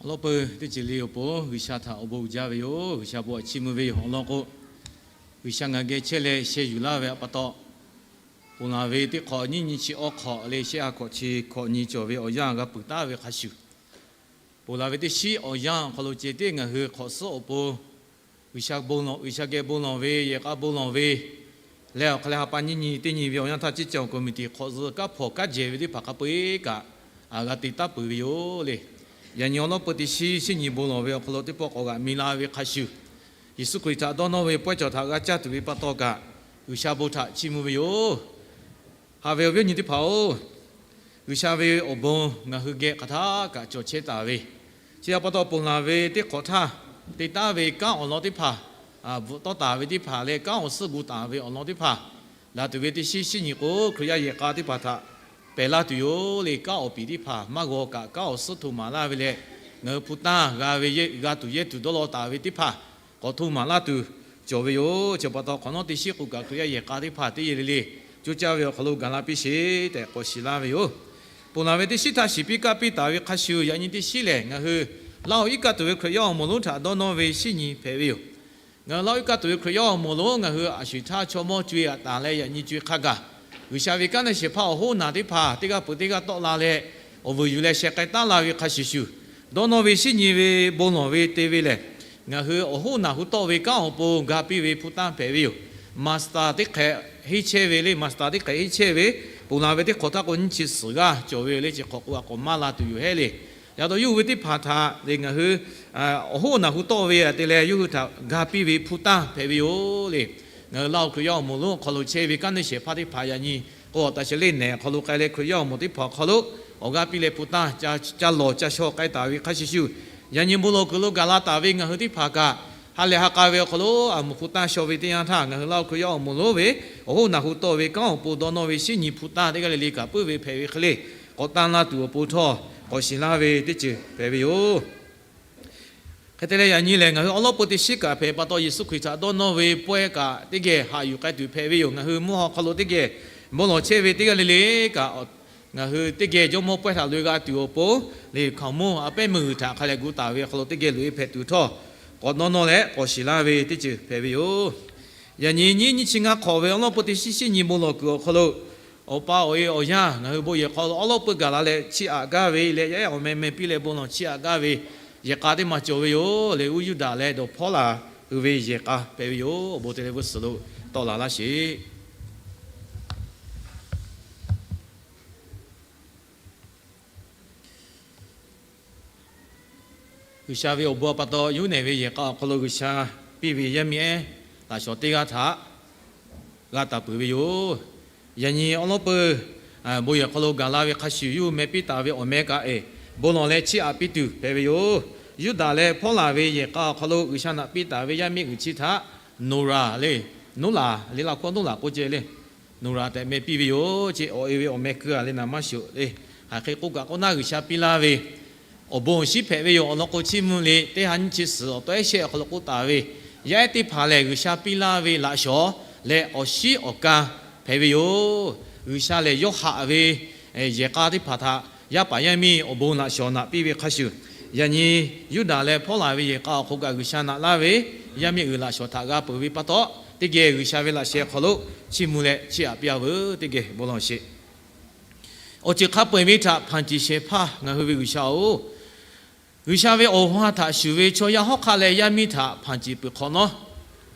Awˬ lawn peuˬ teˇ ceuˬ le awˬ pon G'uiˬsha htaꞈ awˬ bon uiˍ jaˇ ve yoˬ. G'uiˬsha bon htaꞈ chiˇ mvuh ve yoˬ. Awˬ lawn k'o, G'uiˬsha ngaˬ geh chehˇ leh sheh yuˬ laˇ ve awˬ pa taw, ponˬ laˬ ve teˇ hk'awꞈ nyiˇ nyi chi awˇ hk'awꞈ leh shehˆ ha hk'awꞈ chi hk'awꞈ nyi cawˬ ve awˬ yanˇ g'a peuˬ taˉ ve hk'a shuˍ, ponˬ laˬ ve teˇ shiˉ awˬ yanˇ awˬ hk'aw lo ceh tiˉ ngaˬ hui hk'awꞈ suhˉ awˬ pon G'uiˬsha bon lawˬ, G'uiˬsha geh bon lawˬ ve, yehˬ k'a bon lawˬ ve leh awˬ hk'aw leh ha pa nyiˇ nyi teˇ nyi ve awˬ yanˇ htaˇ ceˇ caˇ awˬ committee hk'awꞈ zuhꞈ kanˉ hpawnˬ kanˉ jehˬ ve teˇ hpaˍ hk'a peu-eˬ kaꞈ g'a te taˉ peuˬ ve yoˬ le. Yaꞈ nyi awˬ lawn peuˬ teˇ shiˉ shiˉ nyi bon lawˬ ve awˬ hk'aw lo teˇ pawˆ k'awꞈ g'aꞈ mi la ve hk'a shuˍ, Yeˍsuˆ Hkriꞈ htaꞈ dawˇ nawˇ ve pawehˇ cawˬ htaꞈ g'a caˇ tuˬ ve pa taw kaꞈ, G'uiˬsha bon htaꞈ chiˇ mvuh ve yoˬ. Haꞈ ve awˬ viˉ awˬ nyi teˇ hpaˍ-oˬ, G'uiˬsha ve awˬ bon ngaˬ hui geh hk'aˬ htaˇ kaꞈ cawˬ chehˇ taˍ ve, chi htaꞈ pa taw ponˬ laˬ ve teˇ hk'awꞈ htaˇ te taˉ ve kanˉ awˬ lawn teˇ hpaˍ, bvuhꞈ tawˆ taˍ ve teˇ hpaˍ leh kanˉ awˬ suhˉ gu taˍ ve awˬ lawn teˇ hpaˍ, laˬ tuˬ ve teˇ shiˉ shiˉ nyi k'o, Hkriꞈ yaˇ yehˬ k'a teˇ hpaˍ htaꞈ pehˬ laˇ tuˬ yoˬ le. Kanˉ awˬ piˍ teˇ hpaˍ maˇ g'aw kaꞈ kanˉ awˬ suhˉ hto maˍ laˇ ve leh, ngaˬ hui hpu tanˇ g'a ve, g'a tuˬ yehˇ tuˬ dawˇ law taˍ ve teˇ hpaˍ k'awꞈ hto maˍ laˇ tuˬ cawˬ ve yoˬ. Chi pa taw hk'awꞈ nawˉ teˇ shiˉ k'o kaꞈ Hkriꞈ yaˇ yehˬ k'a teˇ hpaˍ teˇ yehˬ le le coˇ caˇ ve awˬ hk'aw lo gaˬ la piˇ sheˍ tehꞈ k'awꞈ shiˍ laˇ ve yoˬ. Ponˬ laˬ ve teˇ shiˉ htaˇ shiˍ piˇ kaˇ piˇ taˍ ve hk'a shuˍ, yaꞈ nyi teˇ shiˉ lehˬ, ngaˬ hui Laˇ huˍ iˉ kaˆ tuˬ ve Hkriꞈ yaˇ awˬ moˍ lonˉ htaꞈ dawˇ nawˇ ve shiˉ nyi hpehꞈ ve yoˬ. Ngaˬ hui Laˇ huˍ iˉ kaˆ tuˬ ve Hkriꞈ yaˇ awˬ moˍ lonˉ ngaˬ hui a sho eˬ htaˇ chaw mawˇ co-e aꞈ taˍ leh yaꞈ nyi co-e hk'a gaˬ, G'uiˬsha ve kanˉ neˇ shehˍ hpaˇ awˬ hoˉ naˬ teˇ hpaˍ teˇ g'aˇ peuˬ teˇ g'aˇ tawˆ la leh, awˬ vuiˬ yuˬ leh sheh k'ai taˉ la ve hk'a shuˍ shuˍ, dawˇ nawˇ ve shiˉ nyi ve bon lawˬ ve te ve lehˬ, ngaˬ hui awˬ hoˉ naˬ hu tawˆ ve kanˉ awˬ pon ga piˇ ve hpu tanˇ hpehꞈ ve yoˬ. Maˍsaˍ teˇ hk'ehꞈ henˇ chehˇ ve le, maˍsaˍ teˇ hk'ehꞈ henˇ chehˇ ve, ponˬ laˬ ve teˇ hk'awꞈ htaˇ k'o nyiˇ chi suhˍ g'aˇ cawˬ ve yoˬ le. Chi hk'awꞈ k'o a k'awꞈ maˇ la tuˬ yoˬ hehˉ le. Yaꞈ taw yawˇ hui ve teˇ hpaˍ htaꞈ le ngaˬ hui awˬ hoˉ naˬ hu tawˆ ve te leh yawˇ hui htaꞈ ga piˇ ve hpu tanˇ hpehꞈ ve yoˬ le. Ngaˬ hui Laˇ huˍ Hkriꞈ yaˇ awˬ moˍ lonˉ awˬ hk'aw lo chehˇ ve kanˉ neˇ shehˍ hpaˇ teˇ hpaˍ yaꞈ nyi k'o, awˬ taˍ sheh leˇ nehˬ awˬ hk'aw lo k'ai leh Hkriꞈ yaˇ awˬ moˍ teˇ hpaˍ awˬ hk'aw lo awˬ g'aˇ piˇ leh hpu tanˇ ca lawˬ ca shaw k'ai taˍ ve hk'a shuˍ shuˍ, yaꞈ nyi bon lawˬ kuiˬ lo gaˬ la taˍ ve ngaˬ hui teˇ hpaˍ kaꞈ, ha lehˬ ha k'a ve awˬ hk'aw lo a moˍ hpu tanˇ shaw ve teˇ yanˇ htaˇ, ngaˬ hui Laˇ huˍ Hkriꞈ yaˇ awˬ moˍ lonˉ ve awˬ hoˉ naˬ hu tawˆ ve kanˉ awˬ pon dawˇ nawˇ ve shiˉ nyi hpu tanˇ teˇ g'aˇ le le kaꞈ puiˉ ve hpehꞈ ve hk'e le, k'awꞈ tanˇ laˇ tuˬ awˬ pon htawˇ k'awꞈ shiˍ laˇ ve teˇ ceuˬ hpehꞈ ve yoˬ. Hk'e te leh yaꞈ nyi lehˬ, ngaˬ hui awˉ lawˉ peu teˇ shiˉ kaꞈ hpehꞈ pa taw, Yeˍsuˆ Hkriꞈ htaꞈ dawˇ nawˇ ve pawehˇ kaꞈ teˇ geh haꞈ yuˬ k'ai tuˬ hpehꞈ ve yoˬ. Ngaˬ hui mvuhˇ haw hk'aw lo teˇ geh bon lawˬ chehˇ ve teˇ g'aˇ le le kaꞈ, ngaˬ hui teˇ geh Jawˇmawˇ pawehˇ htaꞈ loꞈ-e g'a tuˬ awˬ pon, liꞈ hkaoˍmonˇ a pehˉ meuˇ g'uiˬ htaꞈ hk'a leh gu taˍ ve awˬ hk'aw lo teˇ geh loꞈ-e hpehꞈ tuˬ htawˇ, k'awꞈ dawˇ nawˇ leh k'awꞈ shiˍ laˇ ve teˇ ceuˬ hpehꞈ ve yoˬ. Yaꞈ nyi nyiˇ nyiˇ chi ngaˇ hk'awꞈ ve awˉ lawˉ peu teˇ shiˉ shiˉ nyi bon lawˬ kuiˬ awˬ hk'aw lo, awˬ pa awˬ e awˬ yanˇ ngaˬ hui bon yehˬ hk'aw lo awˉ lawˉ peu gaˬ la leh chiˇ aꞈ gaˇ ve leh yaˇ ehˉ awˬ meh meh piˇ leh bon lawˬ chiˇ aꞈ gaˇ ve yehˬ k'a teˇ maˬ cawˬ ve yoˬ le. Uˉ Yuˇdaꞈ leh dawˬ hpawˉ laˬ hui ve yehˬ k'a hpehꞈ ve yoˬ. Awˬ bon te leh g'uˇ suhˍ lo tawˆ la laˇ sheˍ. G'uiˬsha ve awˬ bon pa taw, Yuˇnehˬ ve yehˬ k'a awˬ hk'aw lo G'uiˬsha piˇ ve yaˇ miˇ ehˉ laꞈ shawnˍ teˇ g'aˇ htaꞈ g'a taˍ peuˬ ve yoˬ. Yaꞈ nyi awˉ lawˉ peu bon yehˬ hk'aw lo gaˬ la ve hk'a shuˍ, yawˇ hui meh piˇ taˍ ve awˬ meh kaꞈ eˬ, bon lawˬ leh chiˇ aꞈ piˇ tuˬ hpehꞈ ve yoˬ. Yuˇdaꞈ leh Hpawˇlaˍ ve yehˬ k'a awˬ hk'aw lo G'uiˬsha naꞈ piˇ taˍ ve yaˇ miˇ g'uiˬ chi htaꞈ Noˍraˍ le, Noˉlaˍ le, laˇ hkawˇ Noˉlaˍ k'oˆ ceh le, Noˍraˍ tehꞈ meh piˇ ve yoˬ. Chi awˬ e ve awˬ meh keu a le naˍ maˇ shoˍ le. Hk'aˬ hk'e k'oˆ kaꞈ k'oˆ naˉ, G'uiˬsha piˇ laˇ ve awˬ bon awˬ shinˉ hpehꞈ ve yoˬ. Awˬ lawn k'o, chiˇ mvuh le teˇ ha nyiˇ chi suhˍ awˬ tawˆ ehˉ shehˆ awˬ hk'aw lo k'oˆ taˍ ve, yaˇ ehˉ teˇ hpaˍ lehˬ G'uiˬsha piˇ laˇ ve laꞈ shawnˍ leh awˬ shinˉ awˬ kan hpehꞈ ve yoˬ. G'uiˬsha lehˬ yawˇ haꞈ ve yehˬ k'a teˇ hpaˍ htaꞈ yaˇ paˍ yaˇ miˇ awˬ bon laꞈ shawnˍ naꞈ piˇ ve hk'a shuˍ, yaꞈ nyi Yuˇdaꞈ leh Hpawˇlaˍ ve yehˬ k'a awˬ hk'aw kaꞈ G'uiˬsha naꞈ laˇ ve yaˇ miˇ g'uiˬ laꞈ shawnˍ htaꞈ g'a peuˬ ve pa taw, teˇ geh G'uiˬsha ve laꞈ sheh hk'aw lo chiˇ mvuh leh chiˇ aꞈ piˇ-a veuˬ. Teˇ geh bon lawˬ sheˍ. Awˬ ceuˬ hk'a peu-eˬ ve htaꞈ hpanˍ ciˍ shehˍ hpaˇ ngaˬ hui ve G'uiˬsha-oˬ, G'uiˬsha ve awˬ ha htaꞈ shuˍ ve chaw yaˇ hawˉ hk'aˆ leh yaˇ miˇ htaꞈ hpanˍ ciˍ peuˬ hk'awꞈ nawˉ,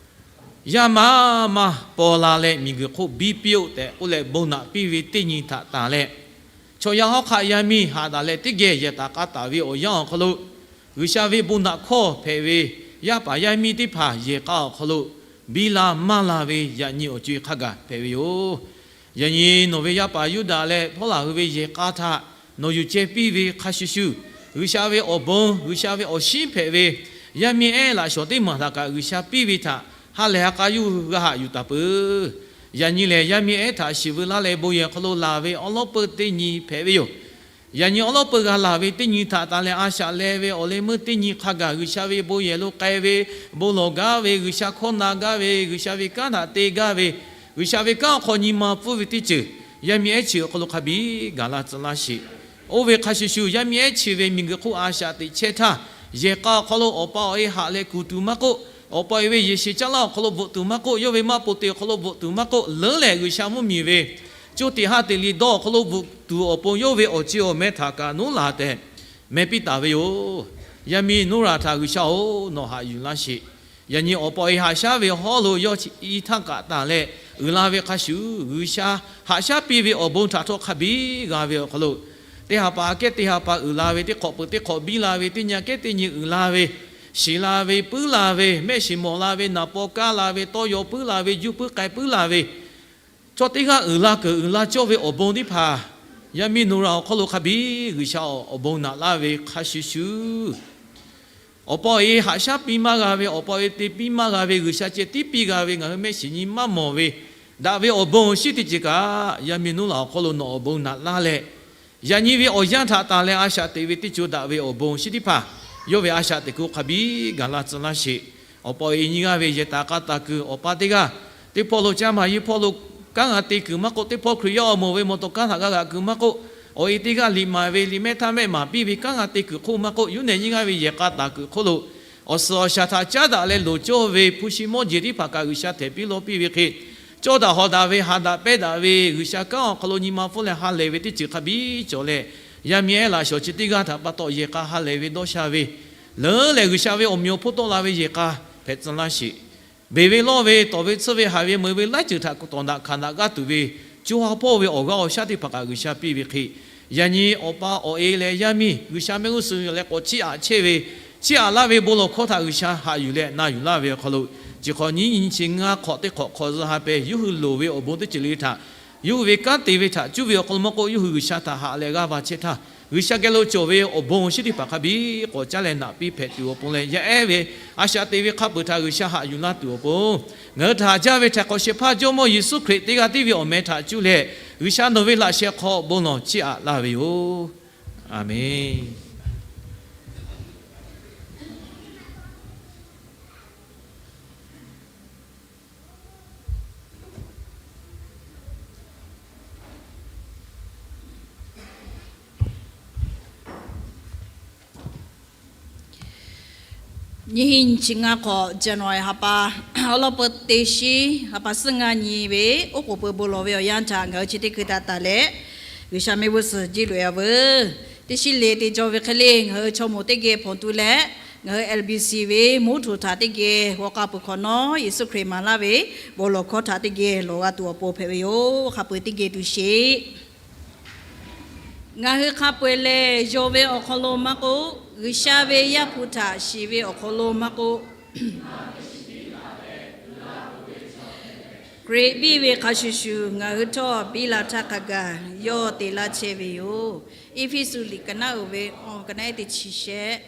yaˇ maˇ maˇ paw la leh miˬguiˬ hk'oˆ biˇ piˇ-oˆ tehꞈ k'oˆ leh bon naꞈ piˇ ve teˇ nyi htaꞈ tanˬ leh, chaw yaˇ hawˉ hk'aˆ yaˇ miˇ haꞈ daꞈ leh teˇ geh yehˬ taˍ k'a taˍ ve awˬ yanˇ awˬ hk'aw lo, G'uiˬsha ve bon naꞈ hkawˇ hpehꞈ ve yaˇ paˍ yaˇ miˇ teˇ hpaˍ yehˬ k'a awˬ hk'aw lo biˇ la maˇ la ve yaꞈ nyi awˬ co-e hk'a gaˬ hpehꞈ ve yoˬ. Yaꞈ nyi nawˬ ve yaˇ paˍ Yuˇdaꞈ leh Hpawˇlaˍ hui ve yehˬ k'a htaꞈ nawˬ yuˬ ceh piˇ ve hk'a shuˍ shuˍ, G'uiˬsha ve awˬ bon, G'uiˬsha ve awˬ shinˉ hpehꞈ ve yaˇ miˇ ehˉ laꞈ shawnˍ teˇ maˬ htaꞈ kaꞈ G'uiˬsha piˇ ve htaꞈ ha lehˬ ha k'a yawˇ hui g'a haꞈ yuˬ taˍ peuˬ. Yaꞈ nyi lehˬ, yaˇ miˇ ehˉ htaꞈ shiˍ veu laˇ leh bon yehˬ hk'aw lo laˬ ve awˉ lawˉ peu teˇ nyi hpehꞈ ve yoˬ. Yaꞈ nyi awˉ lawˉ peu g'a laˬ ve teˇ nyi htaꞈ tanˬ leh a shaꞈ leh ve awˬ leh meuˇ teˇ nyi hk'a gaˬ G'uiˬsha ve bon yehˬ lo k'ai ve, bon lawˬ gaˇ ve, G'uiˬsha hkawˇ na gaˇ ve, G'uiˬsha ve kanˉ htaꞈ te gaˇ ve, G'uiˬsha ve kanˉ awˬ hk'aw nyi ma pfuhˇ ve teˇ ceuˬ, yaˇ miˇ ehˉ chi awˬ hk'aw lo hk'a biˇ gaˬ la tcuh laˇ sheˍ. Oˇ ve hk'a shuˍ shuˍ, yaˇ miˇ ehˉ chi ve miˬguiˬ hk'oˆ a shaꞈ teꞈ chehˇ htaˇ, yehˬ k'a awˬ hk'aw lo awˬ pa awˬ e haꞈ leh kuˬ tuˬ maˇ k'oˆ, awˬ pa awˬ e ve yeˬ shiˍ caˉ laˇ awˬ hk'aw lo bvuhꞈ tuˬ maˇ k'oˆ, yawˇ ve maˇ po te awˬ hk'aw lo bvuhꞈ tuˬ maˇ k'oˆ, leuˉ lehˬ G'uiˬsha mvuhˇmiˬ ve co teꞈ ha teꞈ liꞈ dawˇ awˬ hk'aw lo bvuhꞈ tuˬ awˬ pon yawˇ ve awˬ ceˬ awˬ meh htaꞈ kaꞈ nuˉ laˬ tehꞈ meh piˇ taˍ ve yoˬ. Yaˇ miˇ Noˉraꞈ htaꞈ G'uiˬsha-oˬ, nawˬ haꞈ yuˬ laˇ sheˍ. Yaꞈ nyi awˬ pa awˬ e haꞈ shaˉ ve hawˉ lo yawˇ chi i htaˇ kaꞈ tanˬ leh uiˍ la ve hk'a shuˍ, G'uiˬsha haꞈ shaˉ piˇ ve awˬ bon htaꞈ htawˇ hk'a biˇ g'a ve awˬ hk'aw lo, teˇ ha pa aꞈ kehˉ teˇ ha pa uiˍ la ve, teˇ hk'awꞈ peuˬ teˇ hk'awꞈ biˇ la ve, teˇ nyi aꞈ kehˉ teˇ nyi uiˍ la ve, shiˍ la ve, puiˉ la ve, mehˆ shiˍ mawˬ la ve, naˍ paw kaˇ la ve, tawˇ yaw puiˉ la ve, juˇ puiˉ k'ai puiˉ la ve, chaw teˇ g'aˇ uiˍ la keunˍ uiˍ la cawˇ ve awˬ bon teˇ hpaˍ, yaˇ miˇ Noˉraꞈ awˬ hk'aw lo hk'a biˇ G'uiˬsha awˬ bon naꞈ laˇ ve hk'a shuˍ shuˍ, awˬ pa awˬ e haꞈ shaˉ piˇ maˇ g'a ve, awˬ pa awˬ e te piˇ maˇ g'a ve, G'uiˬsha ceh tiˉ piˇ g'a ve, ngaˬ hui mehˆ shiˍ nyi maˇ mawˬ ve, daꞈ ve awˬ bon awˬ shinˉ teˇ ceuˬ kaꞈ, yaˇ miˇ Noˉraꞈ awˬ hk'aw lo nawˬ awˬ bon naꞈ laˇ leh, yaꞈ nyi ve awˬ yanˇ htaꞈ tanˬ leh a shaꞈ teꞈ ve teˇ co daꞈ ve awˬ bon awˬ shinˉ teˇ hpaˍ, yawˇ ve a shaꞈ teꞈ kuiˬ hk'a biˇ gaˬ la tcuh laˇ sheˍ. Awˬ pa awˬ e nyi g'aˇ ve yehˬ taˍ k'a taˍ kuiˬ awˬ pa teˇ g'aˇ, teˇ hpawˇ lo caˇ maˍ yiˇ hpawˇ lo kanˉ g'a te kuiˬ maˇ k'oˆ, teˇ hpawˇ Hkriꞈ yaˇ awˬ moˍ ve mawˬ tawˬ kanˉ htaꞈ g'a g'aꞈ kuiˬ maˇ k'oˆ, awˬ e teˇ g'aˇ liꞈ maˍ ve liꞈ mehˆ htaˇ mehˆ maˍ piˇ ve kanˉ g'a te kuiˬ hk'oˆ maˇ k'oˆ, yuˇ nehˬ nyi g'aˇ ve yehˬ k'a taˍ kuiˬ hk'oˆ lo awˬ suhˍ awˬ shaˍ htaꞈ caˉ daꞈ leh loˍ cawˇ ve hpu shi mawˇ jeˬ teˇ hpaˍ kaꞈ G'uiˬsha htehꞈ piˇ lawˇ piˇ ve hk'e, cawˇ daꞈ hawˍ daꞈ ve, ha daꞈ pehˇ daꞈ ve, G'uiˬsha kanˉ awˬ hk'aw lo nyi ma pfuhˇ leh ha lehˬ ve teˇ ceuˬ hk'a biˇ cawˬ leh, yaˇ miˇ ehˉ laꞈ shawˍ chi teˇ g'aˇ htaꞈ pa taw yehˬ k'a ha lehˬ ve dawˇ sha ve, leuˉ lehˬ G'uiˬsha ve awˬ meꞈ awˬ hponˇ tawˆ la ve yehˬ k'a hpehꞈ tcuh laˇ sheˍ. Beˬ ve lawˇ ve, tawˍ ve tsuhˇ ve, haꞈ ve meuꞈ ve laiˉ ceuˬ htaꞈ tawˍ daꞈ hkanˍ daꞈ g'aˇ tuˬ ve, co ha hpawˇ ve awˬ g'aˇ awˬ shaˉ teˇ hpaˍ kaꞈ G'uiˬsha piˇ ve hk'e, yaꞈ nyi awˬ pa awˬ e leh yaˇ miˇ G'uiˬsha mehˆ g'uˇ suhˍ leh k'awꞈ chiˇ aꞈ chehˇ ve, chiˇ aꞈ laˇ ve bon lawˬ hkawˇ htaꞈ G'uiˬsha haꞈ yuˬ leh na yuˬ laˇ ve awˬ hk'aw lo, chi hk'awꞈ nyiˉ nyi chi ngaˇ hk'awꞈ teˇ hk'awꞈ hk'awꞈ zuh ha peh yawˇ hui loˍ ve awˬ bon teˇ ceuˬ le htaꞈ, yawˇ hui ve kanˉ te ve htaꞈ cuˇ ve awˬ hk'aw lo maˇ k'oˆ, yawˇ hui G'uiˬsha htaꞈ haꞈ leh g'aˇ va chehˇ htaˇ, G'uiˬsha geh lo cawˬ ve awˬ bon awˬ shinˉ teˇ hpaˍ hk'a biˇ k'awꞈ caˉ leh naꞈ piˇ hpehꞈ tuˬ awˬ pon leh, yaˇ ehˉ ve a shaꞈ teꞈ ve hk'a peuˬ htaꞈ G'uiˬsha haꞈ yuˬ laˇ tuˬ awˬ pon, ngaˬ hui htaꞈ haꞈ jaˇ ve htaꞈ hk'awꞈ shehˍ hpaˇ Jawˇmawˇ Yeˍsuˆ Hkriꞈ teˇ g'aˇ tiˉ ve awˬ meh htaꞈ cuˇ leh, G'uiˬsha nawˬ ve laꞈ sheh hk'aw bon lawˬ chiˇ aꞈ laˇ ve yoˬ. Aˬmenˍ. Nyiˇ hinˉ nyiˇ chi ngaˇ hk'awꞈ January ha pa, awˉ lawˉ peuˇ teˇ shiˉ ha pa suhˉ ngaˇ nyi ve oˉ k'oˍ pui bon lawˬ ve awˬ yanˇ htaꞈ ngaˬ hui chi teˇ hkui htaꞈ tanˬ leh, G'uiˬsha mehˆ g'uˇ suhˍ jiˇ loꞈ e a veuˬ. Teˇ shiˉ le te jaw ve hk'e le ngaˬ hui chaw moˍ teˇ geh hpawnˬ tu leh, ngaˬ hui L B C ve mvuhˇ hto htaꞈ teˇ geh g'aw k'a peuˬ hk'awꞈ nawˉ, Yeˍsuˆ Hkriꞈ maˍ laˇ ve bon lawˬ hkawˇ htaꞈ teˇ geh lawˬ g'a tuˬ awˬ pon hpehꞈ ve yoˬ. Hk'a peu-eˬ teˇ geh tuˬ sheˍ. Ngaˬ hui hk'a peu-eˬ lehˬ, yonˍ ve awˬ hk'aw lo maˇ k'oˆ, G'uiˬsha ve Yaˇ hpu htaꞈ shiˍ ve awˬ hk'aw lo maˇ k'oˆ, Hkriꞈ biˇ ve hk'a shuˍ shuˍ ngaˬ hui htawˇ biˇ la htaˇ hk'a gaˬ yawˇ te laˇ chehˇ ve yoˬ. Eˇfeˇsuꞈ liꞈ ka naˉ uiˍ ve awˬ ka naˉ ehˉ teˇ chi shehˆ.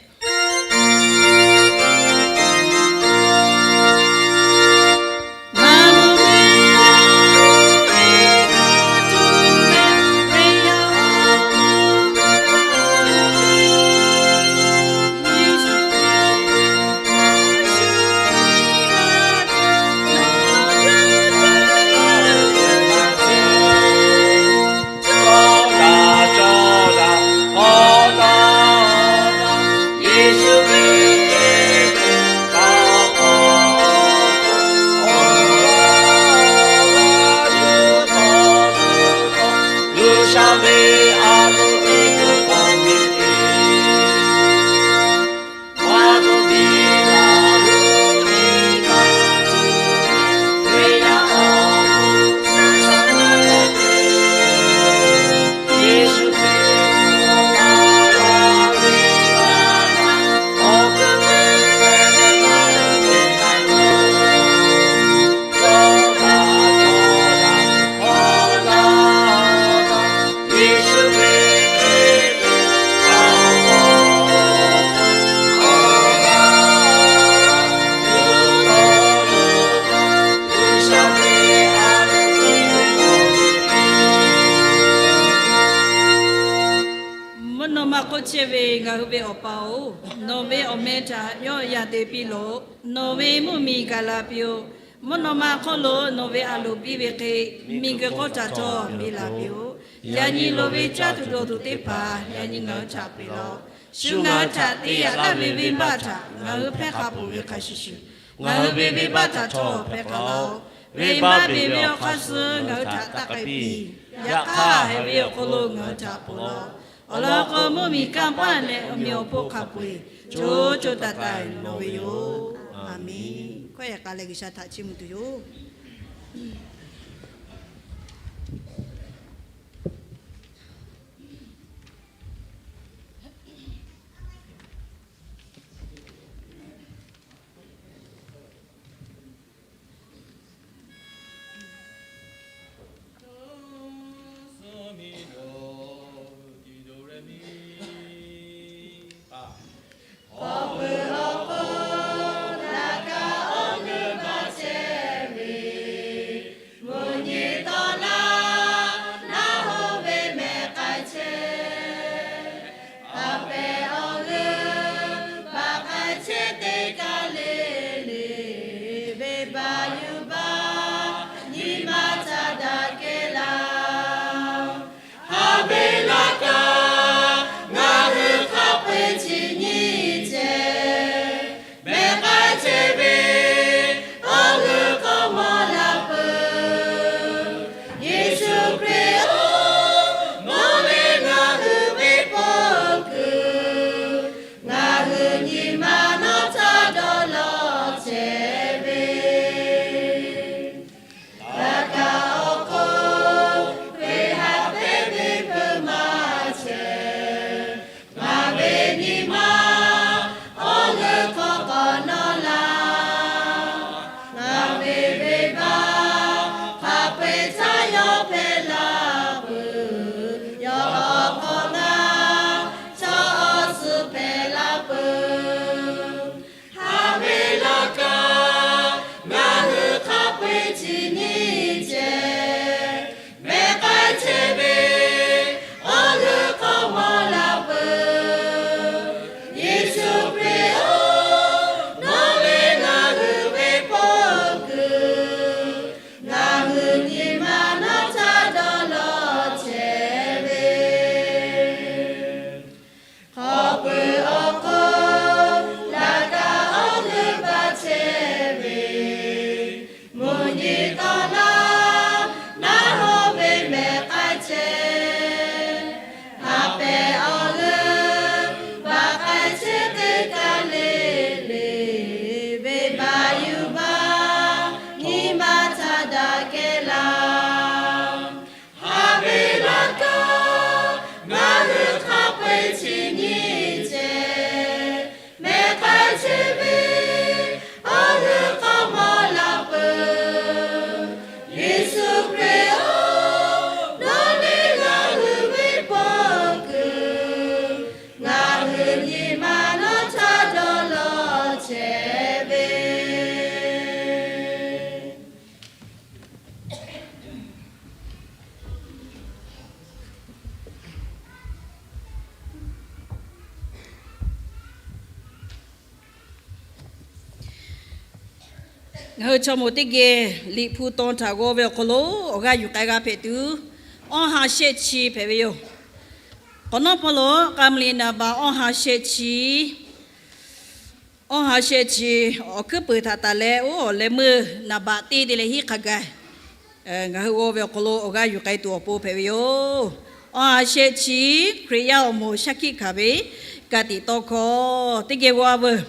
Mvuhˇ naw ma hk'oˆ chehˇ ve ngaˬ hui ve Awˬ pa-oˬ, nawˬ ve awˬ meh htaꞈ yawˆ yan te piˇ loˬ. Nawˬ ve mvuhˇ miˬ gaˬ la piˇ-oˬ. Mvuhˇ naw ma hk'oˆ lo nawˬ ve a loˍ biˇ ve hk'e, miˬguiˬ hk'oˆ htaꞈ htawˇ biˇ la piˇ-oˬ. Yaꞈ nyi loˍ ve caˇ tuˬ dawˬ tuˬ teˇ hpaˍ yaꞈ nyi ngaˬ hui htaꞈ peꞈ laˇ-oˆ. Shu ngaˬ hui htaꞈ te yaꞈ laˇ ve venˇbaˆ htaꞈ ngaˬ hui hpehˇ hk'a peuˬ ve hk'a shuˍ shuˍ, ngaˬ hui ve venˇbaˆ htaꞈ htawˇ hpehˇ k'ai laˇ-oˆ. Venˇbaˆ beˬ ve awˬ hk'aˇ suh ngaˬ hui htaꞈ taˇ k'ai piˇ. Yaꞈ hk'aˇ, haiˬ ve awˬ hk'aw lo ngaˬ hui htaꞈ ponˬ laˇ-oˆ. Awˬ lawn k'o, mvuhˇmiˬ kanˇ paˆ leh awˬ meꞈ awˬ hponˇ hk'a peu-eˬ co co taiˍ taiˍ lawˬ ve yoˬ. Aˬ miˍ. Hkawˇ yaꞈ k'a leh G'uiˬsha htaꞈ chiˇ mvuh tuˬ yoˬ. Awˬ pui awˬ hk'oˆ laꞈ ka awˬ g'euˆ baˬ chehˇ ve, mvuhˇ nyi tawˆ la naˉ hoꞈ ve mehˬ k'ai chehˇ. Haꞈ pehˍ awˬ g'euˆ baˬ k'ai chehˇ teˇ kaˇ le le, venˇbaˆ yuˬ baˬ nyi ma htaꞈ daꞈ kehˉ laˇ. Haꞈ ve laꞈ ka ngaˬ hui hk'a peu-eˬ chi nyiˇ ceh mehˬ k'ai chehˇ ve awˬ g'euˆ k'awꞈ mawˬ la peuˬ. Yeˍsuˆ Hkriꞈ-oˬ, nawˬ lehˬ ngaˬ hui ve pawˆ kuiˬ, ngaˬ hui nyi ma nawˬ htaꞈ dawˇ law chehˇ ve laꞈ ka awˬ hk'oˆ ve haꞈ pehnˇ ve hpeuꞈ maˇ chehˇ. Ngaˬ ve nyi ma awˬ g'euˆ hk'aw k'awꞈ nawˇ laˇ. Ngaˬ ve venˇbaˆ hk'a peu-eˬ htaˇ yawˇ hpehꞈ la peuˬ. Yawˇ awˬ hk'aw ngaˬ chaw awˬ suhˍ hpehꞈ la peuˬ. Haꞈ ve laꞈ ka ngaˬ hui hk'a peu-eˬ chi nyiˇ ceh mehˬ k'ai chehˇ ve awˬ g'euˆ k'awꞈ mawˬ la peuˬ. Yeˍsuˆ Hkriꞈ-oˬ, nawˬ lehˬ ngaˬ hui ve pawˆ kuiˬ, ngaˬ hui nyi ma nawˬ htaꞈ dawˇ law chehˇ ve Hk'aw pui awˬ hk'oˆ laꞈ ka awˬ g'euˆ baˬ chehˇ ve, mvuhˇ nyi tawˆ la naˉ hoꞈ ve mehˬ k'ai chehˇ. Haꞈ pehˍ awˬ g'euˆ baˬ k'ai chehˇ teˇ kaˇ le le, venˇbaˆ yuˬ baˬ nyi ma htaꞈ daꞈ kehˉ laˇ. Haꞈ ve laꞈ ka ngaˬ hui hk'a peu-eˬ chi nyiˇ ceh mehˬ k'ai chehˇ ve awˬ g'euˆ k'awꞈ mawˬ la peuˬ. Yeˍsuˆ Hkriꞈ-oˬ, nawˬ lehˬ ngaˬ hui ve pawˆ kuiˬ, ngaˬ hui nyi ma nawˬ htaꞈ dawˇ law chehˇ ve Ngaˬ hui chaw moˍ teˇ geh Liꞈ hpu tawn htaꞈ g'aw ve awˬ hk'aw lo awˬ g'aˇ yuˬ k'ai g'a hpehꞈ tuˬ, awˇ ha shehˆ chi hpehꞈ ve yoˬ. K'awꞈ nawˉ hpawˇ lo k'a mvuh liꞈ naˍ baꞈ awˇ ha shehˆ chi, awˇ ha shehˆ chi awˬ hkuiˉ peuˬ htaꞈ taˍ leh oˇ awˬ leh meuˇ naˍ baꞈ teˇ te leh hiˉ hk'a gaˬ ngaˬ hui g'aw ve awˬ hk'aw lo awˬ g'aˇ yuˬ k'ai tuˬ awˬ pon hpehꞈ ve yoˬ. Awˇ ha shehˆ chi, Hkriꞈ yaˇ awˬ moˍ shaˉ hkiˆ hkanˍ ve ka tiꞈ tawˇ hkawˇ teˇ geh g'aw veuˬ.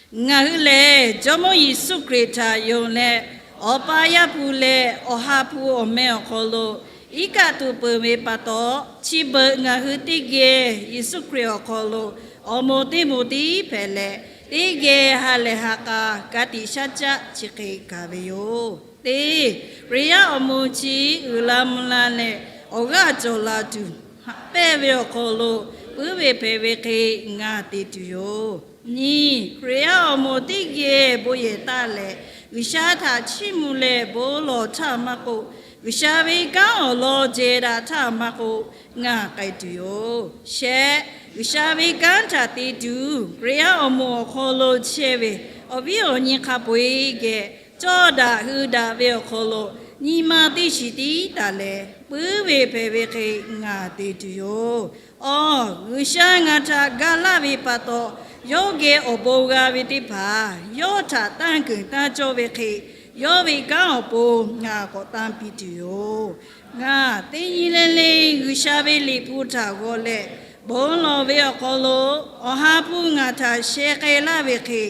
Ngaˬ hui lehˬ Jawˇmawˇ Yeˍsuˆ Hkriꞈ htaꞈ yonˍ leh, Awˬ pa Yaˇ hpu leh Awˬ ha hpu awˬ meh awˬ hk'aw lo iˉ kaˆ tuˬ peuˬ ve pa taw, chi beuꞈ ngaˬ hui teˇ geh Yeˍsuˆ Hkriꞈ awˬ hk'aw lo awˬ moˍ teˇ moˍ tiˉ hpehꞈ leh, teˇ geh ha lehˬ ha k'a ka tiꞈ shaˉ caˆ chi hk'e gaˬ ve yoˬ. Teˇ, Hkriꞈ yaˇ awˬ moˍ chi uiˍ la mvuh la leh awˬ g'aˇ cawˬ la tuˬ, haꞈ pehnˇ ve awˬ hk'aw lo puiˉ ve hpehꞈ ve hk'e ngaˬ te tuˬ yoˬ. Nyi, Hkriꞈ yaˇ awˬ moˍ teˇ geh bon yehˬ taˇ leh, G'uiˬsha htaꞈ chiˇ mvuh leh bon lawˬ htaˇ maˇ k'oˆ, G'uiˬsha ve kanˉ awˬ lawn jehˬ daꞈ htaˇ maˇ k'oˆ, ngaˬ k'ai tuˬ yoˬ. Shehˆ, G'uiˬsha ve kanˉ htaꞈ te tuˬ Hkriꞈ yaˇ awˬ moˍ awˬ hk'aw lo chehˇ ve awˬ viˉ awˬ nyi hk'a peu-eˬ geh cawˇ daꞈ hui daꞈ ve awˬ hk'aw lo Nyi ma teˇ shiˍ tiˉ taˍ leh, puiˉ ve hpehꞈ ve hk'e ngaˬ te tuˬ yoˬ. Awˬ, G'uiˬsha ngaˬ htaꞈ ga laˇ ve pa taw, yawˇ geh awˬ bon g'a ve teˇ hpaˍ yawˇ htaꞈ tanˇ keunˍ tanˇ cawˇ ve hk'e, yawˇ ve kanˉ awˬ pon ngaˬ k'awꞈ tanˇ piˇ tuˬ yoˬ. Ngaˬ teˇ nyi le le G'uiˬsha ve Liꞈ hpu htaꞈ g'aw leh bon lawˬ ve awˬ hk'aw lo, Awˬ ha hpu ngaˬ htaꞈ sheh k'ai laˇ ve hk'e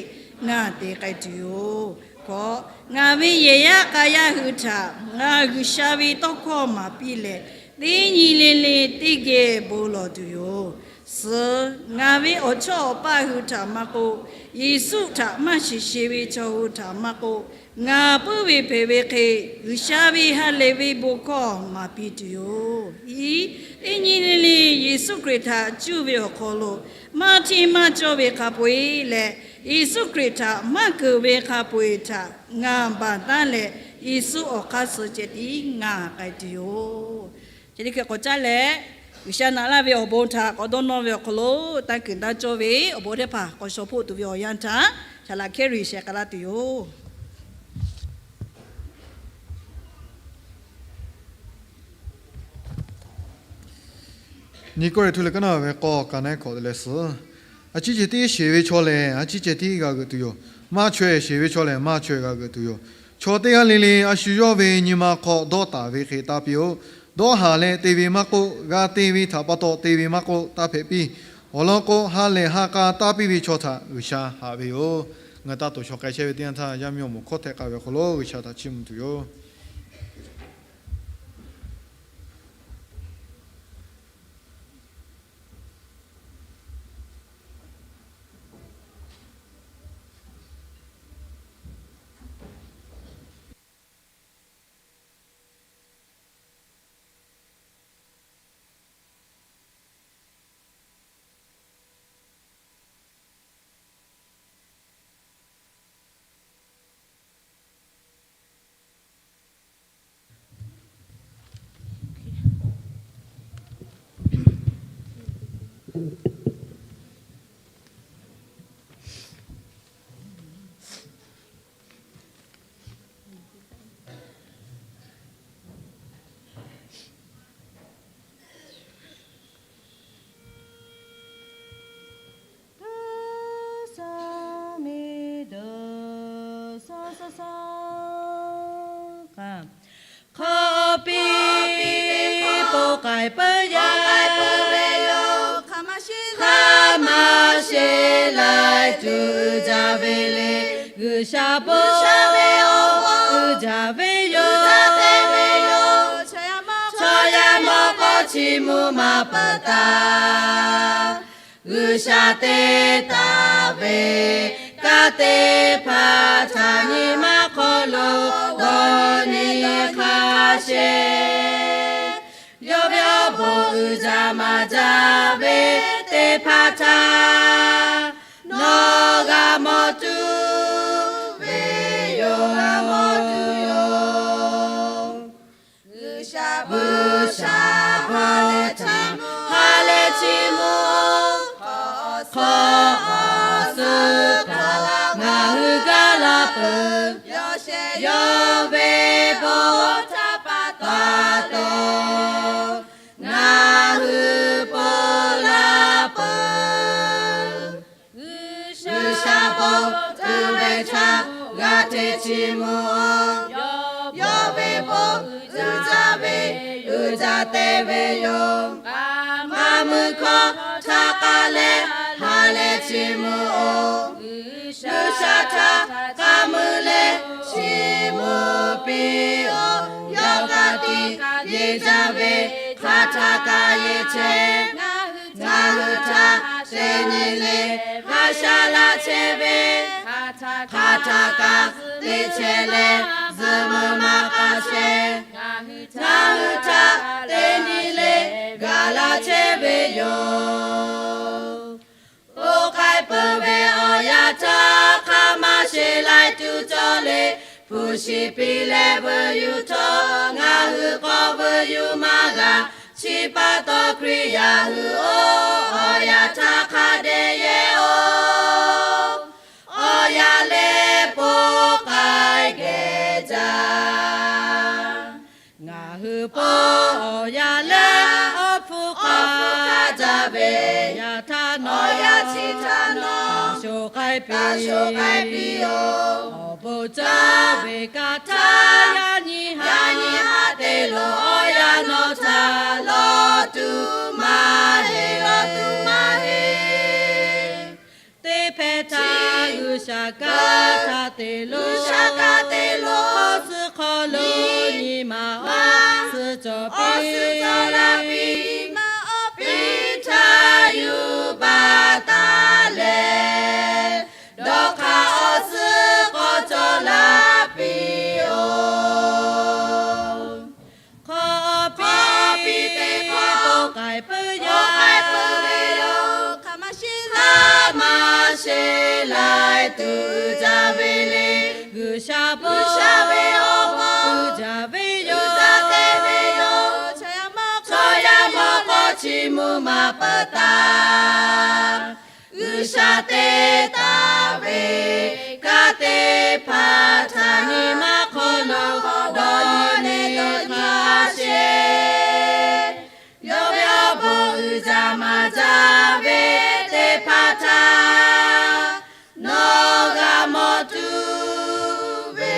ngaˬ te k'ai tuˬ yoˬ. Hkawꞈ, ngaˬ ve yehˬ yaˇ k'a yaˇ hui htaꞈ ngaˬ G'uiˬsha ve tawˇ hkawˇ maˍ piˇ leh, teˇ nyi le le teˇ geh bon lawˬ tuˬ yoˬ. Suhˍ, ngaˬ ve awˬ chawˇ awˬ paˇ hui htaꞈ maˇ k'oˆ, Yeˍsuˆ htaꞈ maˇ shiˍ sheˍ ve chaw hui htaꞈ maˇ k'oˆ, ngaˬ puiˉ ve hpehꞈ ve hk'e G'uiˬsha ve ha lehˬ ve bon hkawˇ maˍ piˇ tuˬ yoˬ. Iˉ, teˇ nyi le le Yeˍsuˆ Hkriꞈ htaꞈ cuˇ ve awˬ hk'aw lo maˇ hteˇ maˇ cawˇ ve hk'a peu-eˬ leh, Yeˍsuˆ Hkriꞈ htaꞈ maˇ keunˍ ve hk'a peu-eˬ htaꞈ ngaˬ baˬ taˉ leh, Yeˍsuˆ awˬ hk'aˇ suh ceh tiˉ ngaˬ k'ai tuˬ yoˬ. Chi teˇ hkui k'awꞈ caˉ leh, G'uiˬsha naꞈ laˇ ve awˬ bon htaꞈ k'awꞈ dawˇ nawˇ ve awˬ hk'aw lo, tanˇ keunˍ tanˇ cawˇ ve awˬ bon teˇ hpaˍ k'awꞈ shaw hpoˆ tuˬ ve awˬ yanˇ htaꞈ Saˍ laꞈ Hkehˇ Riˍ sheh k'ai laˇ tuˬ yoˬ. Nyi Kawˇrenˍhtuˆ leh kaˉ naˆ ve k'awˇ ka naˉ hkawꞈ te leh suhˍ, a ciˉ ceh tiˉ sheˍ ve chaw lehˬ, a ciˉ ceh tiˉ g'a g'euꞈ tuˬ yoˬ. Maˇ chaweh sheˍ ve chaw lehˬ, maˇ chaweh g'a g'euꞈ tuˬ yoˬ. Chaw teˇ g'aˇ le le a shu yawˇ ve nyi ma hk'aw dawˇ taˍ ve hk'e taˇ piˇ-oˆ. Dawˇ haˍ leh te ve maˇ k'oˆ, g'a te ve htaꞈ pa taw te ve maˇ k'oˆ, taˇ hpehꞈ piˇ. Awˬ lawn k'o, ha lehˬ ha k'a taˇ piˇ ve chaw htaꞈ G'uiˬsha haꞈ ve yoˬ. Ngaˬ taˇ toꞈ shaw k'ai chehˇ ve teˇ yanˇ htaˇ, yaˇ miˇ awˬ moˍ hkawˇ htehꞈ k'ai ve awˬ hk'aw lo G'uiˬsha htaꞈ chiˇ mvuh tuˬ yoˬ. Hk'awꞈ piˇ, po k'ai peuˬ yaˇ, hk'a maˇ sheˍ laiˉ tuˬ uiˍ jaˇ ve le. G'uiˬsha bon uiˍ jaˇ ve yoˬ. Chaw yaˇ mawˇ k'o chi mvuh maˇ peuˬ taˍ. G'uiˬsha te taˍ ve kanˉ teˇ hpaˍ htaꞈ nyi ma hk'aw lo g'awˇ nyi hk'a sheˍ. Yawˇ ve awˬ bon uiˍ jaˇ maˇ jaˇ ve teˇ hpaˍ htaꞈ nawˬ g'a mawˬ tuˬ ve yoˬ. G'uiˬsha bon, G'uiˬsha bon htaꞈ ha lehˬ chiˇ mvuh-oˬ. Hk'awꞈ suh hk'awꞈ ngaˬ hui gaˇ la peuˬ. Yawˇ ve bon htaꞈ pa taw, ngaˬ hui ponˬ la peuˬ. G'uiˬsha bon uiˍ ve htaꞈ g'a hteˇ chiˇ mvuh-oˬ. Yawˇ ve bon uiˍ jaˇ ve, uiˍ jaˇ te ve yoˬ. K'a mui hkawˇ htaꞈ k'a leh ha lehˬ chiˇ mvuh-oˬ. G'uiˬsha htaꞈ k'a mui leh chiˇ mvuh piˇ-oˆ. Yawˇ ka tiꞈ yeˬ jaˇ ve hk'aˬ htaˆ kaꞈ yeˬ chehˇ. Ngaˬ hui htaꞈ teˇ nyi le g'a sha laˇ chehˇ ve, hk'aˬ htaˆ kaꞈ te chehˇ leh zuhꞈ meuˇ maˇ k'a shehˍ. Ngaˬ hui htaꞈ teˇ nyi le gaˬ laˇ chehˇ ve yoˬ. Oˇ k'ai peuˬ ve awˬ yanˇ htaˇ, hk'a maˇ sheˍ laiˉ tuˬ cawˬ le. Hpu shi piˇ leh veuꞈ yuˬ htawˇ, ngaˬ hui k'awꞈ veuꞈ yuˬ maˇ g'a. Chi pa taw Hkriꞈ yaˇ hui-oˬ, awˬ yanˇ htaˇ hk'a dehꞈ yehˇ-oˬ. Awˬ yanˇ lehˬ po k'ai geh jaˇ. htaˇ nawˬ taˇ shoˍ k'ai piˇ, taˇ shoˍ k'ai piˇ-oˬ. Awˬ bon caˇ ve kaꞈ htaˇ, yaꞈ nyi haꞈ, yaꞈ nyi haꞈ te lo awˬ yanˇ nawˬ htaꞈ lawˬ tuˬ maˇ heˆ, lawˬ tuˬ maˇ heˆ. Teˇ hpehˇ htaˇ G'uiˬsha kanˉ htaˇ te lo, G'uiˬsha kanˉ te lo, awˬ suhˉ hk'aw lo nyi ma awˬ suhˉ cawˬ piˇ, awˬ suhˉ cawˬ laˇ piˇ, nyi ma awˬ piˇ htaˇ yuˬ baˬ taˍ leh, dawˇ hk'aˇ awˬ suhˉ k'awꞈ cawˬ laˇ piˇ-oˬ. Hk'aw piˇ teˇ hk'aw k'ai peuˬ yaˇ, k'ai peuˬ ve yoˬ. Hk'aˬ ma sheˍ laiˉ, hk'aˬ ma sheˍ laiˉ tuˬ uiˍ jaˇ ve le. G'uiˬsha bon, G'uiˬsha ve awˬ bon uiˍ jaˇ ve yoˬ, uiˍ jaˇ te ve yoˬ. Chaw yaˇ mawˇ, chaw yaˇ mawˇ k'awꞈ chiˇ mvuh maˇ peuˬ taˍ. G'uiˬsha te taˍ ve kanˉ teˇ hpaˍ htaꞈ nyi ma hk'aw lo dawˇ nyi hk'a sheˍ. Yawˇ ve awˬ bon uiˍ jaˇ maˇ jaˇ ve teˇ hpaˍ htaꞈ nawˬ g'a mawˬ tuˬ ve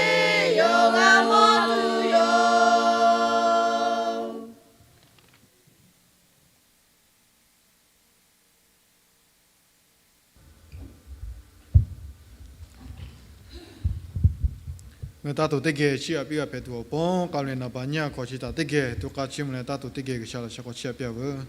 yoˬ, g'a mawˬ tuˬ yoˬ. Ngaˬ hui taˇ tuˬ teˇ geh chiˇ aꞈ piˇ g'a hpehꞈ tuˬ awˬ pon, k'a leh naˍ baˬ nyiˇ a hkawꞈ chi htaꞈ teˇ geh to k'a chiˇ mvuh leh, taˇ tuˬ teˇ geh G'uiˬsha laꞈ sheh k'awꞈ chiˇ aꞈ piˇ a veuˬ.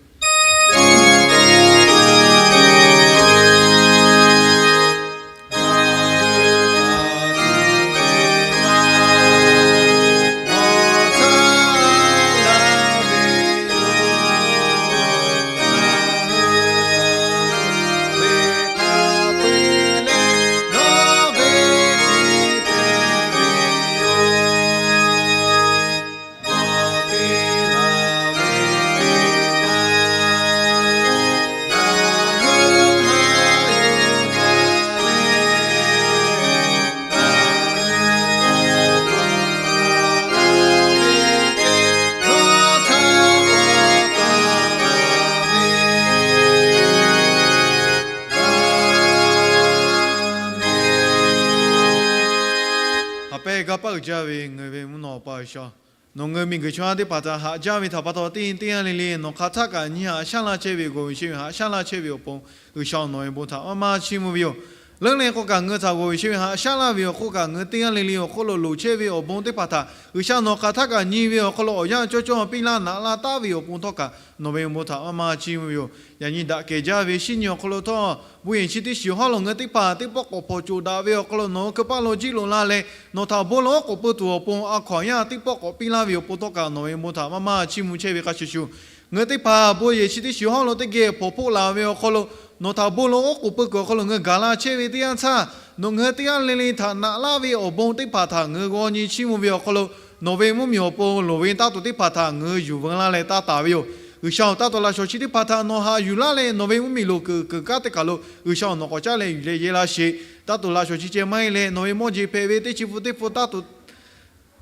Ha pehˇ gaˇ paˆ uiˍ jaˇ ve ngaˬ hui ve mvuhˇ naw pa G'uiˬsha, nawˬ ngaˬ hui miˬguiˬ chaw yaˇ teˇ hpaˍ htaꞈ haꞈ jaˇ ve htaꞈ pa taw, teˇ nyi teˇ g'aˇ le le nawˬ hk'aˬ htaˆ kaꞈ nyi haꞈ shaˉ laˇ chehˇ ve, g'awˬ ve chehˇ ve haꞈ shaˉ laˇ chehˇ ve awˬ pon G'uiˬsha nawˬ ve bon htaꞈ maˇ maˇ chiˇ mvuh ve yoˬ. Leuˉ leh k'o kaꞈ ngaˬ hui htaꞈ g'awˬ ve chehˇ ve haꞈ shaˉ laˇ ve awˬ hk'oˆ kaꞈ, ngaˬ hui teˇ g'aˇ le le awˬ hk'oˆ lo loˍ chehˇ ve awˬ bon teˇ hpaˍ htaꞈ G'uiˬsha nawˬ hk'aˬ htaˆ kaꞈ nyi ve awˬ hk'aw lo awˬ yanˇ cawˇ cawˇ piˇ laˇ naꞈ laˇ taˍ ve awˬ pon htawˇ kaꞈ, nawˬ ve bon htaꞈ maˇ maˇ chiˇ mvuh ve yoˬ. Yaꞈ nyi daꞈ kehˬ jaˇ ve shinˉ nyi awˬ hk'aw lo htawˇ, bon yehˬ chi teˇ shiˍ hawˉ lo ngaˬ hui teˇ hpaˍ teˇ pawˆ k'awꞈ hpawnˬ coˬ daꞈ ve awˬ hk'aw lo nawˬ hui hkeu paˇ lo jiˇ loꞈ la leh, nawˬ htaꞈ bon lawˬ oˉ k'oˍ pui tuˬ awˬ pon a hkaw anˬ yaˇ teˇ pawˆ k'awꞈ piˇ laˇ ve awˬ pon htawˇ kaꞈ, nawˬ ve bon htaꞈ maˇ maˇ chiˇ mvuh chehˇ ve hk'a shuˍ shuˍ, ngaˬ hui teˇ hpaˍ bon yehˬ chi teˇ shiˍ hawˉ lo teˇ geh hpawnˬ hpoˆ laˬ ve awˬ hk'aw lo, nawˬ htaꞈ bon lawˬ oˉ k'oˍ pui kuiˬ awˬ hk'aw lo ngaˬ hui gaˬ la chehˇ ve teˇ yanˇ htaˇ, nawˬ ngaˬ hui teˇ g'aˇ le le htaꞈ naꞈ laˇ ve awˬ bon teˇ hpaˍ htaꞈ ngaˬ hui g'aw nyi chiˇ mvuh ve awˬ hk'aw lo, nawˬ ve mvuhˇmiˬ awˬ pon loˍ ve taˇ tuˬ teˇ hpaˍ htaꞈ ngaˬ hui yuˬ veu laˇ leh taˇ taˍ ve yoˬ. G'uiˬsha-oˬ, taˇ tuˬ laꞈ shawnˍ chi teˇ hpaˍ htaꞈ nawˬ haꞈ yuˬ laˇ leh, nawˬ ve mvuhˇmiˬ loˍ kuiˬ kuiˬ kanˉ teˇ hpaˍ lo G'uiˬsha-oˬ, nawˬ k'awꞈ caˉ leh yuˬ leh yehˇ laˇ sheˍ. Taˇ tuˬ laꞈ shawnˍ chi ceh maˇ heˆ leh, nawˬ ve mawˇ jeˬ hpehꞈ ve teˇ chi pun teˇ pun taˇ tuˬ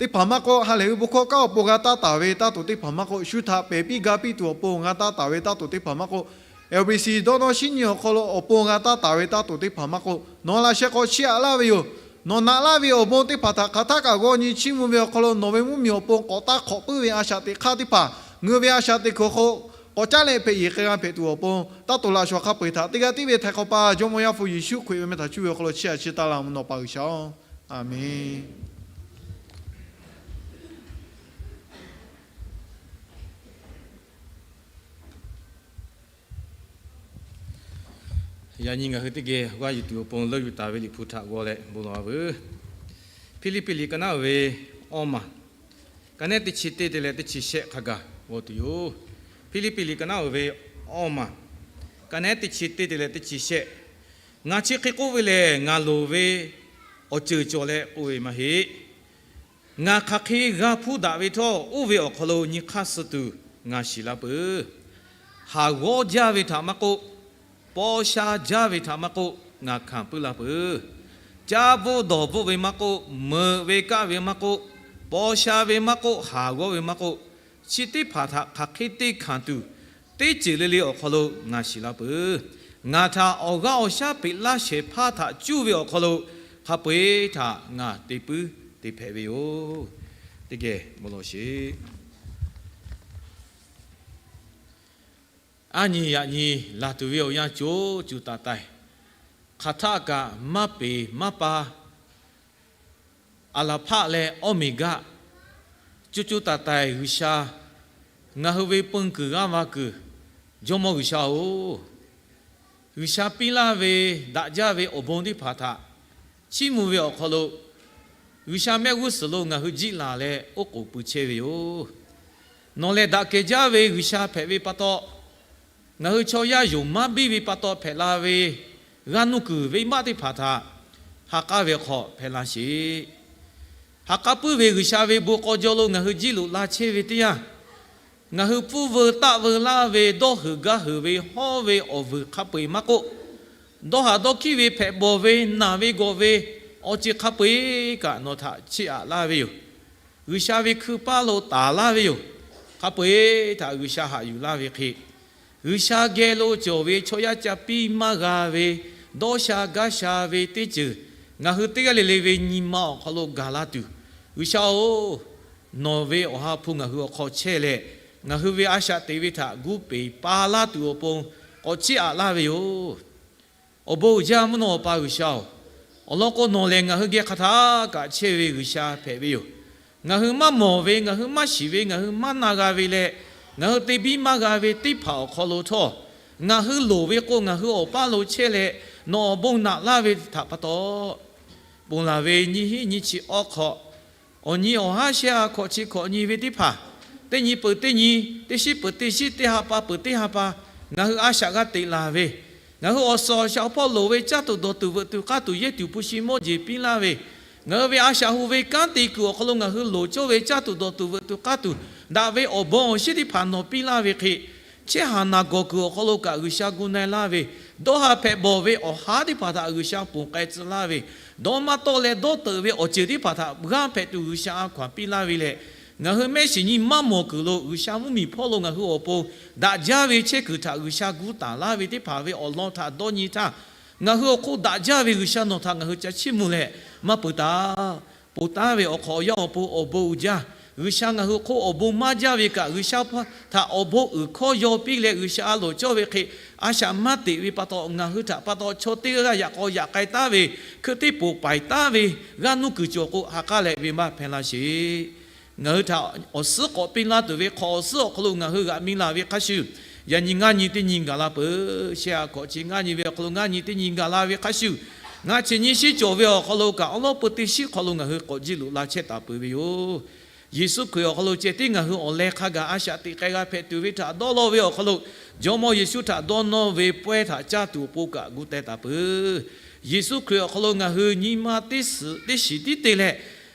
teˇ hpaˍ maˇ k'oˆ, ha lehˬ ve bon hkawˇ kanˉ awˬ pon g'a taˇ taˍ ve taˇ tuˬ teˇ hpaˍ maˇ k'oˆ, shu htaꞈ pehˬ piˇ ga piˇ tuˬ awˬ pon g'a taˇ taˍ ve taˇ tuˬ teˇ hpaˍ maˇ k'oˆ, L B C dawˇ nawˇ shinˉ nyi awˬ hk'aw lo awˬ pon g'a taˇ taˍ ve taˇ tuˬ teˇ hpaˍ maˇ k'oˆ, nawˬ laꞈ sheh k'awꞈ chiˇ aꞈ laˇ ve yoˬ. Nawˬ naꞈ laˇ ve awˬ bon teˇ hpaˍ htaꞈ hk'aˬ htaˆ kaꞈ g'aw nyi chiˇ mvuh ve awˬ hk'aw lo, nawˬ ve mvuhˇmiˬ awˬ pon k'awꞈ taˇ hk'awꞈ puiˉ ve a shaꞈ teꞈ hk'aˇ teˇ hpaˍ, ngaˬ hui ve a shaꞈ teꞈ kuiˬ awˬ hk'aw k'awꞈ caˉ leh hpehꞈ yeˬ k'ai g'a hpehꞈ tuˬ awˬ pon, taˇ tuˬ laꞈ shawnˍ hk'a peu-eˬ htaꞈ teˇ g'aˇ tiˉ ve htaiˍ hk'awꞈ pa Jawˇmawˇ Yaˇ hpu Yeˍsuˆ Hkriꞈ ve meh htaꞈ cuˇ ve awˬ hk'aw lo chiˇ aꞈ chiˇ taˇ laˇ mvuhˇ naw pa G'uiˬsha-oˬ, Aˍmenˍ. Yaꞈ nyi ngaˬ hui teˇ geh g'aˇ yuˬ tuˬ awˬ pon leuˆ yuˬ taˍ ve Liꞈ hpu htaꞈ g'aw leh bon lawˬ-a veuˬ. Hpiˇliˇpiˆ liꞈ ka naˉ uiˍ ve awˇ maˬ, ka nehˉ teˇ chi teˇ te leh teˇ chi shehˆ hk'a gaˬ g'aw tuˬ yoˬ. Hpiˇliˇpiˆ liꞈ ka naˉ uiˍ ve awˇ maˬ, ka nehˉ teˇ chi teˇ te leh teˇ chi shehˆ. Ngaˬ chi hk'e k'oˆ ve lehˬ, ngaˬ loˍ ve awˬ ceuˬ cawˬ leh k'oˆ ve maˇ heˆ. Ngaˬ hk'aˬ hk'e g'a hpuˇ daꞈ ve htawˇ, oˇ ve awˬ hk'aw lo nyi hk'aˇ suh tuˬ ngaˬ shiˍ la peuˬ. Haˍ g'awˇ jaˇ ve htaꞈ maˇ k'oˆ, paw sha jaˇ ve htaꞈ maˇ k'oˆ, ngaˬ hkanˍ puiˉ la peuˬ. Caˇ bvuhˆ dawˬ bvuhˆ ve maˇ k'oˆ, meuꞈ ve kaˆ ve maˇ k'oˆ, paw sha ve maˇ k'oˆ, haˍ g'awˇ ve maˇ k'oˆ, chi teˇ hpaˍ htaꞈ hk'aˬ hk'e te hkanˍ tuˬ, teˇ ceuˬ le le awˬ hk'aw lo ngaˬ shiˍ la peuˬ. Ngaˬ htaꞈ awˬ g'aˇ awˬ shaˉ peꞈ laˇ shehˍ hpaˇ htaꞈ cuˇ ve awˬ hk'aw lo, hk'a peu-eˬ htaꞈ ngaˬ te puiˉ te hpehꞈ ve yoˬ. Teˇ geh bon lawˬ sheˍ. Aˉ nyi yaꞈ nyi laˬ tuˬ ve awˬ yanˇ co cuˬ taˍ taiˍ. Hk'aˬ htaˆ kaꞈ maˇ peˍ maˇ pa, Aˍlaˍhpaˆ leh Awˇmeˍgaˆ, co co taiˍ taiˍ G'uiˬsha, ngaˬ hui ve peu kuiˬ g'aˇ va kuiˬ, Jawˇmawˇ G'uiˬsha-oˬ, G'uiˬsha piˇ laˇ ve daꞈ jaˇ ve awˬ bon teˇ hpaˍ htaꞈ chiˇ mvuh ve awˬ hk'aw lo, G'uiˬsha mehˆ g'uˇ suhˍ lo ngaˬ hui jiˆ laˬ leh oˉ k'oˍ pui chehˇ ve yoˬ. Nawˬ lehˬ daꞈ kehˬ jaˇ ve G'uiˬsha hpehꞈ ve pa taw, ngaˬ hui chaw yaˇ yonˍ maˇ biˇ ve pa taw hpehꞈ la ve g'aˇ nuˇ kuiˬ venˇbaˆ teˇ hpaˍ htaꞈ ha k'aˉ ve hk'aw hpehꞈ la sheˍ. Ha k'aˉ puiˉ ve G'uiˬsha ve bon k'aw jaw lo ngaˬ hui jiˇ loꞈ la chehˇ ve teˇ yanˇ, ngaˬ hui pfuhˇ veu taˆ veu laˇ ve dawˇ huiˍ gaˇ huiˍ ve hawˉ ve awˬ vuiˬ hk'a peu-eˬ maˇ k'oˆ, dawˇ haˍ dawˇ hkiˉ ve hpehꞈ bawˬ ve naˬ ve gawˬ ve awˬ ceuˬ hk'a peu-eˬ kaꞈ nawˬ htaꞈ chiˇ aꞈ laˇ ve yoˬ. G'uiˬsha ve hkui paˇ lo taˍ laˇ ve yoˬ. Hk'a peu-eˬ htaꞈ G'uiˬsha haꞈ yuˬ laˇ ve hk'e, G'uiˬsha geh lo cawˬ ve chaw yaˇ ca piˇ maˇ g'a ve dawˇ sha gaˇ sha ve teˇ ceuˬ ngaˬ hui teˇ g'aˇ le le ve nyi ma awˬ hk'aw lo gaˬ la tuˬ, G'uiˬsha-oˬ, nawˬ ve Awˬ ha hpu ngaˬ hui awˬ hk'aw chehˇ leh, ngaˬ hui ve a shaꞈ teꞈ ve htaꞈ gu peˍ pa laˇ tuˬ awˬ pon k'awꞈ chiˇ aꞈ laˇ ve yoˬ. Awˬ bon uiˍ jaˇ mvuhˇ naw Awˬ pa G'uiˬsha-oˬ, awˬ lawn k'o nawˬ lehˬ ngaˬ hui geh hk'aˬ htaˆ kaꞈ chehˇ ve G'uiˬsha hpehꞈ ve yoˬ. Ngaˬ hui maˇ mawˬ ve, ngaˬ hui maˇ shiˍ ve, ngaˬ hui maˇ na g'a ve leh, ngaˬ hui te biˇ maˇ g'a ve teˇ hpaˍ awˬ hk'aw lo htawˇ, ngaˬ hui loˍ ve k'o ngaˬ hui awˬ paˇ lo chehˇ leh, nawˬ awˬ bon naꞈ laˇ ve htaꞈ pa taw, ponˬ laˬ ve nyiˇ hinˉ nyiˇ chi awˇ hk'aw, awˬ nyi awˬ haˉ shehˇ ha hkawꞈ chi hkawꞈ nyi ve teˇ hpaˍ, teˇ nyi peuˬ teˇ nyi, teˇ shiˉ peuˬ teˇ shiˉ, teˇ ha pa peuˬ teˇ ha pa, ngaˬ hui a shaꞈ g'a teꞈ laˬ ve, ngaˬ hui awˬ suhˍ awˬ shaˍ awˬ hpawˇ loˍ ve caˇ tuˬ dawˬ tuˬ veuꞈ tuˬ k'aˇ tuˬ yehˇ tuˬ hpu shi mawˇ jeˬ piˇ laˇ ve, ngaˬ hui ve a shaꞈ hu ve kanˉ te kuiˬ awˬ hk'aw lo ngaˬ hui loˍ cawˇ ve caˇ tuˬ dawˬ tuˬ veuꞈ tuˬ k'aˇ tuˬ daꞈ ve awˬ bon awˬ shinˉ teˇ hpaˍ nawˬ piˇ laˇ ve hk'e, chehˇ haˍ naˬ gawˬ kuiˬ awˬ hk'aw lo kaꞈ G'uiˬsha gu na-e laˇ ve, dawˇ haˍ hpehꞈ bawˬ ve awˬ haˉ teˇ hpaˍ htaꞈ G'uiˬsha ponˬ k'ai tcuh laˇ ve, dawˇ maˇ tawˆ leh dawˇ teuꞈ ve awˬ ceuˬ teˇ hpaˍ htaꞈ g'aˇ hpehꞈ tuˬ G'uiˬsha a hkaw-anˬ piˇ laˇ ve lehˬ, ngaˬ hui mehˆ shiˍ nyi maˇ mawˬ kuiˬ lo G'uiˬsha mvuhˇmiˬ hpawˇ lo ngaˬ hui awˬ pon daꞈ jaˇ ve chehˇ kuiˬ htaꞈ G'uiˬsha gu taˍ laˇ ve teˇ hpaˍ ve awˬ lawn htaꞈ dawˇ nyi htaˇ, ngaˬ hui awˬ hk'oˆ daꞈ jaˇ ve G'uiˬsha nawˬ htaꞈ ngaˬ hui ca chiˇ mvuh leh, maˇ peuˬ taˍ. Ponˬ taˉ ve awˬ hk'awꞈ awˬ yanˇ awˬ pon awˬ bon uiˍ jaˇ. G'uiˬsha ngaˬ hui awˬ hk'oˆ awˬ bon maˇ jaˇ ve kaꞈ, G'uiˬsha htaꞈ awˬ bon uiˍ hkawˇ yaw piˇ leh G'uiˬsha a loˍ cawˇ ve hk'e, a shaꞈ maˇ teꞈ ve pa taw ngaˬ hui htaꞈ pa taw chaw teˇ g'aˇ yaꞈ k'aw yaꞈ k'ai taˉ ve, hkui teˇ poˬ paiˍ taˉ ve g'aˇ nuˇ kuiˬ cawˬ k'o, ha k'aˉ leh venˇbaˆ hpehˇ laˇ sheˍ. Ngaˬ hui htaꞈ awˬ suhˉ k'awꞈ piˇ laˇ tuˬ ve hk'awꞈ awˬ suhˉ awˬ hk'aw lo ngaˬ hui g'aꞈ mi laˬ ve hk'a shuˍ, yaꞈ nyi ngaˇ nyi teˇ nyi gaˬ la peuˬ. Shehˇ ha hkawꞈ chi ngaˇ nyi ve awˬ hk'aw lo ngaˇ nyi teˇ nyi gaˬ la ve hk'a shuˍ, ngaˇ chi nyi shiˉ cawˬ ve awˬ hk'aw lo kaꞈ awˉ lawˉ peu teˇ shiˉ hk'aw lo ngaˬ hui k'awꞈ jiˇ loꞈ la chehˇ taˍ peuˬ ve yoˬ. Yeˍsuˆ Hkriꞈ awˬ hk'aw lo ceh tiˉ ngaˬ hui awˬ leh hk'a gaˬ a shaꞈ teꞈ k'ai g'a hpehꞈ tuˬ ve htaꞈ dawˇ law ve awˬ hk'aw lo, Jawˇmawˇ Yeˍsuˆ htaꞈ dawˇ nawˇ ve pawehˇ htaꞈ caˇ tuˬ awˬ pon kaꞈ gu teh taˍ peuˬ. Yeˍsuˆ Hkriꞈ awˬ hk'aw lo ngaˬ hui nyi ma teˇ suhˍ teˇ shiˍ tiˉ te leh,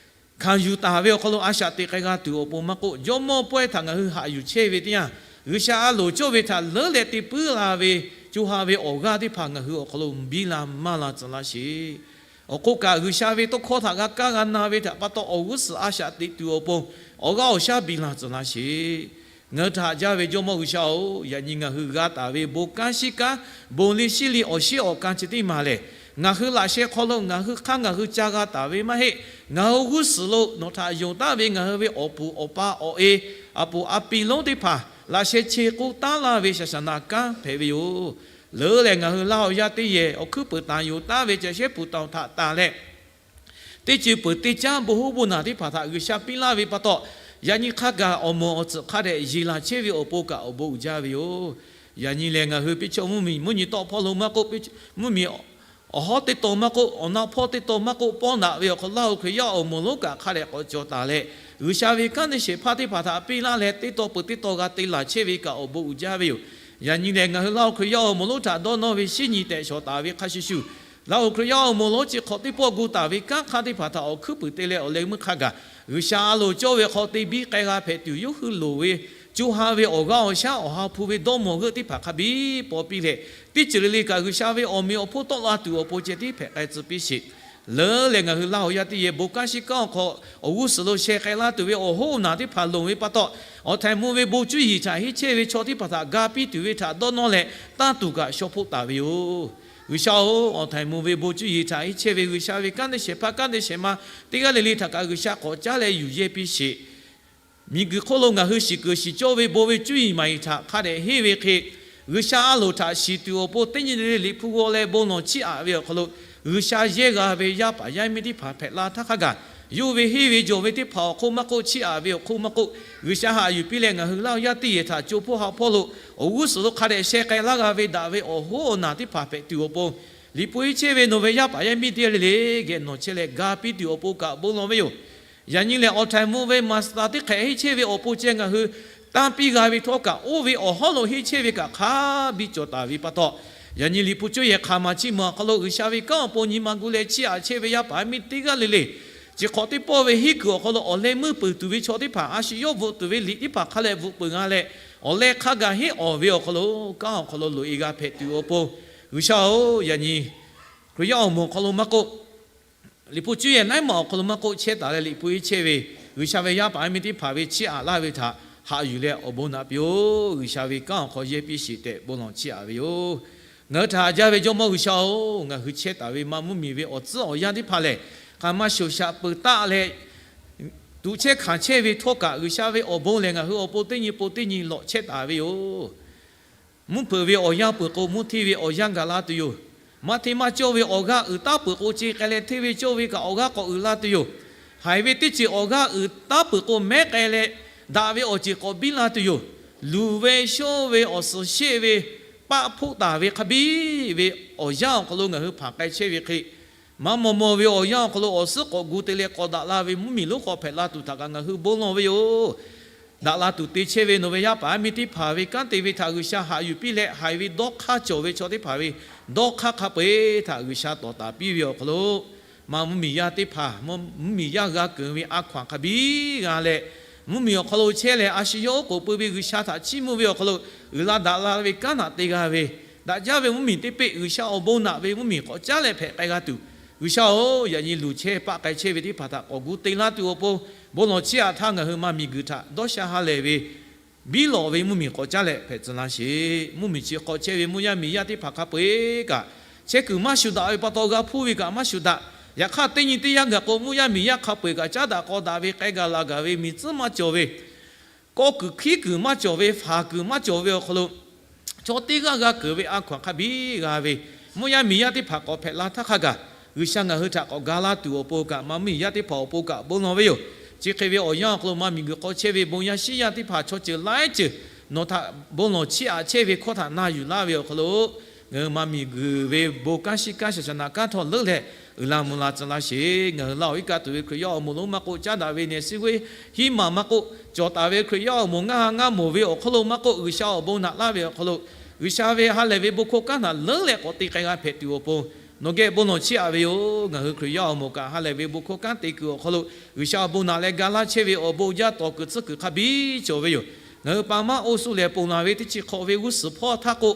hkanˍ yuˬ taˍ ve awˬ hk'aw lo a shaꞈ teꞈ k'ai g'a tuˬ awˬ pon maˇ k'oˆ, Jawˇmawˇ pawehˇ htaꞈ ngaˬ hui haꞈ yuˬ chehˇ ve teˇ yanˇ, G'uiˬsha a loˍ cawˇ ve htaꞈ leuˉ leh te puiˉ la ve co ha ve awˬ g'aˇ teˇ hpaˍ ngaˬ hui awˬ hk'aw lo biˇ la maˇ la tcuh laˇ sheˍ. Awˬ hk'oˆ kaꞈ, G'uiˬsha ve tawˇ hkawˇ htaꞈ g'a kaˇ g'a na ve htaꞈ pa taw awˬ g'uˇ suhˍ a shaꞈ teꞈ tuˬ awˬ pon awˬ g'aˇ awˬ shaˉ biˇ la tcuh laˇ sheˍ. Ngaˬ hui htaꞈ haꞈ jaˇ ve Jawˇmawˇ G'uiˬsha-oˬ, yaꞈ nyi ngaˬ hui g'a taˍ ve bon kanˉ shiˉ kanˉ, bon liˇ shiˉ liˇ awˬ shiˉ awˬ kan chi teˇ maˬ lehˬ, ngaˬ hui laꞈ sheh hk'aw lo ngaˬ hui hk'aˇ ngaˬ hui ca g'a taˍ ve maˇ heˆ. Ngaˬ hui g'uˇ suhˍ lo nawˬ htaꞈ yonˍ taˉ ve ngaˬ hui ve awˬ puˍ awˬ pa awˬ e, a puˍ a pi lonˉ teˇ hpaˍ laꞈ sheh che k'oˆ taˉ laˇ ve shaˍ shaˍ naˍ kanˉ hpehꞈ ve yoˬ. Leuˉ lehˬ, ngaˬ hui laˇ awˬ yaˇ teˇ yehˬ awˬ hkuiˉ peuˬ taˍ yoˬ taˉ ve caˬ shehˉ puˍ taˍ htaꞈ tanˬ leh, teˇ ceuˬ peuˬ teˇ caˉ bon hoˉ bon naˬ teˇ hpaˍ htaꞈ G'uiˬsha piˇ laˇ ve pa taw, yaꞈ nyi hk'a gaˬ awˬ moˍ awˬ tcuhꞈ hk'a dehꞈ yeˬ laˬ chehˇ ve awˬ pon kaꞈ awˬ bon uiˍ jaˇ ve yoˬ. Yaꞈ nyi lehˬ, ngaˬ hui piˇ chaw mvuhˇmiˬ mvuhˇ nyi tawˆ hpawˇ lo maˇ k'oˆ, mvuhˇmiˬ awˬ hawˉ teˇ taw maˇ k'oˆ, awˬ naˆ hpawˇ teˇ taw maˇ k'oˆ, pawˇ naꞈ ve awˬ hk'aw lo laˇ-oˬ, Hkriꞈ yaˇ awˬ moˍ lonˉ kaꞈ hk'a dehꞈ k'awꞈ cawˬ taˍ leh, G'uiˬsha ve kanˉ te shehˍ hpaˇ teˇ hpaˍ htaꞈ piˇ laˇ leh, teˇ taw peuˬ teˇ taw g'a te laˬ chehˇ ve kaꞈ awˬ bon uiˍ jaˇ ve yoˬ. Yaꞈ nyi lehˬ, ngaˬ hui laˇ-oˬ, Hkriꞈ yaˇ awˬ moˍ lonˉ htaꞈ dawˇ nawˇ ve shinˉ nyi tehꞈ shawˍ taˍ ve hk'a shuˍ shuˍ, laˇ-oˬ, Hkriꞈ yaˇ awˬ moˍ lonˉ chi hk'awꞈ teˇ pawˆ gu taˍ ve kanˉ hk'aˇ teˇ hpaˍ htaꞈ awˬ hkuiˉ puiˍ te leh awˬ leh meuˇ hk'a gaˬ G'uiˬsha a loˍ cawˇ ve hk'aw te biˇ k'ai g'a hpehꞈ tuˬ yawˇ hui loˍ ve co ha ve awˬ g'aˇ awˬ shaˉ awˬ ha hpu ve dawˇ mawˬ g'euˆ teˇ hpaˍ hk'a biˇ paw piˇ leh, teˇ ceuˬ le le kaꞈ G'uiˬsha ve awˬ meꞈ awˬ hponˇ tawˆ la tuˬ awˬ pon ceh tiˉ hpehꞈ k'ai tcuh piˇ sheˍ. leuˉ leh ngaˬ hui Laˇ huˍ yaˇ teˇ yehˬ bon kanˉ shiˉ kanˉ awˬ hk'aw awˬ g'uˇ suhˍ lo sheh k'ai laˇ tuˬ ve awˬ hoˉ awˬ naˬ teˇ hpaˍ loˍ ve pa taw, awˬ htaiˍ mvuh ve bon cuˇ yiˍ htaꞈ henˇ chehˇ ve chaw teˇ hpaˍ htaꞈ ga piˇ tuˬ ve htaꞈ dawˇ nawˇ leh, tanˇ tuˬ kaꞈ shaw hpoˆ taˍ ve yoˬ. G'uiˬsha-oˬ, awˬ htaiˍ mvuh ve bon cuˇ yiˍ htaꞈ henˇ chehˇ ve G'uiˬsha ve kanˉ teˇ shehˍ hpaˇ kanˉ teˇ shehˍ ma teˇ g'aˇ le le htaꞈ kaꞈ G'uiˬsha k'awꞈ caˉ leh yuˬ yehˇ piˇ sheˍ. Miˬguiˬ hk'oˆ lo ngaˬ hui shiˍ kuiˬ shiˍ cawˇ ve bon ve cuˇ yiˍ maˍ yiˍ htaꞈ hk'a dehꞈ henˇ ve hk'e, G'uiˬsha a loˍ htaꞈ shiˍ tuˬ awˬ pon teˇ nyi le le Liꞈ hpu g'aw leh bon lawˬ chiˇ aꞈ ve awˬ hk'aw lo, G'uiˬsha yehˇ g'a ve yaˇ paˍ yaˇ miˇ teˇ hpaˍ hpehꞈ la htaˇ hk'a gaˬ, yawˇ ve henˇ ve jawˬ ve teˇ hpaˍ awˬ hk'oˆ maˇ k'oˆ, chiˇ aꞈ ve awˬ hk'oˆ maˇ k'oˆ, G'uiˬsha haꞈ yuˬ piˇ leh ngaˬ hui Laˇ huˍ yaˇ teˇ yehˬ htaꞈ co hpawˇ ha hpawˇ lo awˬ g'uˇ suhˍ lo hk'a dehꞈ sheh k'ai laˇ g'a ve daꞈ ve awˬ hoˉ awˬ naˬ teˇ hpaˍ hpehꞈ tuˬ awˬ pon, Liꞈ hpu henˇ chehˇ ve nawˬ ve yaˇ paˍ yaˇ miˇ teˇ g'aˇ le le geh nawˬ chehˇ leh ga piˇ tuˬ awˬ pon kaꞈ bon lawˬ ve yoˬ. Yaꞈ nyi lehˬ, awˬ htaiˍ mvuh ve maˍsaˍ teˇ hk'ehꞈ henˇ chehˇ ve awˬ pon ceh ngaˬ hui tanˇ piˇ g'a ve htawˇ kaꞈ, oˇ ve awˬ hawˉ lo henˇ chehˇ ve kaꞈ hk'a biˇ cawˬ taˍ ve pa taw, yaꞈ nyi Liꞈ hpu cuˇ yehˬ hk'aˬ maˬ chi maˬ awˬ hk'aw lo G'uiˬsha ve kanˉ awˬ pon nyi ma gu leh chiˇ aꞈ chehˇ ve yaˇ paˍ yaˇ miˇ teˇ g'aˇ le le, chi hk'awꞈ teˇ pawˆ ve henˇ kuiˬ awˬ hk'aw lo awˬ leh meuˇ peuˬ tuˬ ve chaw teˇ hpaˍ a shu yawˇ bvuhꞈ tuˬ ve liꞈ teˇ hpaˍ hk'a leh bvuhꞈ peuˬ g'a leh, awˬ leh hk'a gaˬ henˇ awˬ ve awˬ hk'aw lo, kanˉ awˬ hk'aw lo loꞈ e g'a hpehꞈ tuˬ awˬ pon, G'uiˬsha-oˬ, yaꞈ nyi Hkriꞈ yaˇ awˬ moˍ awˬ hk'aw lo maˇ k'oˆ, Liꞈ hpu cuˇ yehˬ naˉ maˬ awˬ hk'aw lo maˇ k'oˆ, chehˇ taˍ leh Liꞈ hpu henˇ chehˇ ve G'uiˬsha ve yaˇ paˍ yaˇ miˇ teˇ hpaˍ ve chiˇ aꞈ laˇ ve htaꞈ haꞈ yuˬ leh awˬ bon naꞈ piˇ-oˬ. G'uiˬsha ve kanˉ awˬ hk'aw yehˇ piˇ sheˍ tehꞈ bon lawˬ chiˇ aꞈ ve yoˬ. Ngaˬ hui htaꞈ haꞈ jaˇ ve Jawˇmawˇ G'uiˬsha-oˬ, ngaˬ hui chehˇ taˍ ve maˇ mvuhˇmiˬ ve awˬ tcuhˉ awˬ yanˇ teˇ hpaˍ lehˬ, hk'aˬ ma shoˍ shaꞈ peuˬ taˆ leh tuꞈ chehˇ hkanˍ chehˇ ve htawˇ kaꞈ, G'uiˬsha ve awˬ bon lehˬ ngaˬ hui awˬ pon teˇ nyi pon teˇ nyi lawꞈ chehˇ taˍ ve yoˬ. Mvuhˇ hpeuꞈ ve awˬ yanˇ peuˬ k'o, mvuhˇ hteˇ ve awˬ yanˇ gaˬ la tuˬ yoˬ. Maˇ hteˇ maˇ cawˇ ve awˬ g'aˇ uiˍ taˉ peuˬ k'o, ce k'ai leh hteˇ ve cawˇ ve kaꞈ awˬ g'aˇ k'awꞈ uiˍ la tuˬ yoˬ. Haiˬ ve teˇ ceuˬ awˬ g'aˇ uiˍ taˉ peuˬ k'o, mehˉ k'ai leh daꞈ ve awˬ ceuˬ k'awꞈ biˇ la tuˬ yoˬ. Luˬ ve shoˇ ve awˬ suhˍ sheˆ ve paˆ hpoˆ taˍ ve hk'a biˇ ve awˬ yanˇ awˬ hk'aw lo ngaˬ hui hpanˍ k'ai chehˇ ve hk'e, maˇ maw maw ve awˬ yanˇ awˬ hk'aw lo awˬ suhˉ k'awꞈ gu te leh k'awꞈ daꞈ la ve mvuhˇmiˬ lonˉ hk'aw hpehꞈ la tuˬ htaꞈ kaꞈ ngaˬ hui bon lawˬ ve yoˬ. Daꞈ la tuˬ te chehˇ ve nawˬ ve yaˇ paˍ yaˇ miˇ teˇ hpaˍ ve kanˉ te ve htaꞈ G'uiˬsha haꞈ yuˬ piˇ leh, haiˬ ve dawˇ hk'aˇ cawˬ ve chaw teˇ hpaˍ ve dawˇ hk'aˇ hk'a peu-eˬ htaꞈ G'uiˬsha tawˍ taˍ piˇ ve awˬ hk'aw lo, maˇ mvuhˇmiˬ yaˇ teˇ hpaˍ, mvuhˇmiˬ yaˇ g'a keunˍ ve a hkaw-anˬ hk'a biˇ g'a leh, mvuhˇmiˬ awˬ hk'aw lo chehˇ leh a shu yawˇ oˉ k'oˍ pui ve G'uiˬsha htaꞈ chiˇ mvuh ve awˬ hk'aw lo, uiˍ la daꞈ la ve kanˉ htaꞈ te g'a ve, daꞈ jaˇ ve mvuhˇmiˬ teˇ peˆ G'uiˬsha awˬ bon naꞈ ve mvuhˇmiˬ k'awꞈ caˉ leh hpehꞈ k'ai g'a tuˬ, G'uiˬsha-oˬ, yaꞈ nyi luˬ chehˇ paˆ k'ai chehˇ ve teˇ hpaˍ htaꞈ k'awꞈ gu te laˇ tuˬ awˬ pon, bon lawˬ chiˇ aꞈ htaˇ ngaˬ hui maˇ miˬguiˬ htaꞈ dawˇ sha ha lehˬ ve biˇ lawꞈ ve mvuhˇmiˬ k'awꞈ caˉ leh hpehꞈ tcuh laˇ sheˍ. Mvuhˇmiˬ chi hk'aw chehˇ ve mvuhˇ yaˇ miˬ yaˇ teˇ hpaˍ hk'a peu-eˬ kaꞈ, chehˇ kuiˬ maˇ shuˍ daꞈ ve pa taw g'a hpuˇ ve kaꞈ maˇ shuˍ daꞈ. Yaꞈ hk'aˇ teˇ nyi teˇ yanˇ gaˬ k'o, mvuhˇ yaˇ miˬ yaˇ hk'a peu-eˬ kaꞈ caˉ daꞈ k'aw daꞈ ve, k'ai gaˬ la gaˬ ve, miˬ tcuhˉ maˇ cawˬ ve, kawˆ kuiˬ hkiˉ kuiˬ maˇ cawˬ ve, faˍ kuiˬ maˇ cawˬ ve awˬ hk'aw lo, chaw teˇ g'aˇ g'a keunˍ ve a hkaw-anˬ hk'a biˇ g'a ve, mvuhˇ yaˇ miˬ yaˇ teˇ hpaˍ k'awꞈ hpehꞈ la htaˇ hk'a gaˬ, G'uiˬsha ngaˬ hui htaꞈ k'awꞈ ga laˇ tuˬ awˬ pon kaꞈ, maˇ mvuhˇmiˬ yaˇ teˇ hpaˍ awˬ pon kaꞈ bon lawˬ ve yoˬ. Chi hk'e ve awˬ yanˇ awˬ hk'aw lo maˇ miˬguiˬ hk'aw chehˇ ve bon yaˇ shiˉ yaˇ teˇ hpaˍ chaw ceuˬ laiˉ ceuˬ nawˬ htaꞈ bon lawˬ chiˇ aꞈ chehˇ ve hkawˇ htaꞈ na yuˬ laˇ ve awˬ hk'aw lo, ngaˬ hui maˇ miˬguiˬ ve bon kanˉ shiˉ kanˉ shaˍ shaˍ naꞈ kanˉ htawˇ leuˉ leh uiˍ la mvuh la tcuh laˇ sheˍ. Ngaˬ hui Laˇ huˍ iˉ kaˆ tuˬ ve Hkriꞈ yaˇ awˬ moˍ lonˉ maˇ k'oˆ, caˉ daꞈ ve nehˬ siˉ g'uiˇ hiˉ maˬ maˇ k'oˆ, cawˬ taˍ ve Hkriꞈ yaˇ awˬ moˍ ngaˇ ha ngaˇ moˍ ve awˬ hk'aw lo maˇ k'oˆ, G'uiˬsha awˬ bon naꞈ laˇ ve awˬ hk'aw lo, G'uiˬsha ve ha lehˬ ve bon hkawˇ kanˉ htaꞈ leuˉ leh k'awꞈ te k'ai g'a hpehꞈ tuˬ awˬ pon, nawˬ geh bon lawˬ chiˇ aꞈ ve yoˬ. Ngaˬ hui Hkriꞈ yaˇ awˬ moˍ kaꞈ ha lehˬ ve bon hkawˇ kanˉ te kuiˬ awˬ hk'aw lo, G'uiˬsha awˬ bon naꞈ leh ga laˇ chehˇ ve awˬ bon jaˇ tawˍ kuiˬ tcuhˉ kuiˬ hk'a biˇ cawˬ ve yoˬ. Ngaˬ hui pa maˇ oˇ suh lehˬ ponˬ laˬ ve teˇ chi hk'awꞈ ve g'uˇ suhˍ hpawˇ htaˇ k'o,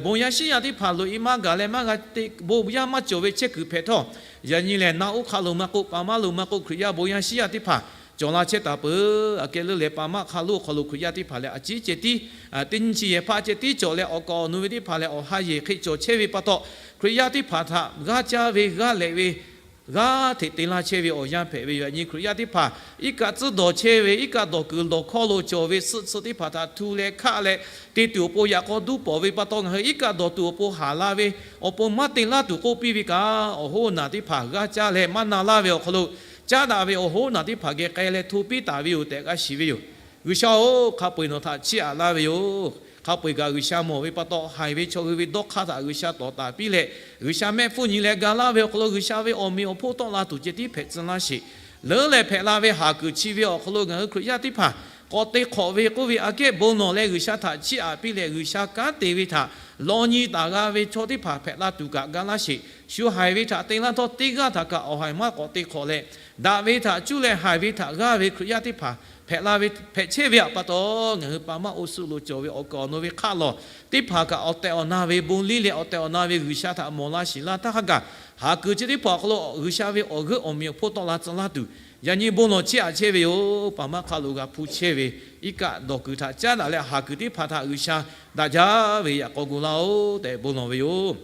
bon yaˇ shiˉ yaˇ teˇ hpaˍ loꞈ e maˇ gaˬ leh maˇ g'a te, bon yaˇ maˇ cawˬ ve chehˇ kuiˬ hpehꞈ htawˇ, yaꞈ nyi lehˬ naˆ uˉ hk'aˆ lo maˇ k'oˆ, pa maˇ lo maˇ k'oˆ, Hkriꞈ yaˇ bon yaˇ shiˉ yaˇ teˇ hpaˍ cawˬ la chehˇ taˍ peuˬ. Aꞈ kehˉ leuˉ leh pa maˇ hk'aˆ lo awˬ hk'aw lo Hkriꞈ yaˇ teˇ hpaˍ lehˬ a ciˉ ceh tiˉ, teˇ nyiˇ chi yehˬ hpaˇ ceh tiˉ cawˬ leh awˬ kaˍ awˬ nu ve teˇ hpaˍ lehˬ awˬ ha yehˬ hk'e cawˬ chehˇ ve pa taw, Hkriꞈ yaˇ teˇ hpaˍ htaꞈ g'aˇ caˇ ve g'aˇ lehꞈ ve g'aˇ hteꞈ te laˇ chehˇ ve awˬ yanˇ hpehꞈ ve yoˬ. Yaꞈ nyi Hkriꞈ yaˇ teˇ hpaˍ iˉ kaˆ tcuhˉ dawˬ chehˇ ve iˉ kaˆ dawˬ kuiˬ dawˬ hkawˇ lo cawˬ ve suhˆ tsuhˆ teˇ hpaˍ htaꞈ htu leh hkaˆ leh te tuˬ awˬ pon yaꞈ k'aw duˇ pawˍ ve pa taw, ngaˬ hui iˉ kaˆ dawˬ tuˬ awˬ pon haˍ la ve awˬ pon maˇ te laˇ tuˬ k'oˆ piˇ ve kaꞈ, awˬ hoˉ naˬ teˇ hpaˍ g'aˇ caˇ leh maˇ na laˇ ve awˬ hk'aw lo, caˉ daꞈ ve awˬ hoˉ naˬ teˇ hpaˍ geh k'ai leh hto piˇ taˍ ve yoˬ tehꞈ g'a shiˍ ve yoˬ. G'uiˬsha-oˬ, hk'a peu-eˬ nawˬ htaꞈ chiˇ aꞈ laˇ ve yoˬ. Hk'a peu-eˬ kaꞈ G'uiˬsha mawˬ ve pa taw, haiˬ ve chaw hui ve dawˇ hk'aˇ htaꞈ G'uiˬsha tawˍ taˍ piˇ leh, G'uiˬsha mehˆ hpfuhˇ nyi leh ga laˇ ve awˬ hk'aw lo G'uiˬsha ve awˬ meꞈ awˬ hponˇ tawˆ la tuˬ ceh tiˉ hpehꞈ tcuh laˇ sheˍ. Leuˉ leh hpehꞈ la ve haˍ kuiˬ chi ve awˬ hk'aw lo ngaˬ hui Hkriꞈ yaˇ teˇ hpaˍ k'awꞈ te hk'awꞈ ve k'oˆ ve aꞈ kehˉ bon lawˬ leh G'uiˬsha htaꞈ chiˇ aꞈ piˇ leh G'uiˬsha kanˉ te ve htaꞈ law nyi taˍ g'a ve chaw teˇ hpaˍ hpehꞈ la tuˬ kaꞈ ga laˇ sheˍ. Shu haiˬ ve htaꞈ te laˇ htawˇ teˇ g'aˇ htaꞈ kaꞈ awˬ haiˬ maˇ k'awꞈ te hk'awꞈ leh, daꞈ ve htaꞈ cuˇ leh haiˬ ve htaꞈ g'aˇ ve Hkriꞈ yaˇ teˇ hpaˍ hpehꞈ la ve hpehꞈ chehˇ ve pa taw, ngaˬ hui pa maˇ oˇ suh lo cawˬ ve awˬ kaˍ awˬ nu ve hk'aˆ lawˬ teˇ hpaˍ kaꞈ awˬ tehˬ awˬ na ve bon liˇ leh awˬ tehˬ awˬ na ve G'uiˬsha htaꞈ mawˬ la shiˍ laˇ htaˇ hk'a gaˬ, haˍ kuiˬ chi teˇ hpaˍ awˬ hk'aw lo G'uiˬsha ve awˬ g'euˆ awˬ miˬ awˬ hponˇ tawˆ la tcuh laˇ tuˬ, yaꞈ nyi bon lawˬ chehˇ aꞈ chehˇ ve yoˬ. Paˍ maˇ hk'a lo g'a hpu chehˇ ve iˉ kaˆ dawˬ kuiˬ htaꞈ caˉ daꞈ leh haˍ kuiˬ teˇ hpaˍ htaꞈ G'uiˬsha daꞈ jaˇ ve yaꞈ k'aw gu laˇ-oˆ tehꞈ bon lawˬ ve yoˬ.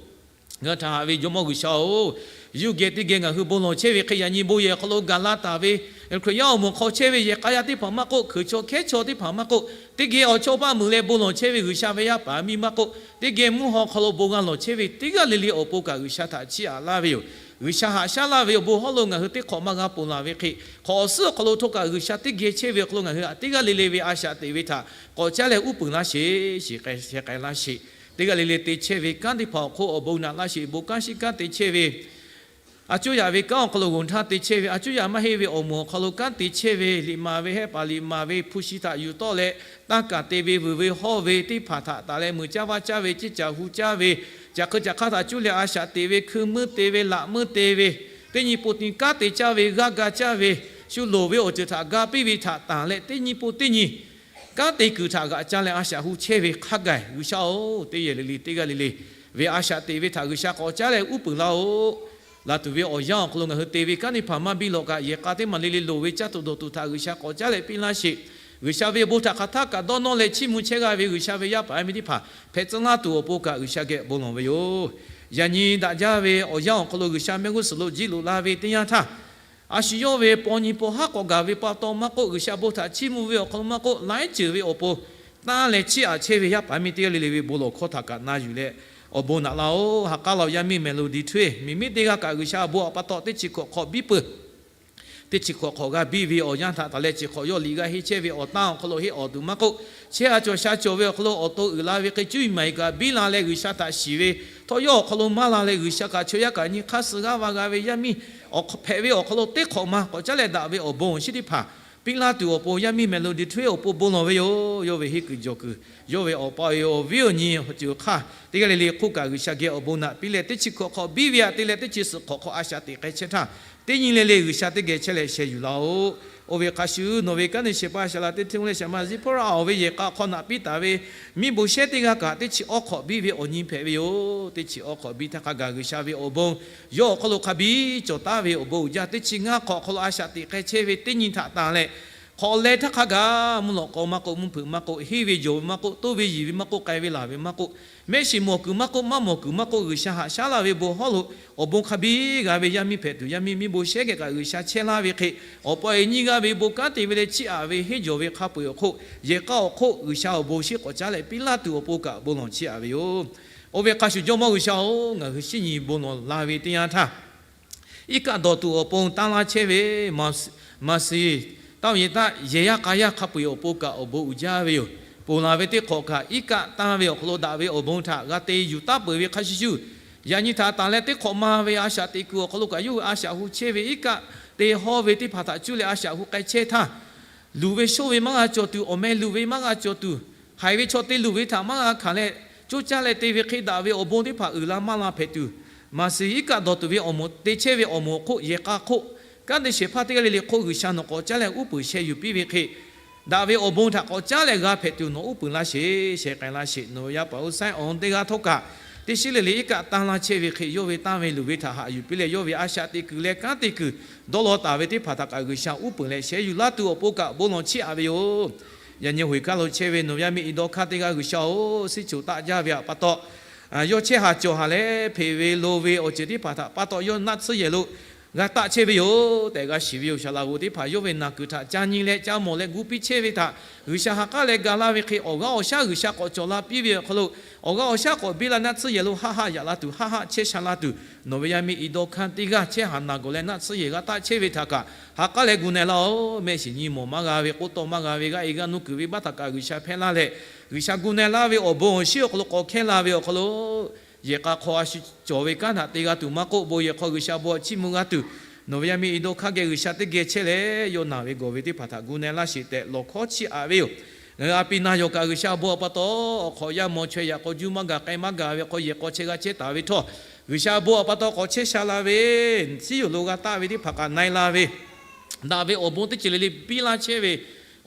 Ngaˬ hui htaꞈ haꞈ ve Jawˇmawˇ G'uiˬsha-oˬ, yawˇ geh teˇ geh ngaˬ hui bon lawˬ chehˇ ve hk'e, yaꞈ nyi bon yehˬ awˬ hk'aw lo gaˬ la taˍ ve Hkriꞈ yaˇ awˬ moˍ hk'aw chehˇ ve yehˬ k'a yaˇ teˇ hpaˍ maˇ k'oˆ, hkui chaw hkehˉ chaw teˇ hpaˍ maˇ k'oˆ, teˇ geh awˬ chawˇ paˆ muiˬ leh bon lawˬ chehˇ ve G'uiˬsha ve yaˇ paˍ miˇ maˇ k'oˆ, teˇ geh mvuhˇ haw hk'aw lo bon g'a lawˬ chehˇ ve teˇ g'aˇ le le awˬ pon kaꞈ G'uiˬsha htaꞈ chiˇ aꞈ laˇ ve yoˬ. G'uiˬsha haꞈ shaˉ laˇ ve awˬ bon hawˉ lo ngaˬ hui teˇ hk'awꞈ maˇ g'a ponˬ laˬ ve hk'e, hk'awꞈ awˬ suhˉ awˬ hk'aw lo htawˇ kaꞈ G'uiˬsha teˇ geh chehˇ ve awˬ hk'aw lo ngaˬ hui htaꞈ teˇ g'aˇ le le ve a shaꞈ teꞈ ve htaꞈ k'awꞈ caˉ leh uˉ peunˍ laˇ sheˍ, shiˍ k'ai sheh k'ai laˇ sheˍ. Teˇ g'aˇ le le te chehˇ ve kanˉ teˇ hpaˍ awˬ hk'oˆ awˬ bon naꞈ laˇ sheˍ. Bon kanˉ shiˉ kanˉ te chehˇ ve, a cuˇ yaꞈ ve kanˉ awˬ hk'aw lo g'oˬ htaˇ te chehˇ ve, a cuˇ yaꞈ maˇ heˆ ve awˬ moˍ awˬ hk'aw lo kanˉ te chehˇ ve, liꞈ maˍ ve hehˆ paˍ liꞈ maˍ ve hpu shi htaꞈ yuˬ tawˆ leh, tanˇ kaˍ te ve, vuiˬ ve hawˇ ve teˇ hpaˍ htaꞈ taˍ leh meuꞈ caˇ vaˇ caˇ ve, ceˇ caˬ hu caˇ ve, caˬ hk'eu caˬ hk'aˇ htaꞈ cuˇ leh a shaꞈ teꞈ ve, hkui meuˇ te ve, laꞈ meuˇ te ve, teˇ nyi po teˇ nyi kanˉ te caˇ ve, g'aˇ ga caˇ ve, shu loˍ ve awˬ ceuˬ htaꞈ ga piˇ ve htaꞈ tanˍ leh teˇ nyi po teˇ nyi kanˉ te kuiˬ htaꞈ g'aꞈ caˇ leh a shaꞈ hu chehˇ ve hk'a gaˬ, G'uiˬsha-oˬ, teˇ yehˬ le le teˇ g'aˇ le le ve a shaꞈ teꞈ ve htaꞈ G'uiˬsha k'awꞈ caˉ leh uˉ peunˍ laˇ-oˆ. Laˬ tuˬ ve awˬ yanˇ awˬ hk'aw lo ngaˬ hui te ve kanˉ teˇ hpaˍ maˇ biˇ lawꞈ kaꞈ, yehˬ k'a teˇ maˬ le le loˍ ve caˇ tuˬ dawˬ tuˬ htaꞈ G'uiˬsha k'awꞈ caˉ leh piˇ laˇ sheˍ. G'uiˬsha ve awˬ bon htaꞈ hk'aˬ htaˇ kaꞈ dawˇ nawˇ leh chiˇ mvuh chehˇ g'a ve G'uiˬsha ve yaˇ paˍ yaˇ miˇ teˇ hpaˍ hpehꞈ tcuh laˇ tuˬ awˬ pon kaꞈ G'uiˬsha geh bon lawˬ ve yoˬ. Yaꞈ nyi daꞈ jaˇ ve awˬ yanˇ awˬ hk'aw lo G'uiˬsha mehˆ g'uˇ suhˍ lo jiˇ loꞈ la ve teˇ yanˇ htaˇ, a shu yawˇ ve paw nyi paw haˉ k'awꞈ gaˬ ve pa taw maˇ k'oˆ, G'uiˬsha bon htaꞈ chiˇ mvuh ve awˬ hk'aw lo maˇ k'oˆ, laiˉ ceuˬ ve awˬ pon tanˇ leh chiˇ aꞈ chehˇ ve yaˇ paˍ yaˇ miˇ teˇ g'aˇ le le ve bon lawˬ hkawˇ htaꞈ kaꞈ na yuˬ leh awˬ bon naꞈ laˇ-oˆ. Ha k'aˉ laꞈ yaˇ miˇ Melody Thui-e, miˬ miˉ teˇ g'aˇ kaꞈ G'uiˬsha awˬ bon awˬ pa taw teˇ chi hkawꞈ hk'awꞈ biˇ peuˬ. Teˇ chi hkawꞈ hk'awꞈ g'a biˇ ve awˬ yanˇ htaꞈ taˍ leh chi hk'awꞈ yawˇ liꞈ g'aˇ henˇ chehˇ ve awˬ tanˇ awˬ hk'aw lo heˆ awˬ tuˬ maˇ k'oˆ, chehˇ a cawˬ sha cawˬ ve awˬ hk'aw lo awˬ to uiˍ la ve hk'e cuˇ yiˍ maˍ yiˍ kaꞈ biˇ la leh G'uiˬsha htaꞈ shiˍ ve htawˇ, yawˇ awˬ hk'aw lo maˇ la leh G'uiˬsha kaꞈ chaw yaˇ kaꞈ nyi hk'aˇ suh g'aˇ va g'a ve yaˇ miˇ hpehꞈ ve awˬ hk'aw lo teˇ hk'awꞈ ma k'awꞈ caˉ leh daꞈ ve awˬ bon awˬ shinˉ teˇ hpaˍ piˇ laˇ tuˬ awˬ pon yaˇ miˇ Melody Thui-e awˬ pon bon lawˬ ve yoˬ. Yawˇ ve henˇ kuiˬ jawˬ kuiˬ, yawˇ ve awˬ pa awˬ e awˬ viˉ awˬ nyi awˬ ceuˬ awˬ hk'aˇ teˇ g'aˇ le le hk'oˆ kaꞈ G'uiˬsha geh awˬ bon naꞈ piˇ leh teˇ chi hkawꞈ hk'awꞈ biˇ ve aꞈ te leh teˇ chi suhˍ hk'awꞈ hk'awꞈ a shaꞈ teꞈ k'ai chehˇ htaˇ, teˇ nyi le le G'uiˬsha teˇ geh chehˇ leh sheh yuˬ laˇ-oˆ. Oˇ ve hk'a shuˍ nawˬ ve kanˉ te shehˍ hpaˇ Shaˍlaˍ teˇ hteˇ leh Shaˍ ma Ziˇhpoˇraˆ awˬ ve yehˬ k'a hk'aw naꞈ piˇ taˍ ve miˇ bon shehˉ teˇ g'aˇ kaꞈ teˇ chi awˉ hk'awꞈ biˇ ve awˬ nyi hpehꞈ ve yoˬ. Teˇ chi awˉ hk'awꞈ biˇ htaˇ hk'a gaˬ G'uiˬsha ve awˬ bon yawˇ awˬ hk'aw lo hk'a biˇ cawˬ taˉ ve awˬ bon uiˍ jaˇ. Teˇ chi ngaˇ hk'awꞈ awˬ hk'aw lo a shaꞈ teꞈ k'ai chehˇ ve teˇ nyi htaꞈ tanˬ leh, hk'awꞈ leh htaˇ hk'a gaˬ mvuhˇ lawꞈ k'aw maˇ k'oˆ, mvuhˇ hpeuꞈ maˇ k'oˆ, henˇ ve jawˬ ve maˇ k'oˆ, toˇ ve yiˬ ve maˇ k'oˆ, k'ai ve laˬ ve maˇ k'oˆ, mehˆ shiˍ mawˬ kuiˬ maˇ k'oˆ, maˇ mawˬ kuiˬ maˇ k'oˆ, G'uiˬsha haꞈ shaˉ laˇ ve bon hawˉ lo awˬ bon hk'a biˇ g'a ve yaˇ miˇ hpehꞈ tuˬ, yaˇ miˇ miˇ bon shehˉ geh kaꞈ G'uiˬsha chehˇ laˇ ve hk'e, awˬ pa awˬ e nyi g'a ve bon kanˉ te ve leh chiˇ aꞈ ve henˇ jawˬ ve hk'a peu-eˬ awˬ hk'oˆ, yehˬ k'a awˬ hk'oˆ G'uiˬsha awˬ bon shinˉ k'awꞈ caˉ leh piˇ laˇ tuˬ awˬ pon kaꞈ bon lawˬ chiˇ aꞈ ve yoˬ. Oˇ ve hk'a shuˍ Jawˇmawˇ G'uiˬsha-oˬ, ngaˬ hui shinˉ nyi bon lawˬ la ve teˇ yanˇ htaˇ, iˉ kaˆ dawˬ tuˬ awˬ pon tanˇ laˇ chehˇ ve maˍ siˍ, taˇ ve taˆ yehˬ yaˇ k'a yaˇ hk'a peu-eˬ awˬ pon kaꞈ awˬ bon uiˍ jaˇ ve yoˬ. Ponˬ laˬ ve teˇ hk'awꞈ kaꞈ iˉ kaˆ tanˇ ve awˬ hk'aw lo daꞈ ve awˬ bon htaꞈ g'a te yuˬ taˉ peuˬ ve hk'a shuˍ shuˍ, yaꞈ nyi htaꞈ tanˬ leh teˇ hk'awꞈ ma ve a shaꞈ teꞈ kuiˬ awˬ hk'aw lo kaꞈ yawˇ hui a shaꞈ hu chehˇ ve iˉ kaˆ te hawˇ ve teˇ hpaˍ htaꞈ cuˇ leh a shaꞈ hu k'ai chehˇ htaˇ, luˬ ve shoˆ ve maˇ g'a cawˬ tuˬ, awˬ meh luˬ ve maˇ g'a cawˬ tuˬ, haiˬ ve chaw te luˬ ve htaꞈ maˇ g'a hkanˍ leh, coˇ caˇ leh te ve hk'e daꞈ ve awˬ bon teˇ hpaˍ uiˍ la maˇ la hpehꞈ tuˬ, maˍ siˍ iˉ kaˆ dawˬ tuˬ ve awˬ moˍ te chehˇ ve awˬ moˍ hk'oˆ, yehˬ k'a hk'oˆ, kanˉ te shehˍ hpaˇ teˇ g'aˇ le le hk'oˆ G'uiˬsha nawˬ k'awꞈ caˉ leh uˉ peunˍ sheh yuˬ piˇ ve hk'e, daꞈ ve awˬ bon htaꞈ k'awꞈ caˉ leh g'a hpehꞈ tuˬ nawˬ uˉ peunˍ laˇ sheˍ, sheh k'ai laˇ sheˍ. Nawˬ ve yaˇ paˍ Uˇsaˉ awˬ teˇ g'aˇ htawˇ kaꞈ, teˇ shiˉ le le iˉ kaˆ tanˇ laˇ chehˇ ve hk'e, yawˇ ve tanˇ ve luˬ ve htaꞈ haꞈ yuˬ piˇ leh, yawˇ ve a shaꞈ teꞈ kuiˬ leh kanˉ te kuiˬ dawˇ law taˍ ve teˇ hpaˍ htaꞈ kaꞈ G'uiˬsha uˉ peunˍ leh sheh yuˬ laˇ tuˬ awˬ pon kaꞈ bon lawˬ chiˇ aꞈ ve yoˬ. Yaꞈ nyi hoꞈ kaˉ lo chehˇ ve nawˬ ve yaˇ miˇ Iˉdawˇhk'aˇ teˇ g'aˇ G'uiˬsha-oˬ, siˉ choˬ taˆ jaˇ ve htaꞈ pa taw, yawˇ chehˇ haˍ cawˬ haˍ leh hpeꞈ ve lo ve awˬ ceuˬ teˇ hpaˍ htaꞈ pa taw yawˇ naˆ tsuhˇ yehˬ lo g'a taˆ chehˇ ve yoˬ tehꞈ g'a shiˍ ve yoˬ. Shaˍlaꞈ g'oꞈ teˇ hpaˍ yawˇ ve naˬ kuiˬ htaꞈ ca nyi leh ca mawˬ leh gu piˇ chehˇ ve htaꞈ G'uiˬsha ha k'aˉ leh ga laˇ ve hk'e, awˬ g'aˇ awˬ shaˉ G'uiˬsha k'awꞈ cawˬ la piˇ ve awˬ hk'aw lo, awˬ g'aˇ awˬ shaˉ k'awꞈ biˇ la naˆ tsuhˇ yehˬ lo haˆ haˆ yaꞈ la tuˬ, haˆ haˆ chehˇ sha la tuˬ, nawˬ ve yaˇ miˇ Iˉdawˇhk'aˇ teˇ g'aˇ chehˇ haˍ naˬ gawˬ leh naˆ tsuhˇ yehˬ g'a taˆ chehˇ ve htaꞈ kaꞈ ha k'aˉ leh gu na-e laˇ-oˬ. Mehˆ shiˍ nyi mawˬ maˇ g'a ve, k'oˆ tawˆ maˇ g'a ve, g'aˇ e g'aˇ nuˇ kuiˬ ve baˆ htaꞈ kaꞈ G'uiˬsha hpehˇ laˇ leh, G'uiˬsha gu na-e laˇ ve awˬ bon awˬ shinˉ awˬ hk'aw lo k'awꞈ hkehˇ la ve awˬ hk'aw lo, yehˬ k'a hk'aw a shu cawˬ ve kanˉ htaꞈ te g'a tuˬ maˇ k'oˆ, bon yehˬ hk'aw G'uiˬsha bon htaꞈ chiˇ mvuh g'a tuˬ, nawˬ ve yaˇ miˇ Iˉdawˇhk'aˇ geh G'uiˬsha teˇ geh chehˇ leh, yawˇ naˬ ve gawˬ ve teˇ hpaˍ htaꞈ gu na-e laˇ sheˍ tehꞈ lawˬ hkawˇ chiˇ aꞈ ve yoˬ. Ngaˬ hui a pi na yawˬ kaꞈ G'uiˬsha bon awˬ pa taw, awˬ hk'awꞈ yaˇ maw chaweh yaꞈ k'aw juˇ maˇ gaˬ k'ai maˇ gaˬ ve hk'aw yehˬ k'aw chehˇ g'a chehˇ taˍ ve htawˇ, G'uiˬsha bon awˬ pa taw k'awꞈ chehˇ sha la ve, siˉ yoˬ lo g'a taˆ ve teˇ hpaˍ kaꞈ na-e la ve, daꞈ ve awˬ bon teˇ ceuˬ le le piˇ laˇ chehˇ ve,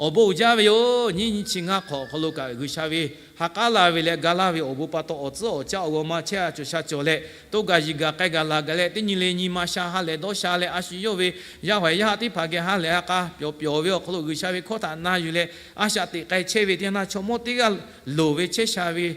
awˬ bon uiˍ jaˇ ve yoˬ. Nyiˇ nyi chi ngaˇ hk'awꞈ awˬ hk'aw lo kaꞈ G'uiˬsha ve ha k'aˉ la ve leh ga laˇ ve awˬ bon pa taw, awˬ tcuhˉ awˬ caˆ awˬ g'aw ma chehˇ a cawˬ sha cawˬ leh, toˇ gaˬ yiˬ gaˬ k'ai gaˬ laˬ gaˬ leh, teˇ nyi le nyi ma sha ha lehˬ dawˇ sha leh, a shu yawˇ ve yaˇ hawehˬ yaˇ haˆ teˇ hpaˍ geh ha lehˬ ha k'a pyawˬ pyawˬ ve awˬ hk'aw lo G'uiˬsha ve hkawˇ htaꞈ na yuˬ leh, a shaꞈ teꞈ k'ai chehˇ ve teˇ yanˇ, chaw mawˇ teˇ g'aˇ loˍ ve chehˇ sha ve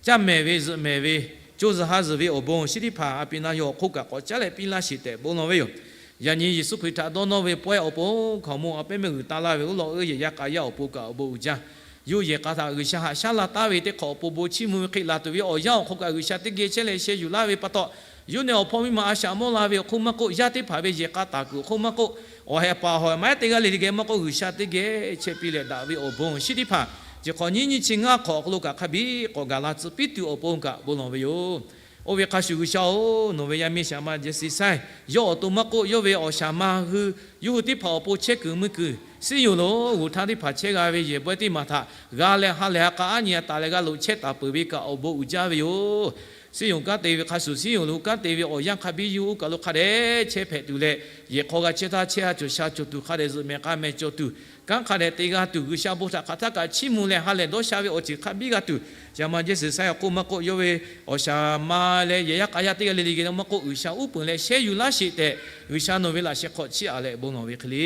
caˇ mehˍ ve zuhꞈ mehˍ ve, co zuhˬ ha zuhˬ ve awˬ bon chi teˇ hpaˍ a pi na yawˇ awˬ hk'oˆ kaꞈ k'awꞈ caˉ leh piˇ laˇ sheˍ tehꞈ bon lawˬ ve yoˬ. Yaꞈ nyi Yeˍsuˆ Hkriꞈ htaꞈ dawˇ nawˇ ve pawehˇ awˬ pon hkaoˍmonˇ a pehˉ mehˆ g'uiˬ taˍ laˇ ve uˉ lawˬ yehˬ yaˇ k'a yaˇ awˬ pon kaꞈ awˬ bon uiˍ jaˇ. Yawˇ yehˬ k'a htaꞈ G'uiˬsha haꞈ shaˉ la taˍ ve teˇ hk'awꞈ awˬ pon bon chiˇ mvuh ve hk'e laˬ tuˬ ve awˬ yanˇ awˬ hk'aw kaꞈ G'uiˬsha teˇ geh chehˇ leh sheh yuˬ laˇ ve pa taw, yawˇ nehˬ awˬ hpawˇ miˇ ma a shaꞈ mawˇ la ve awˬ hk'oˆ maˇ k'oˆ, yaˇ teˇ hpaˍ ve yehˬ k'a taˍ kuiˬ awˬ hk'oˆ maˇ k'oˆ, awˬ heh paˍ awˬ heh maˇ heˆ teˇ g'aˇ le le geh maˇ k'oˆ, G'uiˬsha teˇ geh chehˇ piˇ leh daꞈ ve awˬ bon chi teˇ hpaˍ chi hk'awꞈ nyiˇ nyi chi ngaˇ hk'awꞈ awˬ hk'aw lo kaꞈ hk'a biˇ k'awꞈ gaˬ la tcuh piˇ tuˬ awˬ pon kaꞈ bon lawˬ ve yoˬ. Oˇ ve hk'a shuˍ G'uiˬsha-oˬ, nawˬ ve yaˇ miˇ shaˍ ma Jesiˇsaiˇ yawˇ awˬ to maˇ k'oˆ, yawˇ ve awˬ shaˍ ma hui yawˇ hui teˇ hpaˍ awˬ pon chehˇ kuiˬ mui kuiˬ, Siˉyonˍ lo g'oˬ htaˇ teˇ hpaˍ chehˇ g'a ve yehˬ bawehˇ teˇ maˬ htaꞈ g'a leh ha lehˬ ha k'a aˉ nyi a taˍ leh g'a loꞈ chehˇ taˍ peuˬ ve kaꞈ awˬ bon uiˍ jaˇ ve yoˬ. Siˉyonˍ kanˉ te ve hk'a shuˍ, Siˉyonˍ lo kanˉ te ve awˬ yanˇ hk'a biˇ yawˇ hui kaˬ lo hk'a dehꞈ chehˇ hpehꞈ tuˬ leh, yehˬ hk'aw g'a chehˇ htaˇ chehˇ ha cawˬ sha cawˬ tuˬ, hk'a dehꞈ zuhꞈ mehˍ k'a mehˍ cawˬ tuˬ, kanˉ hk'a dehꞈ te g'a tuˬ, G'uiˬsha bon htaꞈ hk'aˬ htaˇ kaꞈ chiˇ mvuh leh ha lehˬ dawˇ sha ve awˬ ceuˬ hk'a biˇ g'a tuˬ, shaˍ ma Jesiˇsaiˇ awˬ hk'oˆ maˇ k'oˆ, yawˇ ve awˬ shaˍ ma leh yehˬ yaˇ k'a yaˇ teˇ g'aˇ le le geh maˇ k'oˆ, G'uiˬsha uˉ peunˍ leh sheh yuˬ laˇ sheˍ tehꞈ, G'uiˬsha nawˬ ve laꞈ sheh hk'aw chiˇ aꞈ leh bon lawˬ ve hk'e le.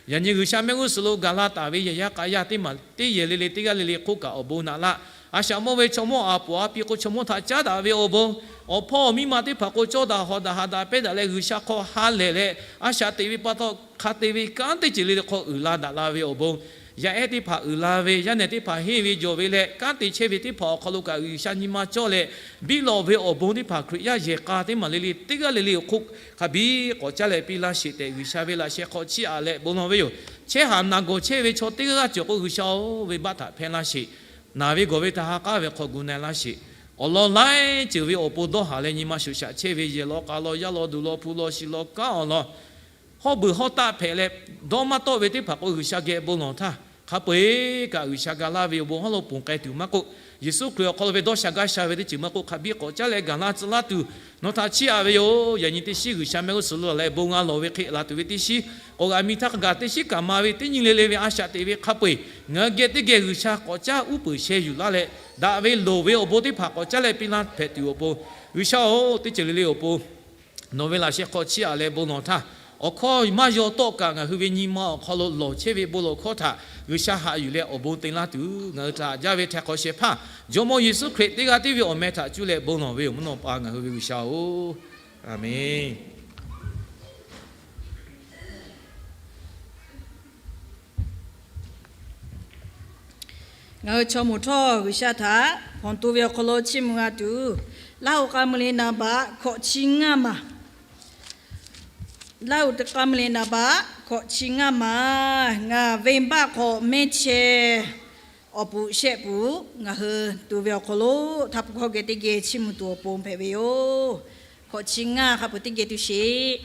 Yaꞈ nyi G'uiˬsha mehˆ g'uˇ suhˍ lo gaˬ la taˍ ve yehˬ yaˇ k'a yaˇ teˇ maˬ teˇ yehˬ le le teˇ g'aˇ le le hk'oˆ kaꞈ awˬ bon naꞈ laˇ. A shaꞈ mawˇ ve chaw mawˇ aˬ poˍ a pi k'o chaw mawˇ htaꞈ caˉ daꞈ ve awˬ bon, awˬ hpawˇ awˬ miˇ ma teˇ hpaˍ k'o cawˇ daꞈ hawˍ daꞈ haꞈ daꞈ pehˇ daꞈ leh G'uiˬsha hk'aw ha lehˬ leh, a shaꞈ teꞈ ve pa taw hk'a te ve kanˉ teˇ ceuˬ le le hk'aw uiˍ la daꞈ la ve awˬ bon, yaˇ ehˉ teˇ hpaˍ uiˍ la ve, yaˇ nehˬ teˇ hpaˍ henˇ ve jawˬ ve leh kanˉ te chehˇ ve teˇ hpaˍ awˬ hk'aw lo kaꞈ G'uiˬsha nyi ma cawˇ leh biˇ lawˬ ve awˬ bon teˇ hpaˍ Hkriꞈ yaˇ yehˬ k'a teˇ maˬ le le teˇ g'aˇ le le awˬ hk'oˆ hk'a biˇ k'awꞈ caˉ leh piˇ laˇ sheˍ tehꞈ, G'uiˬsha ve laꞈ sheh hk'aw chiˇ aꞈ leh bon lawˬ ve yoˬ. Chehˇ haˍ naˬ gawˬ chehˇ ve chaw teˇ g'aˇ g'aˇ cawˬ k'o, G'uiˬsha-oˬ, ve baˆ htaꞈ hpehˇ laˇ sheˍ. Naˬ ve gawˬ ve htaꞈ ha k'aˉ ve hk'aw gu na laˇ sheˍ. Awˬ lawn laiˉ ceuˬ ve awˬ pon dawˇ haˍ leh nyi ma shuˍ shaꞈ chehˇ ve yehˬ law k'a law yaˇ law duˬ law hpu law shi law kanˉ awˬ lawn hawˉ beuˬ hawˉ taˆ hpehꞈ leh dawˇ maˇ tawˆ ve teˇ hpaˍ k'o, G'uiˬsha geh bon lawˬ htaˇ hk'a peu-eˬ kaꞈ G'uiˬsha ga laˇ ve awˬ bon hawˉ lo ponˬ k'ai tuˬ maˇ k'oˆ, Yeˍsuˆ Hkriꞈ awˬ hk'aw lo ve dawˇ sha gaˇ sha ve teˇ ceuˬ maˇ k'oˆ, hk'a biˇ k'awꞈ caˉ leh gaˬ laˇ tcuh laˇ tuˬ nawˬ htaꞈ chiˇ aꞈ ve yoˬ. Yaꞈ nyi teˇ shiˉ G'uiˬsha mehˆ g'uˇ suhˍ lo laˬ leh bon g'a lawˬ ve hk'e laˬ tuˬ ve teˇ shiˉ, k'awꞈ g'a mi htaˇ hk'a gaˬ teˇ shiˉ kaꞈ ma ve teˇ nyi le le ve a shaꞈ teꞈ ve hk'a peu-eˬ ngaˬ hui geh teˇ geh G'uiˬsha k'awꞈ caˉ uˉ peunˍ sheh yuˬ laˇ leh, daꞈ ve loˍ ve awˬ bon teˇ hpaˍ k'awꞈ caˉ leh piˇ laˇ hpehꞈ tuˬ awˬ pon, G'uiˬsha-oˬ, teˇ ceuˬ le le awˬ pon nawˬ ve laꞈ sheh hk'aw chiˇ aꞈ leh bon lawˬ htaˇ, awˬ hkawˇ maˇ yaw tawˆ kaꞈ ngaˬ hui ve nyi ma awˬ hk'aw lo lawˬ chehˇ ve bon lawˬ hkawˇ htaꞈ G'uiˬsha haꞈ yuˬ leh awˬ bon te laˇ tuˬ, ngaˬ hui htaꞈ haꞈ jaˇ ve htaiˍ hk'awꞈ shehˍ hpaˇ Jawˇmawˇ Yeˍsuˆ Hkriꞈ teˇ g'aˇ tiˉ ve awˬ meh htaꞈ cuˇ leh bon lawˬ ve yoˬ. Mvuhˇ naw pa ngaˬ hui ve G'uiˬsha-oˬ, Aˍmenˍ. Ngaˬ hui chaw moˍ htawˇ G'uiˬsha htaꞈ hpawnˬ to ve awˬ hk'aw lo chiˇ mvuh g'a tuˬ, Laˇ hoꞈ k'a mui le naˍ baꞈ hkawꞈ chi ngaˇ maˬ, Laˇ hoꞈ k'a mui le naˍ baꞈ hkawꞈ chi ngaˇ maˬ, ngaˬ venˇbaˆ hk'aw mehˇ chehˇ awˬ puˍ shehˆ puˍ ngaˬ hui tuˬ ve awˬ hk'aw lo htaˇ pui hkawˇ geh teˇ geh chiˇ mvuh tuˬ awˬ pon hpehꞈ ve yoˬ. Hkawꞈ chi ngaˇ hk'a peu teˇ geh tuˬ sheˍ.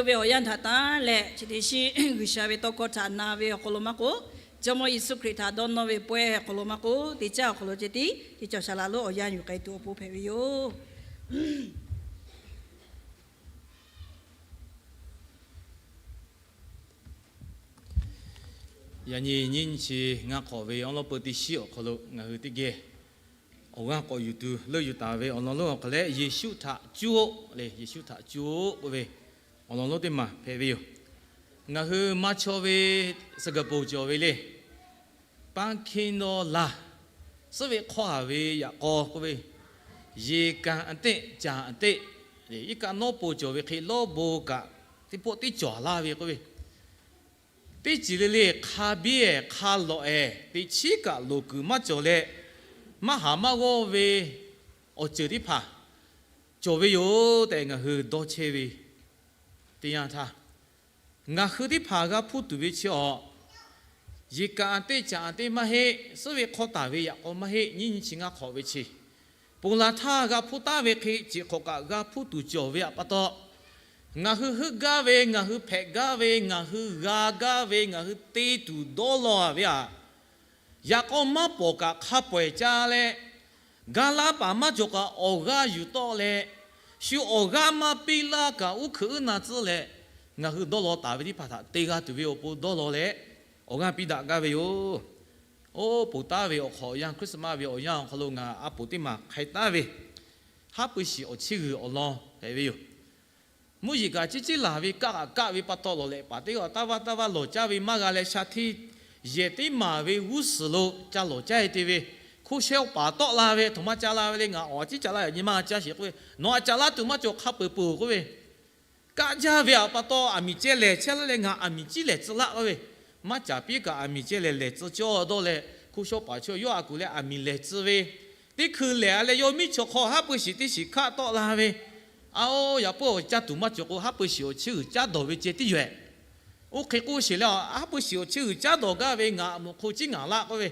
Oˇ ve awˬ yanˇ htaꞈ tanˇ leh chi teˇ shiˉ G'uiˬsha ve tawˇ hkawˇ htaꞈ na ve awˬ hk'aw lo maˇ k'oˆ, Jawˇmawˇ Yeˍsuˆ Hkriꞈ htaꞈ dawˇ nawˇ ve pawehˇ awˬ hk'aw lo maˇ k'oˆ, teˇ caˉ awˬ hk'aw lo ceh tiˉ teˇ cawˬ shaˍ laꞈ lonˉ awˬ yanˇ yuˬ k'ai tuˬ awˬ pon hpehꞈ ve yoˬ. Yaꞈ nyi nyiˇ nyi chi ngaˇ hk'awꞈ ve awˉ lawˉ peu teˇ shiˉ awˬ hk'aw lo ngaˬ hui teˇ geh awˬ g'aˇ k'awꞈ yuˬ tuˬ leuˆ yuˬ taˍ ve awˬ lawn lonˉ awˬ hk'aw leh, Yeˍsuˆ htaꞈ cuˇ-oˆ le, Yeˍsuˆ htaꞈ cuˇ-oˆ k'oˆ ve awˬ lawn lonˉ teˇ maˬ hpehꞈ ve yoˬ. Ngaˬ hui maˇ chawˇ ve suh gaˬ poˬ cawˬ ve le, ปางเคียงนอนหลับ suhˉ ve hk'awˇ haˍ ve yaꞈ k'aw k'oˆ ve, ရေကန်အသစ် ကြာအသစ်, iˉ kaˆ nawˉ po cawˬ ve hk'e lawˇ bon kaꞈ teˇ pawˆ teˇ cawˬ laˇ ve k'oˆ ve, teˇ ceuˬ le le hk'a biˇ-ehˍ hk'a lawꞈ-ehˍ teꞈ chiˉ kaꞈ loˍ kuiˬ maˇ cawˬ leh, maˇ haˍ maˇ g'awˇ ve awˬ ceuˬ teˇ hpaˍ cawˬ ve yoˬ tehꞈ ngaˬ hui dawˇ chehˇ ve teˇ yanˇ htaˇ, ngaˬ hui teˇ hpaˍ g'a hpuˇ tuˬ ve chi awˬ ရေကန်အသစ် ကြာအသစ် maˇ heˆ, suhˉ ve hk'awˇ taˍ ve yaꞈ k'aw maˇ heˆ, nyiˇ nyi chi ngaˇ hk'awꞈ ve chi ponˬ laˬ htaˇ g'a hpuˇ taˍ ve hk'e, chi hk'awꞈ kaꞈ g'a hpuˇ tuˬ cawˬ ve pa taw, ngaˬ hui heuˆ gaˇ ve, ngaˬ hui hpehꞈ gaˇ ve, ngaˬ hui g'a gaˇ ve, ngaˬ hui te tuˬ dawˇ law ve aꞈ, yaꞈ k'aw maˇ pawˍ kaꞈ hk'a peu-eˬ caˇ leh, ga laˇ paˍ maˇ cawˬ kaꞈ awˬ g'aˇ yuˬ tawˆ leh, shu awˬ g'aˇ maˇ piˇ laˇ kaꞈ uˉ hkuiꞈ uˉ na tcuhˉ leh, ngaˬ hui dawˇ law taˍ ve teˇ hpaˍ htaꞈ te g'a tuˬ ve awˬ pon dawˇ law leh, awˬ g'aˇ piˇ daꞈ gaˇ ve yoˬ. Oˇ, ponˬ taˍ ve awˬ hk'awꞈ awˬ yanˇ, Christmas ve awˬ yanˇ awˬ hk'aw lo ngaˬ a poˍ teˇ maˬ hk'a taˍ ve haˉ pui shiˍ awˬ chiˇ g'uiˬ awˬ lawn hpehꞈ ve yoˬ. Mvuhˇ yeˬ kaꞈ ciˉ ciˉ laˬ ve, kaˆ kaꞈ kaˆ ve pa taw, lawˬ lehꞈ paˍ teˇ g'aˇ taˇ vaˇ taˇ vaˇ lawˬ caˇ ve maˇ g'a leh, sha hteˇ yehˬ teˇ maˬ ve g'uˇ suhˍ lo ca lawˬ caˇ-e te ve, hko sheh paˍ tawˆ la ve, htoꞈ ma ca la ve le, ngaˬ awˬ a ciˉ ca laˇ ve nyi ma ca sheˍ k'oˆ ve, nawˬ a ca laˇ tuˬ maˇ cawˬ, hk'a peu-eˬ peuˬ k'oˆ ve, kaˆ jaˇ ve aꞈ pa taw aˬ miˍ ceh lehˬ chehˇ laˇ leh ngaˬ aˬ miˍ ciˉ lehˬ tcuh laˇ k'oˆ ve, maˇ caˍ piˇ kaꞈ aˬ miˍ ceh lehˬ lehˬ tcuh cawˇ dawˇ leh, hko shaw paˍ chaw yawˇ a kuˬ leh aˬ miˍ lehˬ tcuh ve, teˇ hkui lehˬ a leh yawˇ miˇ chaw hk'aw haˉ pui shiˍ teˇ shiˍ hkaˆ tawˆ la ve, a oˇ, yaꞈ puiˉ awˬ caˇ tuˬ maˇ cawˬ k'o, haˉ pui shiˍ awˬ chiˇ g'uiˬ caˉ dawˬ ve ceh tiˉ yoˬ-ehˍ. Oˇ hk'e k'oˆ sheˍ leh, haˉ pui shiˍ awˬ chiˇ g'uiˬ caˉ dawˬ gaˇ ve ngaˬ mvuhꞈ hk'o ciˉ ngaˬ laˇ k'oˆ ve,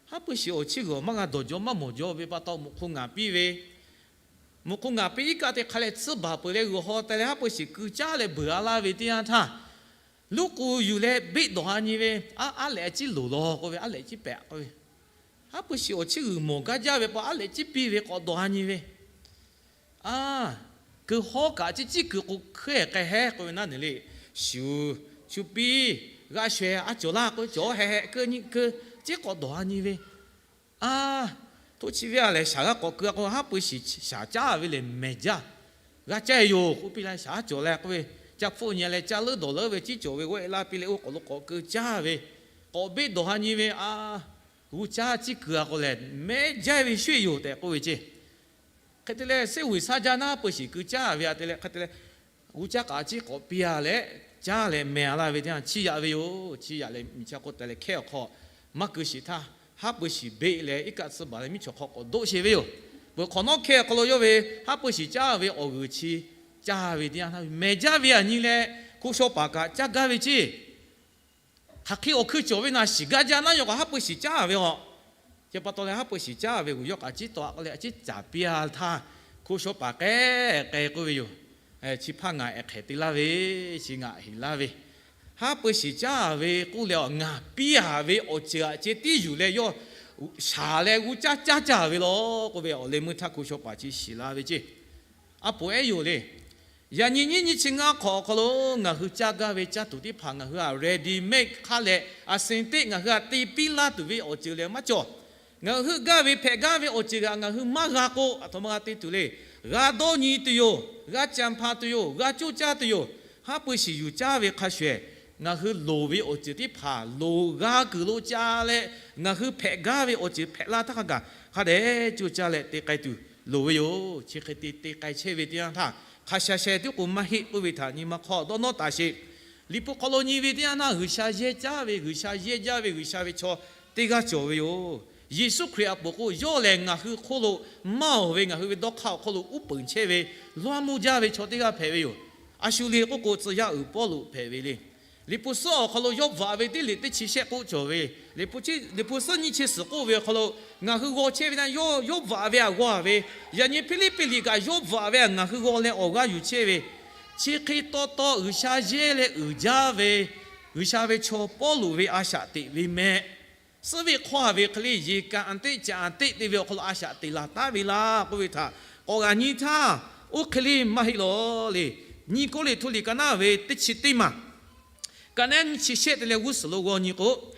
haˉ pui shiˍ awˬ chiˇ g'uiˬ awˬ maˇ g'a dawˬ jaw maˇ mawˬ jaw ve pa taw mvuhꞈ hk'o ngaˬ piˇ ve, mvuhꞈ hk'o ngaˬ piˇ iˉ kaˆ te hk'a leh tsuhˇ baˬ peuˬ leh g'uiˬ haw teh leh haˉ pui shiˍ keu caˉ leh beuˬ a laˇ ve teˇ yanˇ htaˇ, luˉ k'u yuˬ leh beˆ dawˬ ha nyi ve, a, aˉ lehꞈ ciˉ loˍ law k'oˆ ve, aˉ lehꞈ ciˉ pehꞈ k'oˆ ve, haˉ pui shiˍ awˬ chiˇ g'uiˬ mawˬ gaˇ jaˇ ve pa aˉ lehꞈ ciˉ piˇ ve k'awꞈ dawˬ ha nyi ve, a, keu hawˉ kaꞈ ciˉ ciˉ keu k'o hkeuˉ-ehˍ k'ai hehˉ k'oˆ ve naˉ neˬ le, shuˍ, shu piˇ, g'a shawehˍ a cawˬ laˇ k'oˆ ve, cawˬ heh heh keu nyi keu, ciˉ k'awꞈ dawˬ ha nyi ve, a, htoˆ chi ve a lehˬ shaˍ g'aˇ k'awꞈ keu a k'o, haˉ pui shiˍ shaˍ caˉ ve lehˬ mehˬ jaˇ, g'a caˇ-e yoˬ k'oˆ piˇ la, shaˍ a cawˬ leh k'oˆ ve, ca hpfuhˆ nyi leh caˇ leuˉ dawˬ leuˉ ve ciˉ cawˬ ve g'awˆ-e laˇ piˇ leh oˇ k'awꞈ lo k'awꞈ keu caˇ ve, k'awꞈ beˆ dawˬ ha nyi ve, a, g'uˇ caˇ ciˉ keu a k'o lehˬ mehˬ jaˇ ve shu-e yoˬ tehꞈ k'oˆ ve ceˇ. Hk'e te leh, seˉ g'uiˬ shaˉ jaˇ naˉ pui shiˍ keu caˇ ve a te leh, hk'e te leh, g'uˇ caˇ k'aꞈ ciˉ k'awꞈ piˇ a leh, caˇ leh mehˬ a laˇ ve teˇ yanˇ chiˇ yaꞈ ve yoˬ. Chiˇ yaꞈ leh miˬ cha k'oˆ teh leh hkehˇ awˬ hk'aw maˇ keu shiˍ htaˇ, haˉ pui shiˍ beˆ leh iˉ kaˆ tsuhˇ baˬ leh miˇ chaw hk'aw k'awꞈ doˆ sheˍ ve yoˬ. Peuˬ hk'awꞈ nawˉ hkehˇ awˬ hk'aw lo yawˇ ve haˉ pui shiˍ caˇ ve awˬ g'uiˬ chi caˇ ve teˇ yanˇ htaˇ mehˬ jaˇ ve aꞈ nyi leh, hko shaw paˍ kaꞈ caˇ gaˇ ve ceˇ. Hk'aˬ hk'e awˬ hkui cawˬ ve naˬ shiˍ gaˇ jaˇ naˉ yawˇ k'aꞈ haˉ pui shiˍ caˇ ve aꞈ. Chi pa taw leh haˉ pui shiˍ caˇ ve g'uiˬ yawˇ k'aꞈ ciˉ tawˆ a k'oˆ leh a ciˉ caˍ piˇ a htaˇ, hko shaw paˍ k'ehˉ k'ai k'oˆ ve yoˬ. Chi hpaˇ ngaˬ ehˍ hk'ehˍ te laˇ ve, chi ngaˬ heˍ laˇ ve, haˉ pui shiˍ caˇ ve k'oˆ leh a ngaˬ piˇ a ve awˬ ceuˬ aꞈ ceh tiˉ yuˬ leh yawˇ shaˍ leh g'uˇ caˇ caˇ caˇ ve law k'oˆ ve awˬ leh meuˇ htaˇ hko shaw paˍ chi shiˍ la ve ceˇ. A poˍ ehˉ yoˬ le. Yaꞈ nyi nyiˇ nyi chi ngaˇ hk'awꞈ awˬ hk'aw lo ngaˬ hui caˇ gaˇ ve caˇ tuˬ teˇ hpaˍ ngaˬ hui a ready made hk'aˇ leh a sin teˆ ngaˬ hui a te piˇ laˇ tuˬ ve awˬ ceuˬ lehˬ maˇ cawˬ. Ngaˬ hui heuˆ gaˇ ve hpehꞈ gaˇ ve awˬ ceuˬ g'aꞈ ngaˬ hui maˇ g'a k'o, aˬ htoꞈ ma g'a te tuˬ le. G'a dawˇ nyi tuˬ yoˬ. G'a canˇ hpaˍ tuˬ yoˬ. G'a coˇ caˇ tuˬ yoˬ. Haˉ pui shiˍ yuˬ caˇ ve hk'a shuˍ ehˍ, ngaˬ hui loˍ ve awˬ ceuˬ teˇ hpaˍ loˍ g'a kuiˬ lo ca leh, ngaˬ hui hpehꞈ gaˇ ve awˬ ceuˬ hpehꞈ laˇ htaˇ hk'a gaˬ hk'a dehꞈ coˇ caˇ leh te k'ai tuˬ loˍ ve yoˬ. Chi hk'e te te k'ai chehˇ ve teˇ yanˇ htaˇ, hk'a sha sheh tiˉ k'o maˇ heˆ k'oˆ ve htaꞈ nyi ma hk'aw dawˇ nawˇ taˍ sheˍ. Liꞈ hpu hk'aw lo nyi ve teˇ yanˇ htaˇ G'uiˬsha yehˇ caˇ ve, G'uiˬsha yehˇ jaˇ ve, G'uiˬsha ve chaw teˇ g'aˇ cawˬ ve yoˬ. Yeˍsuˆ Hkriꞈ a poˍ k'o yawˇ lehˬ ngaˬ hui hk'oˆ lo maˇ awˬ ve ngaˬ hui ve dawˇ hk'aˇ awˬ hk'oˆ lo uˉ peunˍ chehˇ ve, lawˇ mvuhˇ jaˇ ve chaw teˇ g'aˇ hpehꞈ ve yoˬ. A shu le k'oˆ k'o, tcuh yaˇ uiˍ Pawˇluꞈ hpehꞈ ve le. Liꞈ hpu suhˉ awˬ hk'aw lo yawˇ bvuhꞈ ve teˇ liꞈ teˇ chi shehˆ k'oˆ cawˬ ve, Liꞈ hpu suhˉ nyiˇ chi suhˍ k'oˆ ve awˬ hk'aw lo, ngaˬ hui g'aw chehˇ ve htaˇ yawˇ, yawˇ bvuhꞈ ve aꞈ g'aw ve, yaꞈ nyi Hpiˇliˇpiˆ liꞈ kaꞈ yawˇ bvuhꞈ ve aꞈ ngaˬ hui g'aw leh awˬ g'aˇ yuˬ chehˇ ve, chi hk'e taw taw G'uiˬsha yehˇ leh uiˍ jaˇ ve G'uiˬsha ve chaw Pawˇluꞈ ve a shaꞈ teꞈ ve meh. Suhˉ ve hk'aw ha ve hk'e le, yeˬ kaꞈ anˍ teˆ caꞈ anˍ teˆ te ve awˬ hk'aw lo a shaꞈ teꞈ laˬ taˉ ve laˇ k'oˆ ve htaꞈ k'awꞈ g'a nyi htaˇ, oˇ hk'e le maˇ heˆ lawˬ le. Nyi Kawˇrenˍhtuˆ liꞈ ka naˉ ve teˇ chi teˇ maˬ, ka naˉ nyiˇ chi shehˆ te leh g'uˇ suhˍ lo g'aw nyi k'o,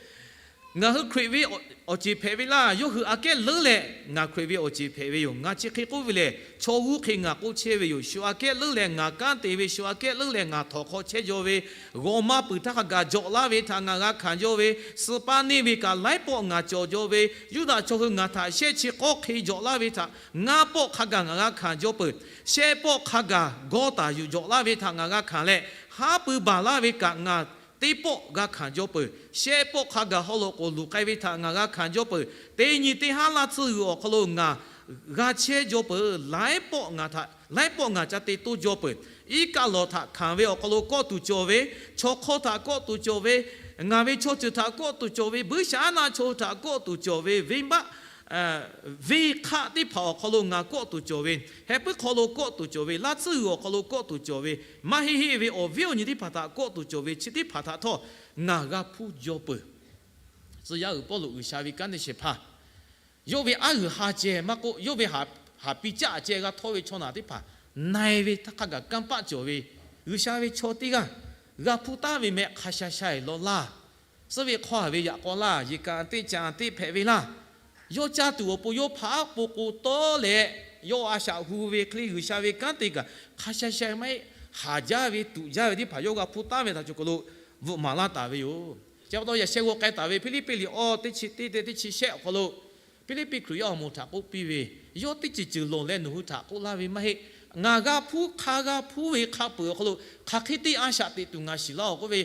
ngaˬ hui Hkriꞈ ve awˬ ceˬ hpehꞈ ve laˇ. Yawˇ hui aꞈ kehˉ leuˉ leh ngaˬ Hkriꞈ ve awˬ ceˬ hpehꞈ ve yoˬ. Ngaˬ chi hk'e k'oˆ ve lehˬ, chaw g'uˇ hk'e ngaˬ k'oˆ chehˇ ve yoˬ. Shu aꞈ kehˉ leuˉ leh ngaˬ kanˉ te ve, shu aꞈ kehˉ leuˉ leh ngaˬ htawnˍ hk'aw chehˇ jaw ve, g'awˬ ma puiˍ htaˇ hk'a gaˬ jawꞈ laˇ ve htaꞈ ngaˬ g'a hkanˍ jaw ve, suh paˇ neˇ ve kaꞈ laiˉ pawˆ ngaˬ cawˬ jaw ve, Yuˇdaꞈ chaw hui ngaˬ htaꞈ shehˆ chi k'awˇ hk'e jawꞈ laˇ ve htaꞈ ngaˇ pawˆ hk'a gaˬ ngaˬ g'a hkanˍ jaw peuˬ. Shehˆ pawˆ hk'a gaˬ gawˇ taˍ yuˬ jawꞈ laˇ ve htaꞈ ngaˬ g'a hkanˍ leh, haˉ pui baˬ laˇ ve kaꞈ ngaˬ teˇ pawˆ g'a hkanˍ jaw peuˬ. Shehˆ pawˆ hk'a gaˬ haw loꞈ k'oˍ luˬ k'ai ve htaꞈ ngaˬ g'a hkanˍ jaw peuˬ. Teˇ nyi teˇ haˉ laˇ tsuhˇ g'uiˬ awˬ hk'aw lo ngaˬ g'a chehˇ jaw peuˬ. Laiˉ pawˆ ngaˬ htaꞈ, laiˉ pawˆ ngaˬ ca te toˇ jaw peuˬ. Iˉ kaˆ lawˬ htaꞈ hkanˍ ve awˬ hk'aw lo kawˆ tuˬ cawˬ ve, chaw hk'awˇ htaꞈ kawˆ tuˬ cawˬ ve, ngaˬ ve chaw ceuˬ htaꞈ kawˆ tuˬ cawˬ ve, buiˇshaˆaˉnaˆ chaw hui htaꞈ kawˆ tuˬ cawˬ ve, venˇbaˆ venˇ hk'aˆ teˇ hpaˍ awˬ hk'aw lo ngaˬ kawˆ tuˬ cawˬ ve, heh puiˉ hk'aw lo kawˆ tuˬ cawˬ ve, laˇ tsuhˇ g'uiˬ awˬ hk'aw lo kawˆ tuˬ cawˬ ve, maˇ heˆ heˆ ve awˬ viˉ awˬ nyi teˇ hpaˍ htaꞈ kawˆ tuˬ cawˬ ve, chi teˇ hpaˍ htaꞈ htawˇ ngaˬ g'a hpuˇ jaw peuˬ. Tcuh yaˇ uiˍ Pawˇluꞈ G'uiˬsha ve kanˉ te shehˍ hpaˇ, yawˇ ve aˉ g'uiˬ ha ceh maˇ k'oˆ, yawˇ ve haˍ piˇ caˆ ceh g'a htawˇ ve chaw naˬ teˇ hpaˍ na e ve htaˇ hk'a gaˬ kanˇ paˆ cawˬ ve G'uiˬsha ve chaw teˇ g'aˇ g'a hpuˇ taˉ ve meh hk'a sha sha eˬ law laˇ. Suhˉ ve hk'aw ha ve yaꞈ k'aw laˇ, yeˬ kaꞈ anˍ teˆ caꞈ anˍ teˆ hpehꞈ ve laˇ. Yawˇ caˇ tuˬ awˬ pon yawˇ hpaꞈ aˉ po k'o tawˉ leh, yawˇ a shaꞈ hu ve hk'e le G'uiˬsha ve kanˉ te kaꞈ hk'a sha sha maˇ heˆ. Haˍ jaˇ ve tuꞈ jaˇ ve teˇ hpaˍ yawˇ g'a hpuˇ taˉ ve htaꞈ cawˬ kaˬ lo bvuhꞈ maˍ laˇ taˍ ve yoˬ. Chi pa taw yaꞈ sheh g'aw k'ai taˍ ve Hpiˇliˇpiˆ liꞈ awˇ teˇ chi teˇ te teˇ chi shehˆ awˬ hk'aw lo, Hpiˇliˇpiˆ Hkriꞈ yaˇ awˬ moˍ htaꞈ k'oˆ piˇ ve, yawˇ teˇ ceuˬ ceuˬ lawˬ leh nawˬ hui htaꞈ k'oˆ laˇ ve maˇ heˆ. Ngaˬ g'a hpuˇ hk'a g'a hpuˇ ve hk'a peuˬ awˬ hk'aw lo hk'aˬ hk'e te a shaꞈ teꞈ tuˬ ngaˬ shiˍ laˇ-oˬ k'oˆ ve,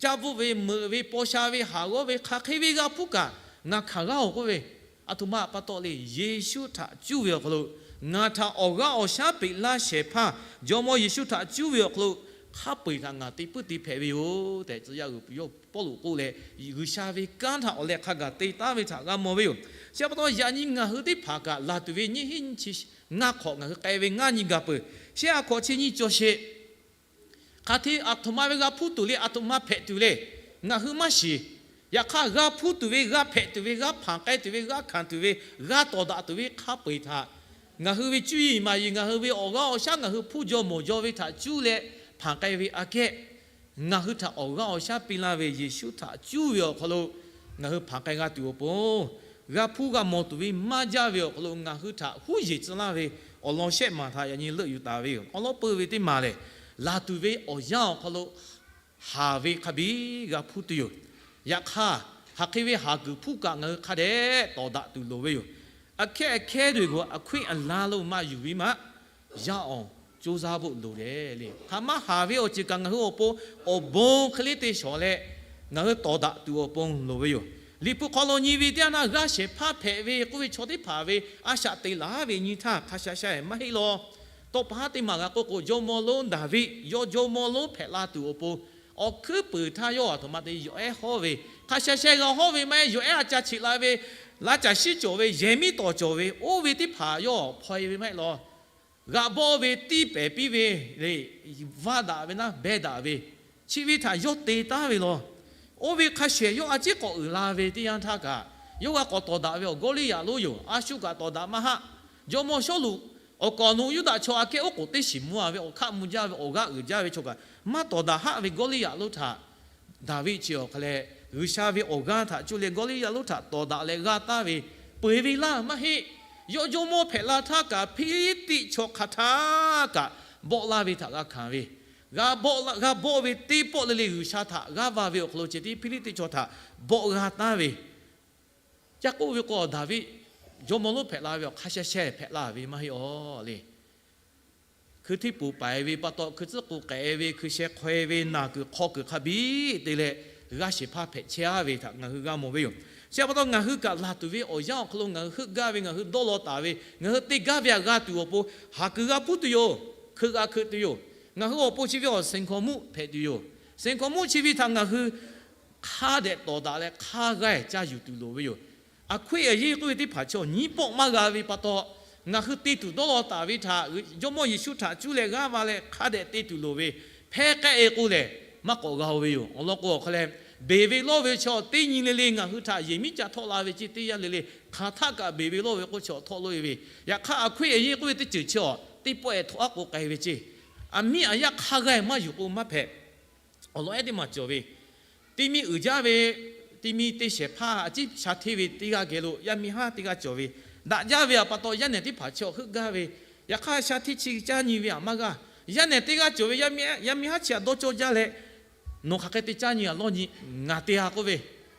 caˇ bvuhˆ ve, meuꞈ ve, paw sha ve, haˍ g'awˇ ve, hk'aˬ hk'e ve g'a hpuˇ kaꞈ ngaˬ hkanˍ g'aˇ-oˬ k'oˆ ve, aˬ htoꞈ ma pa taw le, Yeˍsuˆ htaꞈ cuˇ ve awˬ hk'aw lo ngaˬ htaꞈ awˬ g'aˇ awˬ shaˉ peꞈ laˇ shehˍ hpaˇ Jawˇmawˇ Yeˍsuˆ htaꞈ cuˇ ve awˬ hk'aw lo hk'a peu-eˬ htaꞈ ngaˬ te puiˉ te hpehꞈ ve yoˬ tehꞈ, tcuh yaˇ uiˍ Pawˇluꞈ k'oˆ leh, G'uiˬsha ve kanˉ htaꞈ awˬ leh hk'a gaˬ te taˉ ve htaꞈ g'a mawˬ ve yoˬ. Chi pa taw yaꞈ nyi ngaˬ hui teˇ hpaˍ kaꞈ laˬ tuˬ ve nyiˇ hinˉ nyiˇ chi ngaˇ hk'awꞈ ngaˬ hui k'ai ve ngaˇ nyi gaˬ peuˬ. Shehˆ a hk'awꞈ chi nyiˇ cawˬ sheˍ. Hk'aˬ hk'e aˬ htoꞈ ma ve g'a hpuˇ tuˬ le, aˬ htoꞈ ma hpehꞈ tuˬ le, ngaˬ hui maˇ shiˍ. Yaꞈ hk'aˇ, g'a hpuˇ tuˬ ve, g'a hpehꞈ tuˬ ve, g'a hpanˍ k'ai tuˬ ve, g'a hkanˍ tuˬ ve, g'a tawˍ daꞈ tuˬ ve hk'a peu-eˬ htaꞈ ngaˬ hui ve cuˇ yiˍ maˍ yiˍ, ngaˬ hui ve awˬ g'aˇ awˬ shaˉ ngaˬ hui hpuˇ jaw mawˬ jaw ve htaꞈ cuˇ leh hpanˍ k'ai ve aꞈ kehˉ, ngaˬ hui htaꞈ awˬ g'aˇ awˬ shaˉ piˇ laˇ ve Yeˍsuˆ htaꞈ cuˇ ve awˬ hk'aw lo ngaˬ hui hpanˍ k'ai g'a tuˬ awˬ pon, g'a hpuˇ g'a mawˬ tuˬ ve maˇ jaˇ ve awˬ hk'aw lo ngaˬ hui htaꞈ huˉ yeˬ tcuh laˇ ve awˬ lawn shehˆ maˬ htaꞈ yaꞈ nyi leuˆ yuˬ taˍ ve yoˬ. Awˬ lawn peuˬ ve teˇ maˬ lehˬ, laˬ tuˬ ve awˬ yanˇ awˬ hk'aw lo haˍ ve hk'a biˇ g'a hpuˇ tuˬ yoˬ. Yaꞈ hk'aˇ, hk'aˬ hk'e ve haˍ kuiˬ hpuˇ kaꞈ ngaˬ hui hk'a dehꞈ tawˍ daꞈ tuˬ loˍ ve yoˬ. Aꞈ hkehˉ aꞈ hkehˉ tuˬ k'o, aˬ hkuiˉ aˬ la lo maˇ yuˬ ve maˇ, yaˇ awˬ co zaˇ bvuhˆ loˍ dehꞈ le. Hk'aˬ ma haˍ ve awˬ ceuˬ kaꞈ ngaˬ hui awˬ pon awˬ bon hk'e le te shawˍ leh, ngaˬ hui tawˍ daꞈ tuˬ awˬ pon loˍ ve yoˬ. Liꞈ hpu hk'aw lo nyi ve teˇ yanˇ, g'aˇ shehˍ hpaˇ hpehꞈ ve k'oˆ ve chaw teˇ hpaˍ ve a shaꞈ te laˬ ve nyi htaˇ hk'a sha sha maˇ heˆ law. Tawˇ pa haˉ teˇ maˬ g'a k'oˆ k'o, jawˇmawˇ lonˉ Daˍviˆ yawˇ jawˇmawˇ lonˉ hpehꞈ la tuˬ awˬ pon, awˬ hkuiˉ puiˍ htaˇ yawˇ aˬ htoꞈ ma te yawˬ ehˉ hawˉ ve, hk'a sha sha g'a hawˉ ve maˇ heˆ, yawˬ ehˉ a ca cheꞈ la ve, laˇ caˬ shiˉ cawˬ ve, yehˬ miˉ tawˍ cawˬ ve, oˇ ve teˇ hpaˍ yawˇ hpaw e ve maˇ heˆ law. G'aꞈ bawˆ ve, tiˇ pehˍ piˇ ve le, vaˇ daꞈ ve naˉ beh daꞈ ve, chi ve htaꞈ yawˇ te taˉ ve law. Oˇ ve hk'a shehˍ yawˇ a ciˉ k'awꞈ uiˍ la ve teˇ yanˇ htaˇ kaꞈ, yawˇ g'a k'awꞈ tawˍ daꞈ ve awˬ Gawˇliˇyaꞈ lonˉ yoˬ. A shu kaꞈ tawˍ daꞈ maˇ haˆ. Jawˇmawˇ Sawˉluꞈ awˬ kawꞈ nawˬ Yuˇdaꞈ chaw aꞈ kehˉ oˉ k'oˍ teˇ shiˍ mvuh a ve awˬ hkaˆ mvuh jaˇ ve awˬ g'aˇ uiˍ jaˇ ve chaw kaꞈ maˇ tawˍ daꞈ haˆ ve Gawˇliˇyaꞈ lonˉ htaꞈ, Daˍviˆ chi awˬ hk'a leh G'uiˬsha ve awˬ g'aˇ htaꞈ cuˇ leh Gawˇliˇyaꞈ lonˉ htaꞈ tawˍ daꞈ leh g'a taˍ ve, peu eˬ ve laˇ maˇ heˆ. Yawˇ jawˇmawˇ hpehꞈ la htaˇ kaꞈ Hpiˇliˇtiˆ chaw hk'a htaˇ kaꞈ bawˆ laˇ ve htaꞈ g'a hkanˍ ve, g'a bawˆ la, g'a bawˆ ve teˇ pawˆ le le G'uiˬsha htaꞈ g'aˇ va ve awˬ hk'aw lo ceh tiˉ Hpiˇliˇtiˆ chaw htaꞈ bawˆ g'a taˍ ve. Ca k'oˆ ve k'o, Daˍviˆ jawˇmawˇ lonˉ hpehꞈ la ve awˬ hk'a sheh sheh hpehꞈ la ve maˇ heˆ aw le. Hkui hteˇ poˍ paiˍ ve pa taw, hkui tcuhˉ k'oˍ k'ehꞈ ve, hkui sheh hk'aw e ve, naˬ kuiˬ hk'aw kuiˬ hk'a biˇ te leh g'aˇ shehˍ hpaˇ hpehꞈ chehˇ a ve htaꞈ ngaˬ hui g'a mawˬ ve yoˬ. Chi pa taw ngaˬ hui kaꞈ laˬ tuˬ ve awˬ yanˇ awˬ hk'aw lo ngaˬ hui heuˆ gaˇ ve, ngaˬ hui dawˇ law taˍ ve, ngaˬ hui te gaˇ ve htaꞈ g'a tuˬ awˬ pon, haˍ kuiˬ g'a hpuˇ tuˬ yoˬ. Hkui g'a hkui tuˬ yoˬ. Ngaˬ hui awˬ pon chi ve awˬ seˍ hkawnˍ muˆ hpehꞈ tuˬ yoˬ. Seˍ hkawnˍ muˆ chi ve htaꞈ ngaˬ hui hk'a dehꞈ tawˍ daꞈ leh hk'a g'aˇ caˇ yuˬ tuˬ loˍ ve yoˬ. Aˬ hkuiˉ aˬ yeˇ k'oˆ ve teˇ hpaˍ chaw nyiˇ pawˆ maˇ g'a ve pa taw, Ngaˬ hui te tuˬ dawˇ law taˍ ve htaꞈ Jawˇmawˇ Yeˍsuˆ htaꞈ cuˇ leh g'aˇ va leh hk'a dehꞈ te tuˬ loˍ ve, hpehˇ k'ehˆ e k'oˆ lehˬ, maˇ k'awꞈ g'a-o ve yoˬ. Awˬ lawn k'o, awˬ hk'a leh, beˬ ve lawˇ ve chaw teˇ nyi le le ngaˬ hui htaꞈ yehˬ miˉ ca htawˆ la ve ceˇ. Teˇ yanˇ le le hk'aˬ htaˆ kaꞈ beˬ ve lawˇ ve k'oˆ chi awˬ htawˆ loˆ e ve, yaꞈ hk'aˇ a hkawehˇ e yeˇ k'oˆ ve teˇ ceuˬ chi awˬ teˇ pawˆ ehˍ htaꞈ aˉ k'o k'ai ve ceˇ. Aˬ miˇ aˬ yaˇ hk'a g'a-e maˇ yuˬ k'o maˇ hpehꞈ. Awˬ lawn ehˉ teˇ maˬ cawˬ ve, teˇ miˇ uiˍ jaˇ ve, teˇ miˇ teˇ shehˍ hpaˇ a ciˉ sha hteˇ ve teˇ g'aˇ geh lo yaˇ miˇ haˉ teˇ g'aˇ cawˬ ve, daꞈ jaˇ ve a pa taw yaˇ nehˬ teˇ hpaˍ chi awˬ heuˆ gaˇ ve, yaꞈ hk'aˇ sha hteˇ chi caˇ nyi ve aꞈ maˇ g'a. Yaˇ nehˬ teˇ g'aˇ cawˬ ve, yaˇ miˇ haˉ chi a dawˇ cawˇ jaˇ leh, nawˬ hk'aˬ hk'e te caˇ nyi a lawˇ nyi, ngaˬ te a k'oˆ ve,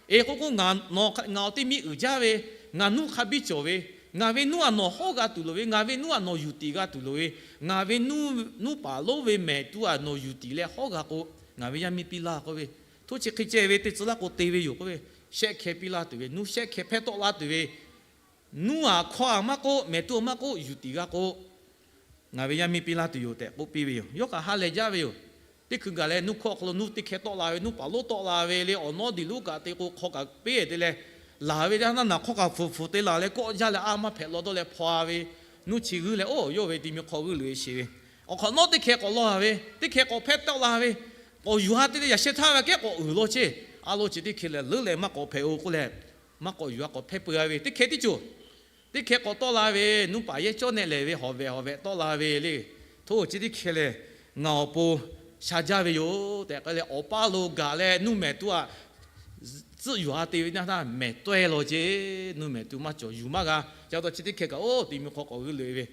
eˬ k'oˆ k'o, ngaˬ awˬ teˇ miˇ uiˍ jaˇ ve, ngaˬ nuˇ hk'a biˇ cawˬ ve, ngaˬ ve nuˇ aꞈ nawˬ hawˉ g'a tuˬ loˍ ve, ngaˬ ve nuˇ aꞈ nawˬ yuˬ tiˍ g'a tuˬ loˍ ve, ngaˬ ve nuˇ paˍ lonˉ ve mehˍ tuˇ aꞈ nawˬ yuˬ tiˍ leh hawˉ g'a k'o, ngaˬ ve yaˇ miˇ piˇ laˇ k'oˆ ve, htoˇ chi hk'e ceh ve teˇ tcuh laˇ k'o te ve yoˬ k'oˆ ve, shehˆ hkeh piˇ laˇ tuˬ ve, nuˇ shehˆ hkeh hpehˇ tawˆ la tuˬ ve, nuˇ aꞈ hkawˇ aꞈ maˇ k'oˆ, mehˍ tuˇ aꞈ maˇ k'oˆ, yuˬ tiˍ g'a k'o, ngaˬ ve yaˇ miˇ piˇ laˇ tuˬ yoˬ tehꞈ k'oˆ piˇ ve yoˬ. Yawˇ kaꞈ ha lehˬ jaˇ ve yoˬ. Teˇ hkui gaˬ leh nuˇ hkawˇ awˬ hk'aw lo nuˇ teˇ hkeh tawˆ la ve, nuˇ paˍ lonˉ tawˆ la ve le, awˬ nawˉ diˬ lonˉ kaꞈ te k'o hk'aw kaꞈ peˉ te leh, laˬ ve jaˇ naˇ naˬ hk'awˇ kaꞈ fuˍ fuˍ te laˬ leh kawˆ jaˇ leh a maˇ hpehꞈ law dawˇ leh hpaw ve, nuˇ chi g'uiˇ leh oˇ yawˇ ve teˇ miˇ hk'aw g'uiˇ loꞈ e sheˍ ve, awˬ hk'awꞈ nawˉ teˇ hkeh k'awꞈ law ve, teˇ hkeh k'awꞈ hpehˇ tawˆ la ve, k'awꞈ yuˬ ha te leh yaꞈ sheh htaˇ ve kehˉ k'awꞈ uiˍ law ceˇ. A law chi teˇ hkeh lehˬ leuˉ leh maˇ k'awꞈ hpehꞈ-o k'oˆ leh, maˇ k'awꞈ yuˬ ha k'awꞈ hpehˇ peu g'a ve teˇ hkeh tiˉ cawˬ. Teˇ hkeh k'awꞈ tawˆ la ve, nuˇ paˍ yehˇ cawˇ nehˆ lehˍ ve hawˍ vehꞈ hawˍ vehꞈ tawˆ la ve le. Htoˇ chi teˇ hkeh lehˬ, ngaˬ awˬ pon sha jaˇ ve yoˬ tehꞈ k'ai leh, awˬ paˇ lo gaˬ leh nuˇ mehˍ tuˇ aꞈ tcuhˆ yuˬ ha te ve naˇ htaˇ mehˍ tawehˇ law ceˇ. Nuˇ mehˍ tuˇ maˇ cawˬ, yuˬ maˇ g'a. Ca taw chi teˇ hkeh kaꞈ oˇ teˇ miˇ hk'aw k'awꞈ g'uiˇ loꞈ e ve,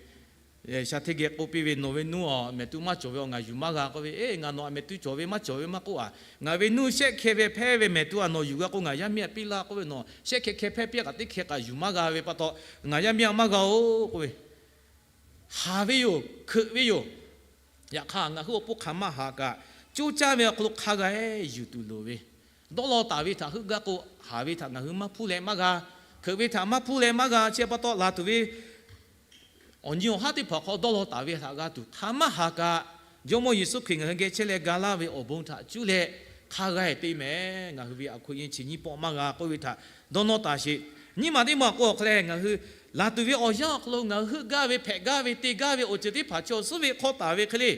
sha hteˇ geh k'oˆ piˇ ve, Nawˬ ve nuˇ aꞈ mehˍ tuˇ maˇ cawˬ ve awˬ ngaˬ yuˬ maˇ g'a k'oˆ ve, Eˬ, ngaˬ nawˬ aꞈ mehˍ tuˇ cawˬ ve maˇ cawˬ ve maˇ k'oˆ aꞈ, ngaˬ ve nuˇ shehˆ hkeh ve hpehˇ ve mehˍ tuˇ aꞈ nawˬ yuˬ g'a k'o, ngaˬ yaˇ miˇ aꞈ piˇ laˇ k'oˆ ve, nawˬ shehˆ hkeh hkeh hpehˇ piˇ a kaꞈ teˇ hkeh kaꞈ yuˬ maˇ g'a ve pa taw, ngaˬ yaˇ miˇ aꞈ maˇ g'a-oˬ k'oˆ ve, haˍ ve yoˬ, hkeuꞈ ve yoˬ. Yaꞈ hk'aˇ ngaˬ hui awˬ pon hk'aˬ maˇ haꞈ kaꞈ, coˇ caˇ ve awˬ hk'aw lo hk'a g'a-e yuˬ tuˬ loˍ ve, dawˇ law taˍ ve htaꞈ heuˆ gaˇ k'o, haˍ ve htaꞈ ngaˬ hui maˇ hpuˇ leh maˇ g'a, hkeuꞈ ve htaꞈ maˇ hpuˇ leh maˇ g'a. Chi pa taw laˬ tuˬ ve awˬ nyi awˬ haˉ teˇ hpaˍ hk'aw dawˇ law taˍ ve htaꞈ g'a tuˬ hk'aˬ maˇ haꞈ kaꞈ, Jawˇmawˇ Yeˍsuˆ Hkriꞈ ngaˬ hui geh chehˇ leh ga laˇ ve awˬ bon htaꞈ cuˇ leh hk'a g'a-e te mehˍ. Ngaˬ hui ve aˬ hko nyi chi nyiˇ pawˆ maˇ g'a k'oˆ ve htaꞈ dawˇ nawˇ taˍ sheˍ. Nyiˇ maˬ teˇ maˬ k'o awˬ hk'aw leh ngaˬ hui laˬ tuˬ ve awˬ yanˇ awˬ hk'aw lo ngaˬ hui heuˆ gaˇ ve, hpehꞈ gaˇ ve, te gaˇ ve awˬ ceuˬ teˇ hpaˍ chaw suhˉ ve hk'awˇ taˍ ve hk'e le,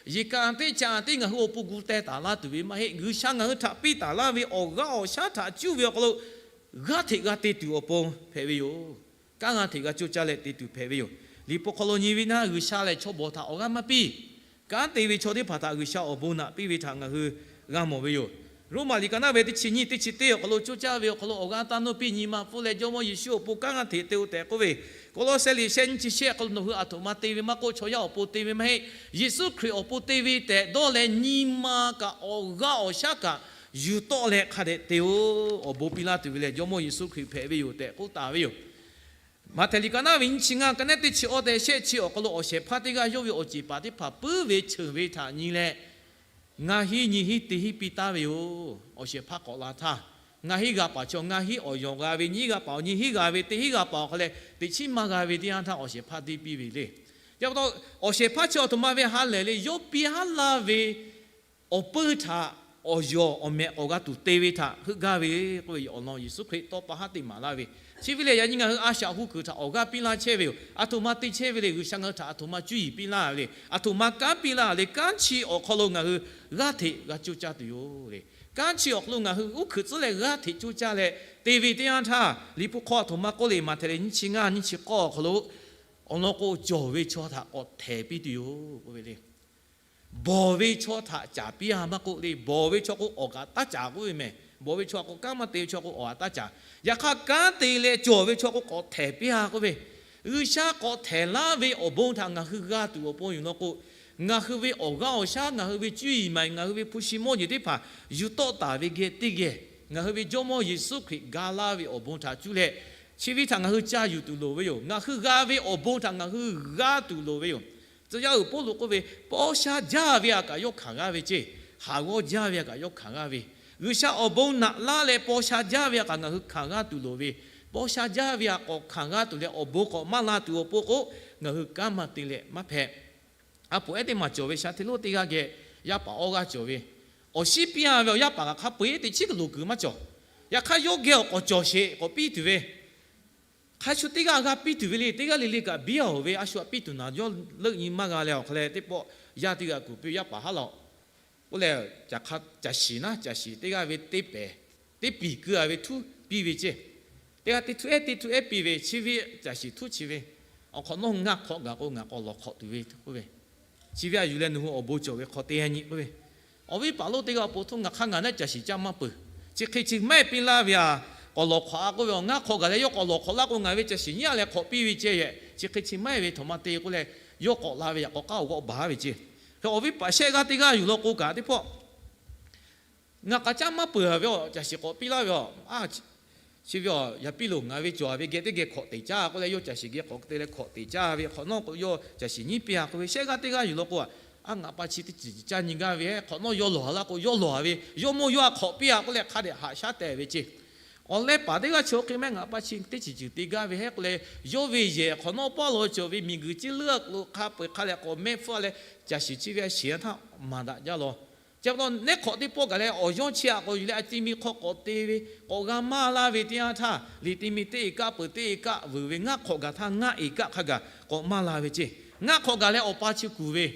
yeˬ kaꞈ teˇ caꞈ teˇ ngaˬ hui awˬ pon gu teh taˍ laˇ tuˬ ve maˇ heˆ. G'uiˬsha ngaˬ hui htaꞈ piˇ taˍ laˇ ve awˬ g'aˇ awˬ shaˉ htaꞈ cuˇ ve awˬ hk'aw lo g'aˇ hteꞈ g'a te tuˬ awˬ pon hpehꞈ ve yoˬ. Kanˉ g'a hteꞈ g'a coˇ caˇ leh te tuˬ hpehꞈ ve yoˬ. Liꞈ hpu hk'aw lo nyi ve naˇ, G'uiˬsha lehˬ chaw bawˬ htaꞈ awˬ g'aˇ maˇ piˇ. Kanˉ te ve chaw teˇ hpaˍ htaꞈ G'uiˬsha awˬ bon naꞈ piˇ ve htaꞈ ngaˬ hui g'a mawˬ ve yoˬ. Roˉmaꞈ liꞈ ka naˉ ve teˇ chi nyiˇ teˇ chi teˇ awˬ hk'aw lo coˇ caˇ ve awˬ hk'aw lo awˬ g'aˇ taˇ nawˇ piˇ, nyi ma pfuhˇ leh Jawˇmawˇ Yeˍsuˆ awˬ pon kanˉ g'a hteꞈ te-o tehꞈ k'oˆ ve, Kawˇlawˇsehˇ liꞈ shehˆ nyiˇ chi shehˆ awˬ hk'aw lo nawˬ hui aˬ htoꞈ ma te ve maˇ k'oˆ, chaw yaˇ awˬ pon te ve maˇ heˆ. Yeˍsuˆ Hkriꞈ awˬ pon te ve tehꞈ dawˇ leh nyi ma kaꞈ awˬ g'aˇ awˬ shaˉ kaꞈ yuˬ tawˆ leh hk'a dehꞈ te-o. Awˬ bon piˇ laˇ tuˬ ve lehˬ Jawˇmawˇ Yeˍsuˆ Hkriꞈ hpehꞈ ve yoˬ tehꞈ k'oˆ taˍ ve yoˬ. Maꞈhtehˍ liꞈ ka naˉ ve nyiˇ chi ngaˇ, ka naˉ teˇ chi awˇ tehꞈ shehˆ chi awˬ hk'aw lo awˬ shehˍ hpaˇ teˇ g'aˇ yawˇ ve awˬ ceˬ paˍ teˇ hpaˍ puiˉ ve cheuˬ ve htaꞈ nyi leh, ngaˇ hinˉ nyiˇ hinˉ teˇ hinˉ piˇ taˉ ve yoˬ. Awˬ shehˍ hpaˇ k'awꞈ la htaˇ, ngaˇ hinˉ g'a paˍ chaw ngaˇ hinˉ awˬ yawˬ g'a ve, nyiˇ hinˉ g'a paˍ awˬ nyiˇ hinˉ g'a ve, teˇ hinˉ g'a paˍ awˬ hk'aw leh teꞈ chiˉ maˇ g'a ve teˇ yanˇ htaˇ awˬ shehˍ hpaˇ deˇ piˇ ve le. Yaꞈ pa taw, awˬ shehˍ hpaˇ chi awˬ htoꞈ ma ve ha lehˬ le, yawˇ piˇ haˉ laˇ ve awˬ peuˇ htaꞈ awˬ yawˬ awˬ mehꞈ k'awꞈ g'a tuˬ te ve htaꞈ heuˆ gaˇ ve k'oˆ ve awˬ lawn Yeˍsuˆ Hkriꞈ tawˇ pa haˉ teˇ maˍ laˇ ve. Chi ve lehˬ, yaꞈ nyi ngaˬ hui a shaꞈ hu kuiˬ htaꞈ awˬ g'aˇ piˇ laˇ chehˇ ve yoˬ. Aˬ htoꞈ ma te chehˇ ve le, G'uiˬsha ngaˬ hui htaꞈ aˬ htoꞈ ma cuˇ yiˍ piˇ laˇ ve le. Aˬ htoꞈ ma kanˉ piˇ laˇ le, kanˉ chi awˬ hk'aw lo ngaˬ hui g'aˇ hteꞈ g'a coˇ caˇ tuˬ yoˬ le. Kanˉ chi awˬ hk'aw lo ngaˬ hui uˉ hkuiꞈ tcuhˉ leh g'aˇ hteꞈ coˇ caˇ leh te ve teˇ yanˇ htaˇ, Liꞈ hpu hk'aw aˬ htoꞈ ma k'oˆ le, Maꞈhtehˍ lehˬ nyiˇ chi ngaˇ nyiˇ chi k'awˇ awˬ hk'aw lo awˬ lawn k'o, cawˬ ve chaw htaꞈ k'awꞈ htehˍ piˇ tuˬ yoˬ k'oˆ ve le. Bawˬ ve chaw htaꞈ caˍ piˇ-a maˇ k'oˆ le, bawˬ ve chaw k'o awˬ kaꞈ taˇ caˍ k'oˆ ve mehˬ. Bawˬ ve chaw k'o kanˉ maˇ te ve chaw k'o awˬ kaꞈ taˇ caˍ. Yaꞈ hk'aˇ kanˉ te leh cawˬ ve chaw k'o k'awꞈ htehˍ piˇ-a k'oˆ ve, G'uiˬsha k'awꞈ htehˍ laˇ ve awˬ bon htaꞈ ngaˬ hui g'a tuˬ awˬ pon yoˬ law k'o, ngaˬ hui ve awˬ g'aˇ awˬ shaˉ, ngaˬ hui ve cuˇ yiˍ maˍ yiˍ, ngaˬ hui ve hpu shi mawˇ jeˬ teˇ hpaˍ yuˬ tawˆ taˍ ve geh teˇ geh, ngaˬ hui ve Jawˇmawˇ Yeˍsuˆ Hkriꞈ ga laˇ ve awˬ bon htaꞈ cuˇ leh chi ve htaꞈ ngaˬ hui ca yuˬ tuˬ loˍ ve yoˬ. Ngaˬ hui g'a ve awˬ bon htaꞈ ngaˬ hui g'a tuˬ loˍ ve yoˬ. Tcuh yaˇ uiˍ Pawˇluꞈ k'oˆ ve, Paw sha jaˇ ve a kaꞈ yawˇ hkanˍ g'aˇ ve ceˇ, haˍ g'awˇ jaˇ ve a kaꞈ yawˇ hkanˍ g'aˇ ve. G'uiˬsha awˬ bon naꞈ laˇ leh paw sha jaˇ ve a kaꞈ ngaˬ hui hkanˍ g'aˇ tuˬ loˍ ve, paw sha jaˇ ve a k'awꞈ hkanˍ g'aˇ tuˬ leh awˬ bon k'awꞈ maˇ la tuˬ awˬ pon k'o, ngaˬ hui kanˉ maˇ te leh maˇ hpehꞈ. A poˍ ehˉ teˇ maˬ cawˬ ve sha hteˇ lonˉ teˇ g'aˇ geh yaˇ paˍ awˇ g'aˇ cawˬ ve, awˬ shiˉ piˇ-a ve awˬ yaˇ paˍ kaꞈ hk'a peu-eˬ teꞈ chiˉ kuiˬ loˍ kuiˬ maˇ cawˬ. Yaꞈ hk'aˇ yawˇ geh awˬ k'awꞈ cawˬ sheˍ k'awꞈ piˇ tuˬ ve, Hk'a shu teˇ g'aˇ g'a piˇ tuˬ ve le, teˇ g'aˇ le le kaꞈ biˇ-a-oˬ ve, a shu htaꞈ piˇ tuˬ naˬ yawˇ leuˆ nyi maˇ g'a leh awˬ hk'a leh teˇ pawˆ yaˇ teˇ g'aˇ kuˬ piˇ, yaˇ paˍ haˉ law k'oˆ leh, caˬ hk'a caˬ shiˍ naˉ caˬ shiˍ teˇ g'aˇ ve teˇ pehˍ, teˇ piˍ keu-a ve htuˉ piˇ ve ceˇ. Teˇ g'aˇ teˇ htuˉ ehˉ teˇ htuˉ ehˉ piˇ ve, chi ve caˬ shiˍ htuˉ chi ve awˬ hk'awꞈ nawˉ ngaˇ hk'awꞈ gaˬ k'o ngaˬ k'awꞈ lawˬ hk'awꞈ tuˬ ve k'oˆ ve, chi ve a yuˬ leh nawˬ hui awˬ bon cawˬ ve hk'aw te-a nyi k'oˆ ve, awˬ viˉ paˍ lonˉ teˇ g'aˇ awˬ pon htuˉ ngaˬ hk'aˇ ngaˬ naˉ caˬ shiˍ caˇ maˇ peuˬ. Chi hk'e chi maˇ heˆ piˇ laˇ ve aꞈ, k'awꞈ lawˬ hk'awꞈ-a k'oˆ ve, awˬ ngaˇ hk'awꞈ gaˬ leh yawˇ k'awꞈ lawˬ hk'awꞈ laˇ k'o ngaˬ ve caˬ shiˍ nyiˉ-a leh hk'awꞈ piˇ ve ceˇ yehˬ. Chi hk'e chi maˇ heˆ ve htaꞈ ma te k'oˆ leh, yawˇ k'awꞈ la ve yaꞈ k'awꞈ k'aˉ awˬ g'awˆ baˬ ve ceˇ. Hk'e awˬ viˉ paˍ shehˆ g'aˇ teˇ g'aˇ yuˬ law k'o kaꞈ teˇ pawˆ ngaˬ k'aꞈ caˉ maˇ peuˬ-a ve awˬ caˬ shiˍ k'awꞈ piˇ laˇ ve aꞈ, chi ve aꞈ yaꞈ piˇ loˬ, ngaˬ ve cawˬ-a ve geh teˇ geh hk'awꞈ teꞈ caˇ k'oˆ leh yawˇ caˬ shiˍ geh hk'awꞈ te leh hk'awꞈ teꞈ caˇ ve hk'awꞈ nawˉ k'o yawˇ caˬ shiˍ nyiˉ piˇ-a k'oˆ ve, shehˆ g'aˇ teˇ g'aˇ yuˬ law k'o, a ngaˬ pa chi teˇ ceuˬ caˇ nyi gaˇ ve hk'awꞈ nawˉ yawˇ lawˬ-a laˇ k'o yawˇ lawˬ-a ve, yawˇ mawˇ yawˇ-a hk'awꞈ piˇ-a k'oˆ leh hk'a dehꞈ haꞈ shaˉ tehˬ ve ceˇ. Awˬ leh paˍ teˇ g'aˇ chi awˬ hk'e mehˆ ngaˬ pa chi teˇ ceuˬ ceuˬ te gaˇ ve hehˉ k'oˆ leh, yawˇ ve yehˬ hk'awꞈ nawˉ paˇ law cawˬ ve miˬguiˬ ciˇ leuˉ-a lo hk'a peu-eˬ hk'a leh k'awꞈ mehˆ hpfuhˇ leh caˬ shiˍ chi ve a shiˍ-a htaˇ maˍ daꞈ jaˇ law. Chi pa taw neˉ hk'awꞈ teˇ pawˆ gaˬ leh awˬ yawˇ chi aꞈ k'awꞈ yuˬ leh a ti mi hk'aw k'awꞈ te ve k'awꞈ g'a maˇ laˇ ve teˇ yanˇ htaˇ, liꞈ ti mi teˇ eˬ kaˆ peuˬ teˇ eˬ kaˆ vuiˬ ve ngaˇ hk'awꞈ gaˬ htaˇ ngaˇ eˬ kaˆ hk'a gaˬ k'awꞈ maˇ la ve ceˇ. Ngaˇ hk'awꞈ gaˬ leh awˬ pa chi kuˬ ve,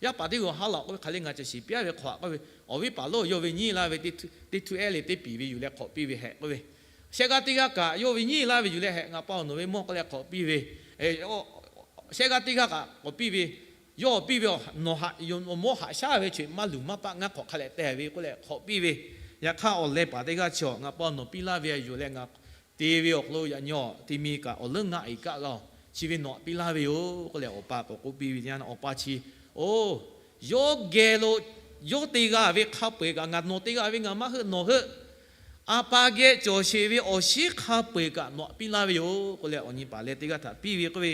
yaˇ paˍ teˇ g'aˇ haˉ law k'oˆ ve, hk'aˬ le ngaˬ caˬ shiˍ piˇ-a ve hk'awꞈ-a k'oˆ ve, awˬ viˉ paˍ lonˉ yawˇ ve nyiˉ laˇ ve teˇ htuˉ ehˉ le teˇ piˍ ve yuˬ leh hk'awꞈ piˇ ve hehꞈ k'oˆ ve, shehˆ g'aˇ teˇ g'aˇ kaꞈ yawˇ ve nyiˉ laˇ ve yuˬ leh hehꞈ ngaˬ pa-oˬ nawˬ ve mawˇ k'oˆ leh hk'awꞈ piˇ ve, shehˆ g'aˇ teˇ g'aˇ kaꞈ k'awꞈ piˇ ve, yawˇ piˇ ve, nawˬ mawˇ haꞈ shaˉ ve chi maˇ luˬ maˇ paˆ ngaˇ hk'awꞈ hk'a leh te ve k'oˆ leh hk'awꞈ piˇ ve, yaꞈ hk'aˇ awˬ leh paˍ teˇ g'aˇ chi-a ngaˬ pa nawˬ piˇ laˇ ve yuˬ leh ngaˬ te ve awˬ hk'aw lo yaꞈ nyi-a ti mi kaꞈ awˬ leuˉ ngaˇ eˬ kaˆ g'a-oˬ, chi ve nawˬ aꞈ piˇ laˇ ve yoˬ k'oˆ leh awˬ pa k'awꞈ k'oˆ piˇ ve teˇ yanˇ awˬ pa chi, oˬ, yawˇ geh lo yawˇ te g'a ve hk'a peu-eˬ kaꞈ ngaˬ nawˬ te g'a ve ngaˬ maˇ heuˆ nawˬ heuˆ, a pa geh cawˬ sheˍ ve awˬ shiˉ hk'a peu-eˬ kaꞈ nawˬ aꞈ piˇ laˇ ve yoˬ k'oˆ leh awˬ nyi paˍ leh teˇ g'aˇ htaꞈ piˇ ve k'oˆ ve,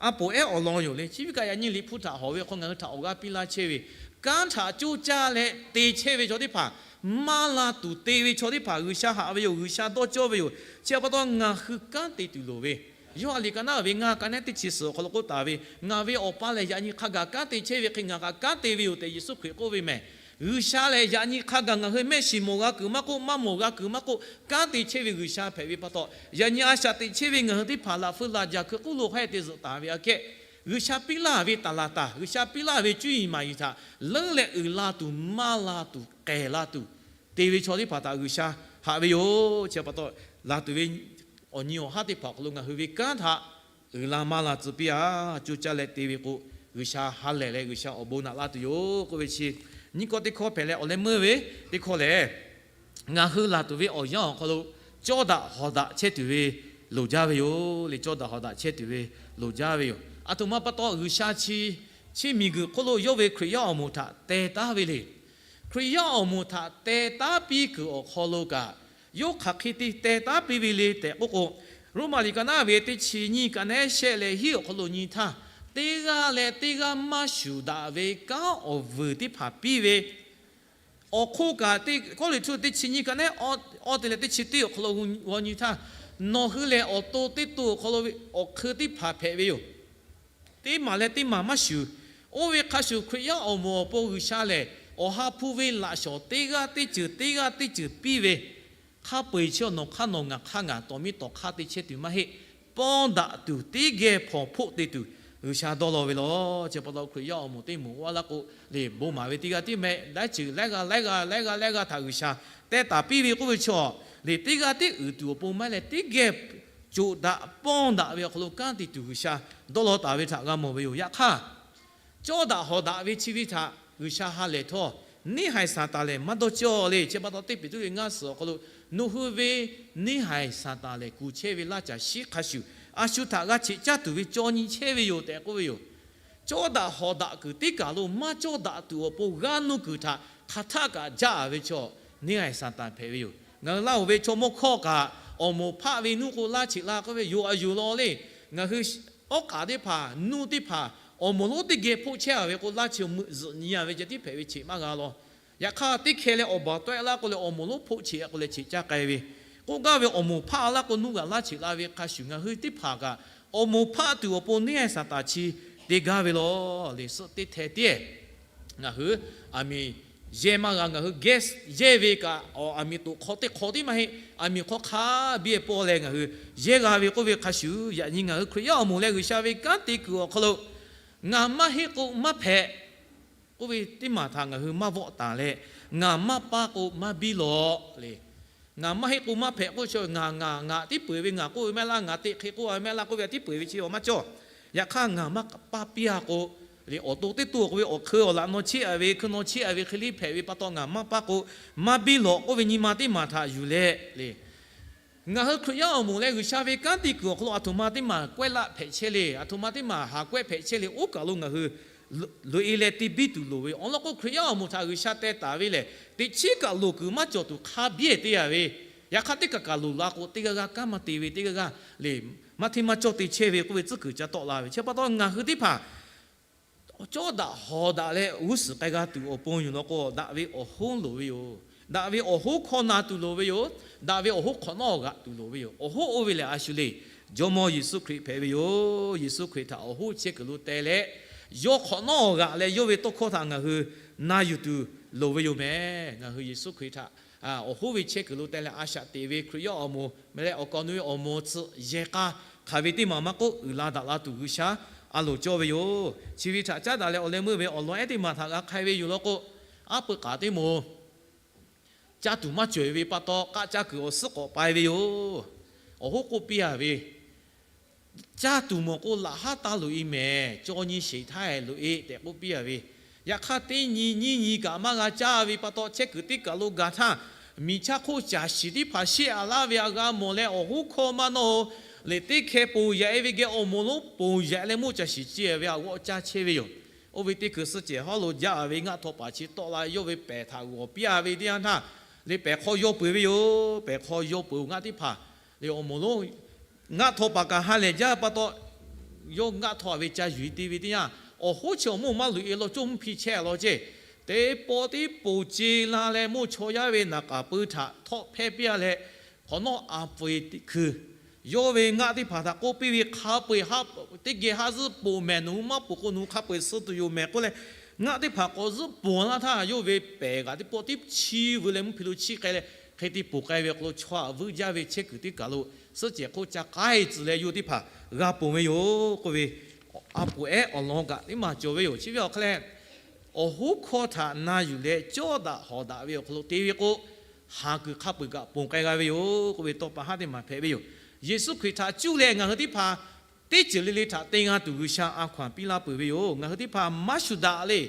a poˍ ehˉ awˬ lawn yoˬ le. Chi ve kaꞈ yaꞈ nyi Liꞈ hpu htaꞈ hawˬ ve awˬ hk'aw ngaˬ hui htaꞈ awˬ g'aˇ piˇ laˇ chehˇ ve, kanˉ htaꞈ coˇ caˇ leh te chehˇ ve chaw teˇ hpaˍ, maˇ la tuˬ te ve chaw teˇ hpaˍ G'uiˬsha haꞈ ve yoˬ. G'uiˬsha dawˇ cawˇ ve yoˬ. Chi pa taw ngaˬ hui kanˉ te tuˬ loˍ ve, Yoˇhanˬ liꞈ ka naˉ ve ngaˇ ka nehˉ teˇ chi suhˍ awˬ hk'aw lo k'oˆ taˍ ve, ngaˬ ve Awˬ pa lehˬ yaꞈ nyi hk'a gaˬ kanˉ te chehˇ ve hk'e ngaˬ kaꞈ kanˉ te ve yoˬ tehꞈ Yeˍsuˆ Hkriꞈ k'oˆ ve mehˬ. G'uiˬsha lehˬ yaꞈ nyi hk'a gaˬ ngaˬ hui mehˆ shiˍ mawˬ g'a kuiˬ maˇ k'oˆ, maˇ mawˬ g'a kuiˬ maˇ k'oˆ, kanˉ te chehˇ ve G'uiˬsha hpehꞈ ve pa taw, yaꞈ nyi a shaꞈ teꞈ chehˇ ve ngaˬ hui teˇ hpaˍ laꞈ feu laꞈ jaˬ hkui k'oˆ lo hk'aˇ te zuhꞈ taˍ ve aꞈ kehˉ, G'uiˬsha piˇ laˇ ve taˍ laˍ taˍ, G'uiˬsha piˇ laˇ ve cuˇ yiˍ maˍ yiˍ htaꞈ leuˉ leh uiˍ la tuˬ, maˇ la tuˬ, k'ehˬ la tuˬ te ve chaw teˇ hpaˍ htaꞈ G'uiˬsha haꞈ ve yoˬ. Chi pa taw, laˬ tuˬ ve awˬ nyi awˬ haˉ teˇ hpaˍ awˬ hk'aw lo ngaˬ hui ve kanˉ htaꞈ uiˍ la maˇ la tcuh piˇ-a. Coˇ caˇ leh te ve k'o, G'uiˬsha ha lehˬ leh G'uiˬsha awˬ bon naꞈ la tuˬ yoˬ k'oˆ ve chi, nyiˇ kawˆ teˇ hkawˇ hpehꞈ leh awˬ leh meuˇ ve teˇ hkawˇ lehˬ, ngaˬ hui laˬ tuˬ ve awˬ yanˇ awˬ hk'aw lo cawˇ daꞈ hawˍ daꞈ chehˇ tuˬ ve loˍ jaˇ ve yoˬ le. Cawˇ daꞈ hawˍ daꞈ chehˇ tuˬ ve loˍ jaˇ ve yoˬ. Aˬ htoꞈ ma pa taw G'uiˬsha chi, chi miˬguiˬ hk'oˆ lo yawˇ ve Hkriꞈ yaˇ awˬ moˍ htaꞈ teh taˉ ve le. Hkriꞈ yaˇ awˬ moˍ htaꞈ teh taˉ piˇ kuiˬ awˬ hk'aw lo kaꞈ, yawˇ hk'aˬ hk'e te teh taˉ piˇ ve le tehꞈ k'oˆ k'o, Roˉmaꞈ liꞈ ka naˉ ve teˇ chi nyiˇ ka nehˉ shehˆ leh hiˉ awˬ hk'aw lo nyi htaˇ, teˇ g'aˇ leh teˇ g'aˇ maˇ shuˍ daꞈ ve kanˉ awˬ vuiˬ teˇ hpaˍ piˇ ve, awˬ hk'oˆ kaꞈ Kawˇrenˍhtuˆ teˇ chi nyiˇ ka nehˉ awˇ te leh teˇ chi teˇ awˬ hk'aw lo g'aw nyi htaˇ, nawˬ hui lehˬ awˬ to teˇ to awˬ hk'aw lo ve awˬ hk'eun teˇ hpaˍ hpehꞈ ve yoˬ. Teˇ maˬ leh teˇ maˬ maˇ shuˍ. Oˇ ve hk'a shuˍ Hkriꞈ yaˇ awˬ moˍ awˬ pon G'uiˬsha lehˬ, awˬ ha hpu ve laꞈ shawˍ teˇ g'aˇ teˇ ceuˬ teˇ g'aˇ teˇ ceuˬ piˇ ve, hk'a peu-eˬ chi nawˬ hk'aˇ nawˬ ngaˬ hk'aˇ ngaˬ tawˍ miˇ tawˍ hk'aˇ te chehˇ tuˬ maˇ heˆ. Pawˇ daꞈ tuˬ teˇ geh hpawnˬ hpoˆ te tuˬ G'uiˬsha dawˇ law ve law. Chi pa taw Hkriꞈ yaˇ awˬ moˍ teˇ moˍ g'aˇ laˇ k'o, lehˬ bon maˍ ve teˇ g'aˇ tiˉ mehˆ laiˉ ceuˬ laiˉ g'aˇ laiˉ g'aˇ laiˉ g'aˇ laiˉ g'aˇ htaꞈ G'uiˬsha teh taˍ piˇ ve k'oˆ ve chaw, lehˬ teˇ g'aˇ tiˉ uiˍ tuˬ awˬ pon maˇ heˆ leh teˇ geh coꞈ daꞈ pawˇ daꞈ ve awˬ hk'aw lo kanˉ te tuˬ G'uiˬsha dawˇ law taˍ ve htaꞈ g'a mawˬ ve yoˬ. Yaꞈ hk'aˇ, cawˇ daꞈ hawˍ daꞈ ve chi ve htaꞈ G'uiˬsha ha lehˬ htawˇ, neˇ haiˬ Saˍtanˍ lehˬ maˇ dawˇ cawˇ le. Chi pa taw Teˇ Peˍtruˆ ve ngaˇ suhˍ awˬ hk'aw lo, nawˬ hui ve neˇ haiˬ Saˍtanˍ lehˬ kuˬ chehˇ ve laˇ caˬ shiˉ hk'a shuˍ, a shu htaꞈ g'a cheꞈ caˇ tuˬ ve caw nyi chehˇ ve yoˬ tehꞈ k'oˆ ve yoˬ. Cawˇ daꞈ hawˍ daꞈ kuiˬ teˇ kaˬ lo maˇ cawˇ daꞈ tuˬ awˬ pon g'aˇ nuˇ kuiˬ htaꞈ hk'aˬ htaˆ kaꞈ jaˇ ve chaw, neˇ haiˬ Saˍtanˍ hpehꞈ ve yoˬ. Ngaˬ hui Laˇ hoˍ ve chaw mawˇ hkawˇ kaꞈ, awˬ moˍ hpaˆ ve nuˇ k'o laˇ cheꞈ la k'oˆ ve yoˬ, a yuˬ law le. Ngaˬ hui awˉ k'aꞈ teˇ hpaˍ nuˇ teˇ hpaˍ awˬ moˍ lonˉ teˇ geh hpoˆ chehˇ-a ve k'o, laˇ chi meuꞈ zuhꞈ nyi-a ve ceh tiˉ hpehꞈ ve cheꞈ maˇ g'a law. Yaꞈ hk'aˇ teˇ hkeh leh awˬ baˬ tawehˆ laˇ k'oˆ leh awˬ moˍ lonˉ hpoˆ cheꞈ-a k'oˆ leh cheꞈ caˇ k'ai ve, k'oˆ gaˇ ve awˬ moˍ hpaˆ laˇ k'o nuˇ g'aꞈ laˇ cheꞈ la ve hk'a shuˍ, ngaˬ hui teˇ hpaˍ kaꞈ awˬ moˍ hpaˆ tuˬ awˬ pon neˇ haiˬ Saˍtanˍ chi te gaˇ ve law. Lehˬ suhˆ teˇ hteh tiˉ ngaˬ hui aˬ miˍ yehˇ maˇ g'a. Ngaˬ hui gas yehˇ ve kaꞈ, aˬ miˍ toꞈ hk'aw teˇ hk'aw tiˉ maˇ heˆ, aˬ miˍ hk'aw hk'a biˇ pawˇ leh ngaˬ hui yehˇ g'a ve k'oˆ ve hk'a shuˍ, yaꞈ nyi ngaˬ hui Hkriꞈ yaˇ awˬ moˍ leh G'uiˬsha ve kanˉ te kuiˬ awˬ hk'aw lo, ngaˬ maˇ heˆ k'o maˇ hpehꞈ k'oˆ ve teˇ maˬ htaꞈ ngaˬ hui maˇ vawˆ taˍ leh, ngaˬ maˇ paˇ k'o maˇ biˇ lawꞈ le. Ngaˬ maˇ heˆ k'o maˇ hpehꞈ k'oˆ chi, ngaˬ ngaˬ ngaˬ tiˉ peuˬ ve, ngaˬ k'oˆ ve maˇ heˆ laˇ, ngaˬ teꞈ hk'e k'oˆ ve maˇ heˆ laˇ k'oˆ ve tiˉ peuˬ ve chi awˬ maˇ cawˇ. Yaꞈ hk'aˇ ngaˬ maˇ paˇ piˇ a k'o, le awˬ to teˇ to k'oˆ ve awˬ hk'eun awˬ laꞈ nawˬ cheˆ a ve, hkui nawˬ cheˆ a ve hk'e le hpehꞈ ve pa taw ngaˬ maˇ paˇ k'o maˇ biˇ lawꞈ k'oˆ ve nyi ma teˇ maˬ htaꞈ yuˬ leh le, ngaˬ hui Hkriꞈ yaˇ awˬ moˍ leh G'uiˬsha ve kanˉ te kuiˬ awˬ hk'aw lo aˬ htoꞈ ma teˇ maˬ k'awehˇ laˆ hpehꞈ chehˇ le, aˬ htoꞈ ma teˇ maˬ haˍ k'awehˇ hpehꞈ chehˇ le, oˇ kaˬ lo ngaˬ hui loꞈ e leh te biˇ tuˬ loˍ ve yoˬ. Awˬ lawn k'o Hkriꞈ yaˇ awˬ moˍ htaꞈ G'uiˬsha teh taˍ ve lehˬ, teꞈ chiˉ kaꞈ loˍ kuiˬ maˇ cawˬ tuˬ hk'a biˇ te a ve, yaꞈ hk'aˇ teˇ kaˬ kaˬ loˍ la k'o teˇ g'aˇ g'aˇ kanˉ maˇ te ve, teˇ g'aˇ g'aˇ le maˇ hteˇ maˇ cawˇ te chehˇ ve k'oˆ ve tcuhˉ kuiˬ ca tawˆ la ve. Chi pa taw ngaˬ hui teˇ hpaˍ cawˇ daꞈ hawˍ daꞈ leh g'uˇ suhˍ k'ai g'a tuˬ awˬ pon yoˬ law k'o, daꞈ ve awˬ hoˉ loˍ ve yoˬ. Daꞈ ve awˬ hoˉ hkawˇ na tuˬ loˍ ve yoˬ. Daꞈ ve awˬ hoˉ hk'awꞈ nawˉ g'aꞈ tuˬ loˍ ve yoˬ. Awˬ hoˉ oˇ ve lehˬ a shu le, Jawˇmawˇ Yeˍsuˆ Hkriꞈ hpehꞈ ve yoˬ. Yeˍsuˆ Hkriꞈ htaꞈ awˬ hoˉ chehˇ kuiˬ lo teh leh, yawˇ hk'awꞈ nawˉ g'aꞈ leh yawˇ ve tawˇ hkawˇ htaꞈ ngaˬ hui na yuˬ tuˬ loˍ ve yoˬ meh. Ngaˬ hui Yeˍsuˆ Hkriꞈ htaꞈ awˬ hoˉ ve chehˇ kuiˬ lo teh leh a shaꞈ teꞈ ve Hkriꞈ yaˇ awˬ moˍ meh leh awˬ kaˍ awˬ nu ve awˬ moˍ tcuh yehˬ k'a hk'aˬ ve teˇ maˬ maˇ k'oˆ, uiˍ la daꞈ la tuˬ G'uiˬsha a loˍ cawˇ ve yoˬ. Chi ve htaꞈ caˉ daꞈ leh awˬ leh meuˇ ve awˬ lawn ehˉ teˇ maˬ htaꞈ g'a hk'ai ve yoˬ law k'o, aˉ pui k'aˍ teˇ moˍ caˇ tuˬ maˇ cawˬ e ve pa taw, k'aˆ caˇ kuiˬ awˬ suhˉ k'awꞈ pai ve yoˬ. Awˬ hoˉ k'oˆ piˇ a ve, caˇ tuˬ mawˬ k'o laꞈ haˉ taˇ loꞈ e mehˍ, caw nyi sheˍ htaˇ loꞈ e tehꞈ k'oˆ piˇ a ve, yaꞈ hk'aˇ teˇ nyi nyiˇ nyi kaꞈ maˇ g'a caˇ ve pa taw, chehˇ kuiˬ teˇ kaˬ lo gaˬ htaˇ, miˬ chaˇ hk'oˆ caˬ shiˍ teˇ hpaˍ sheˆ a laˇ ve a g'a mawˬ leh awˬ hoˉ hkawˇ maˇ nawˇ-o. Lehˬ teˇ hkeh ponˬ yaꞈ e ve geh awˬ moˍ lonˉ ponˬ yaꞈ leh moˇ caˬ shiˍ ciˇ ve a g'awˆ caˇ chehˇ ve yoˬ. Oˇ ve teˇ kuiˬ suhˆ cehˬ hawˉ lo jaˇ ve ngaˆ htaw paˍ chi tawˆ la yawˇ ve pehˬ htaꞈ g'awˬ piˇ a ve teˇ yanˇ htaˇ, le pehˬ hk'aw yaw peuˬ ve yoˬ. Pehˬ hk'aw yaw peuˬ ngaˆ teˇ hpaˍ le awˬ moˍ lonˉ ngaˆ htaw paˍ kaꞈ ha lehˬ jaˇ pa taw, yawˇ ngaˆ htaw a ve ca yuˬ e te ve teˇ yanˇ, awˬ hoˉ chi awˬ moˇ maˇ loꞈ e law, coˇ mvuhˇ hpi chehˇ a law ceˇ. Teˇ pawˆ tiˉ ponˬ ce la leh moˇ chaw yaˇ ve naˍ k'aˍ pui htaꞈ htawˆ hpehˇ piˇ a leh, hk'awꞈ nawˉ a peu eˬ teꞈ hkui yawˇ ve ngaˆ teˇ hpaˍ htaꞈ k'oˆ piˇ ve, hk'a peu eˬ ha, teˇ geh haˉ zuhˆ ponˬ mehˍ, nawˬ hui maˇ ponˬ k'o nawˬ hui hk'a peu eˬ suh tuˬ yoˬ mehˍ k'oˆ leh, ngaˆ teˇ hpaˍ k'awꞈ zuhˆ ponˬ laˇ htaˇ yawˇ ve pehˬ g'aꞈ teˇ pawˆ tiˉ chiˇ veu leh mvuhˇ hpe lo chiˇ k'ai leh, hk'e te ponˬ k'ai ve awˬ hk'aw lo chaw aꞈ vuiˇ jaˇ ve chehˇ kuiˬ teˇ kaˬ lo suhˆ cehˬ hk'oˆ ca k'aiˉ tcuh leh yawˇ teˇ hpaˍ g'a ponˬ ve yoˬ k'oˆ ve, a poˍ ehˉ awˬ lawn kaꞈ teˇ maˬ cawˬ ve yoˬ. Chi ve awˬ hk'aw leh, awˬ hoˉ hkawˇ htaꞈ na yuˬ leh cawˇ daꞈ hawˍ daꞈ ve awˬ hk'aw lo te ve k'o, haˍ kuiˬ hk'a peu eˬ kaꞈ ponˬ k'ai g'a ve yoˬ k'oˆ ve tawˇ pa haˉ teˇ maˬ hpehꞈ ve yoˬ. Yeˍsuˆ Hkriꞈ htaꞈ cuˇ leh ngaˬ hui teˇ hpaˍ teˇ ceuˬ le le htaꞈ te g'a tuˬ G'uiˬsha a hkaw anˬ piˇ laˇ peuˬ ve yoˬ. Ngaˬ hui teˇ hpaˍ maˇ shuˍ daꞈ le.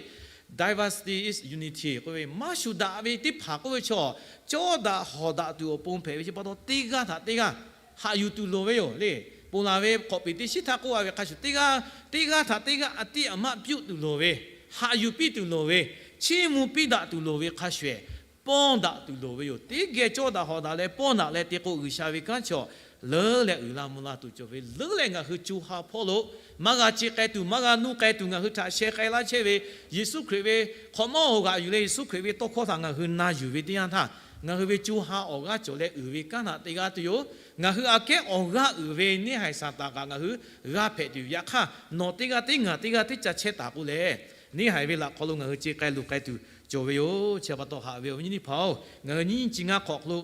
Diversity is unity k'oˆ ve, maˇ shuˍ daꞈ ve teˇ hpaˍ k'oˆ ve chaw, cawˇ daꞈ hawˍ daꞈ tuˬ awˬ pon hpehꞈ ve chi pa taw, teˇ g'aˇ htaꞈ teˇ g'aˇ haꞈ yuˬ tuˬ loˍ ve yoˬ le. Ponˬ laˬ ve hk'awꞈ peˍ teˇ shiˉ htaˇ k'oˆ a ve hk'a shuˍ, teˇ g'aˇ teˇ g'aˇ htaꞈ teˇ g'aˇ a tiˉ a maˆ piˇ tuˬ loˍ ve, haꞈ yuˬ piˇ tuˬ loˍ ve, chiˇ mvuh piˇ daꞈ tuˬ loˍ ve hk'a shuˍ, pawˇ daꞈ tuˬ loˍ ve yoˬ. Teˇ geh cawˇ daꞈ hawˍ daꞈ leh pawˇ daꞈ leh te k'o, G'uiˬsha ve kanˉ chaw leuˉ leh uiˍ la mvuh la tuˬ cawˬ ve, leuˉ leh ngaˬ hui co ha hpawˇ lo maˇ g'a ce k'ai tuˬ, maˇ g'a nuˇ k'ai tuˬ, ngaˬ hui htaꞈ sheh k'ai laˇ chehˇ ve Yeˍsuˆ Hkriꞈ ve hk'awꞈ nawˉ g'aꞈ yuˬ leh Yeˍsuˆ Hkriꞈ ve tawˇ hkawˇ htaꞈ ngaˬ hui na yuˬ ve teˇ yanˇ htaˇ, ngaˬ hui ve co ha awˬ g'aˇ cawˬ leh uiˍ ve kanˉ htaꞈ te g'a tuˬ yoˬ. Ngaˬ hui aꞈ kehˉ awˬ g'aˇ uiˍ ve neˇ haiˬ Saˍtanˍ kaꞈ ngaˬ hui g'aˇ hpehꞈ tuˬ yoˬ. Yaꞈ hk'aˇ, nawˬ teˇ g'aˇ teˇ ngaˬ teˇ g'aˇ teˇ ca chehˇ taˍ k'o lehˬ, neˇ haiˬ ve laꞈ hk'aw lo ngaˬ hui ce k'ai luˬ k'ai tuˬ cawˬ ve yoˬ. Chi pa taw haꞈ ve awˬ viˉ nyi teˇ hpaˍ-oˬ, ngaˬ hui nyiˇ nyiˇ chi ngaˇ hk'awꞈ hk'aw lo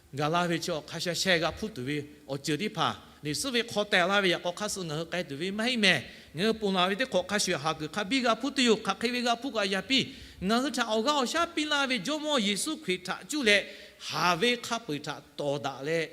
gaˬ la ve chi awˬ hk'a sha sheh g'a hpuˇ tuˬ ve awˬ ceuˬ teˇ hpaˍ, liꞈ suhˉ ve hk'aw teh laˇ ve yaꞈ k'aw hk'aˇ suh ngaˬ hui k'ai tuˬ ve maˇ heˆ mehˍ. Ngaˬ hui ponˬ laˬ ve teˇ hk'awꞈ hk'a shuˍ haˍ kuiˬ hk'a biˇ g'a hpuˇ tuˬ yoˬ. Hk'aˬ hk'e ve g'a hpuˇ kaꞈ yaꞈ piˇ. Ngaˬ hui htaꞈ awˬ g'aˇ awˬ shaˉ piˇ laˇ ve Jawˇmawˇ Yeˍsuˆ Hkriꞈ htaꞈ cuˇ leh, haˍ ve hk'a peu-eˬ htaꞈ tawˍ daꞈ leh,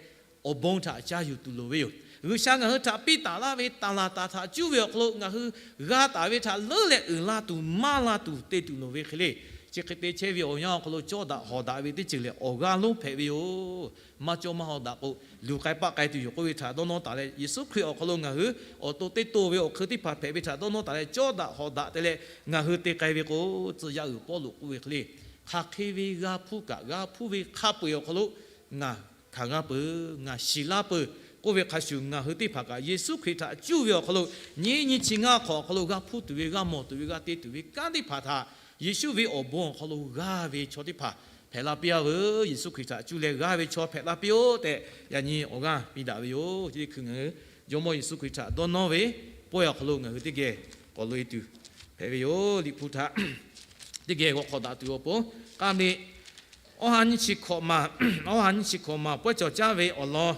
awˬ bon htaꞈ ca yuˬ tuˬ loˍ ve yoˬ. G'uiˬsha ngaˬ hui htaꞈ piˇ taˍ laˇ ve taˍ laˍ taˍ htaꞈ cuˇ ve awˬ hk'aw lo ngaˬ hui g'a taˍ ve htaꞈ leuˉ leh uiˍ la tuˬ maˇ la tuˬ te tuˬ loˍ ve hk'e le. Chi hk'e te chehˇ ve awˬ yanˇ awˬ hk'aw lo cawˇ daꞈ hawˍ daꞈ ve teˇ ceuˬ lehˬ awˬ g'aˇ lonˉ hpehꞈ ve yoˬ. Maˇ cawˇ maˇ hawˍ daꞈ k'o, luˬ k'ai paˆ k'ai tuˬ yoˬ k'oˆ ve htaꞈ dawˇ nawˇ taˍ leh, Yeˍsuˆ Hkriꞈ awˬ hk'aw lo ngaˬ hui awˬ to teˇ to ve awˬ hk'eun teˇ hpaˍ hpehꞈ ve htaꞈ dawˇ nawˇ taˍ leh, cawˇ daꞈ hawˍ daꞈ te leh ngaˬ hui te k'ai ve k'o, tcuh yaˇ uiˍ Pawˇluꞈ k'oˆ ve hk'e le, hk'aˬ hk'e ve g'a hpuˇ kaꞈ g'a hpuˇ ve hk'a peu-eˬ awˬ hk'aw lo ngaˬ hkanˍ g'a peuˬ, ngaˬ shiˍ laˇ peuˬ k'oˆ ve hk'a shuˍ, ngaˬ hui teˇ hpaˍ kaꞈ Yeˍsuˆ Hkriꞈ htaꞈ cuˇ ve awˬ hk'aw lo nyiˇ nyiˇ chi ngaˇ hk'awꞈ awˬ hk'aw lo g'a hpuˇ tuˬ ve, g'a mawˬ tuˬ ve, g'a te tuˬ ve kanˉ teˇ hpaˍ htaꞈ Yeˍsuˆ ve awˬ bon awˬ hk'aw lo g'aˇ ve chaw teˇ hpaˍ hpehꞈ la piˇ-a veuˬ. Yeˍsuˆ Hkriꞈ htaꞈ cuˇ leh g'aˇ ve chaw hpehꞈ la piˇ-oˆ tehꞈ, yaꞈ nyi awˬ g'aˇ piˇ daꞈ ve yoˬ. Chi teˇ hkui ngaˬ hui Jawˇmawˇ Yeˍsuˆ Hkriꞈ htaꞈ dawˇ nawˇ ve pawehˇ awˬ hk'aw lo ngaˬ hui teˇ geh k'awꞈ loꞈ-e tuˬ hpehꞈ ve yoˬ. Liꞈ hpu htaꞈ teˇ geh g'aw hk'awꞈ daꞈ tuˬ awˬ pon, k'a meuˇ awˇ ha nyiˇ chi hkawꞈ maˬ, awˇ ha nyiˇ chi hkawꞈ maˬ pawehˇ cawˬ caˇ ve awˬ lawn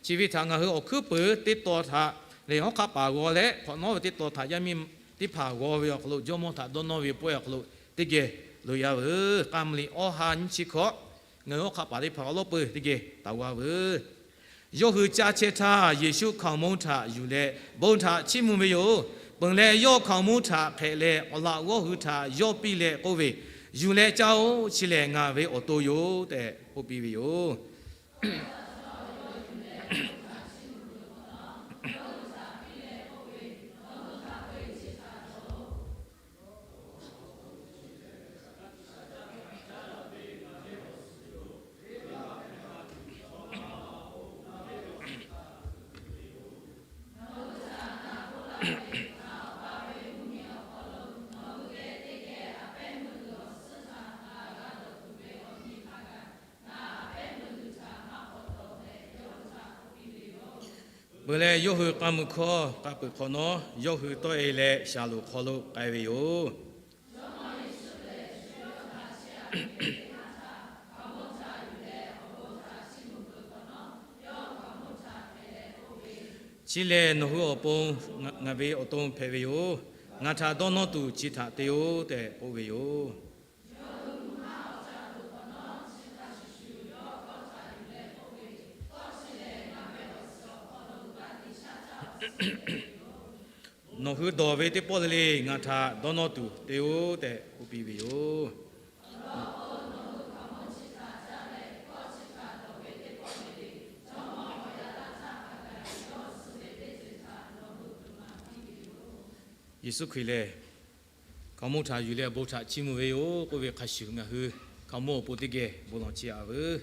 chi ve htaꞈ ngaˬ hui awˬ hkuiˉ peuˍ teˇ taw htaꞈ lehˬ hawˉ hk'aˆ paˍ g'aw leh, hk'awꞈ nawˉ ve teˇ taw htaꞈ yaˇ miˇ teˇ hpaˍ g'aw ve awˬ hk'aw lo Jawˇmawˇ htaꞈ dawˇ nawˇ ve pawehˇ awˬ hk'aw lo teˇ geh loꞈ e a veuˬ. K'a meuˇ awˇ ha nyiˇ chi hkawꞈ ngaˬ hui hawˉ hk'aˆ paˍ teˇ hpaˍ awˬ lawˉ peuˬ teˇ geh taˍ g'a veuˬ. Yawˇ hui caˇ chehˇ htaˇ, Yeˍsuˆ hkaoˍmonˇ htaꞈ yuˬ leh bon htaꞈ chiˇ mvuh ve yoˬ. Peuˬ leh, yawˇ hkaoˍmonˇ htaꞈ hpehꞈ leh, awˬ laꞈ g'awˇ hui htaꞈ yawˇ piˇ leh k'oˆ ve, Yuˬ leh caˇ-oˆ. Chi lehˬ ngaˬ ve awˬ to yoˬ tehꞈ k'oˆ piˇ ve yoˬ. Peuˬ leh, yawˇ hui k'a meuˇ hkawˇ k'a peuˬ hk'awꞈ nawˉ, yawˇ hui tawˆ e leh shaˍlonˍ hk'aw lo k'ai ve yoˬ. Chi lehˬ nawˬ hui awˬ pon ngaˬ ve awˬ to hpehꞈ ve yoˬ. Ngaˬ htaꞈ dawˇ nawˇ tuˬ chi htaꞈ te-oˆ tehꞈ k'oˆ ve yoˬ. Nawˬ hui dawˬ ve teˇ pawˆ le le ngaˬ htaꞈ dawˇ nawˇ tuˬ te-oˆ tehꞈ k'oˆ piˇ ve yoˬ. Yeˍsuˆ Hkriꞈ lehˬ, hkaoˍmonˇ htaꞈ yuˬ leh bon htaꞈ chiˇ mvuh ve yoˬ k'oˆ ve hk'a shuˍ, ngaˬ hui hkaoˍmonˇ awˬ pon teˇ geh bon lawˬ chiˇ aꞈ veuˬ.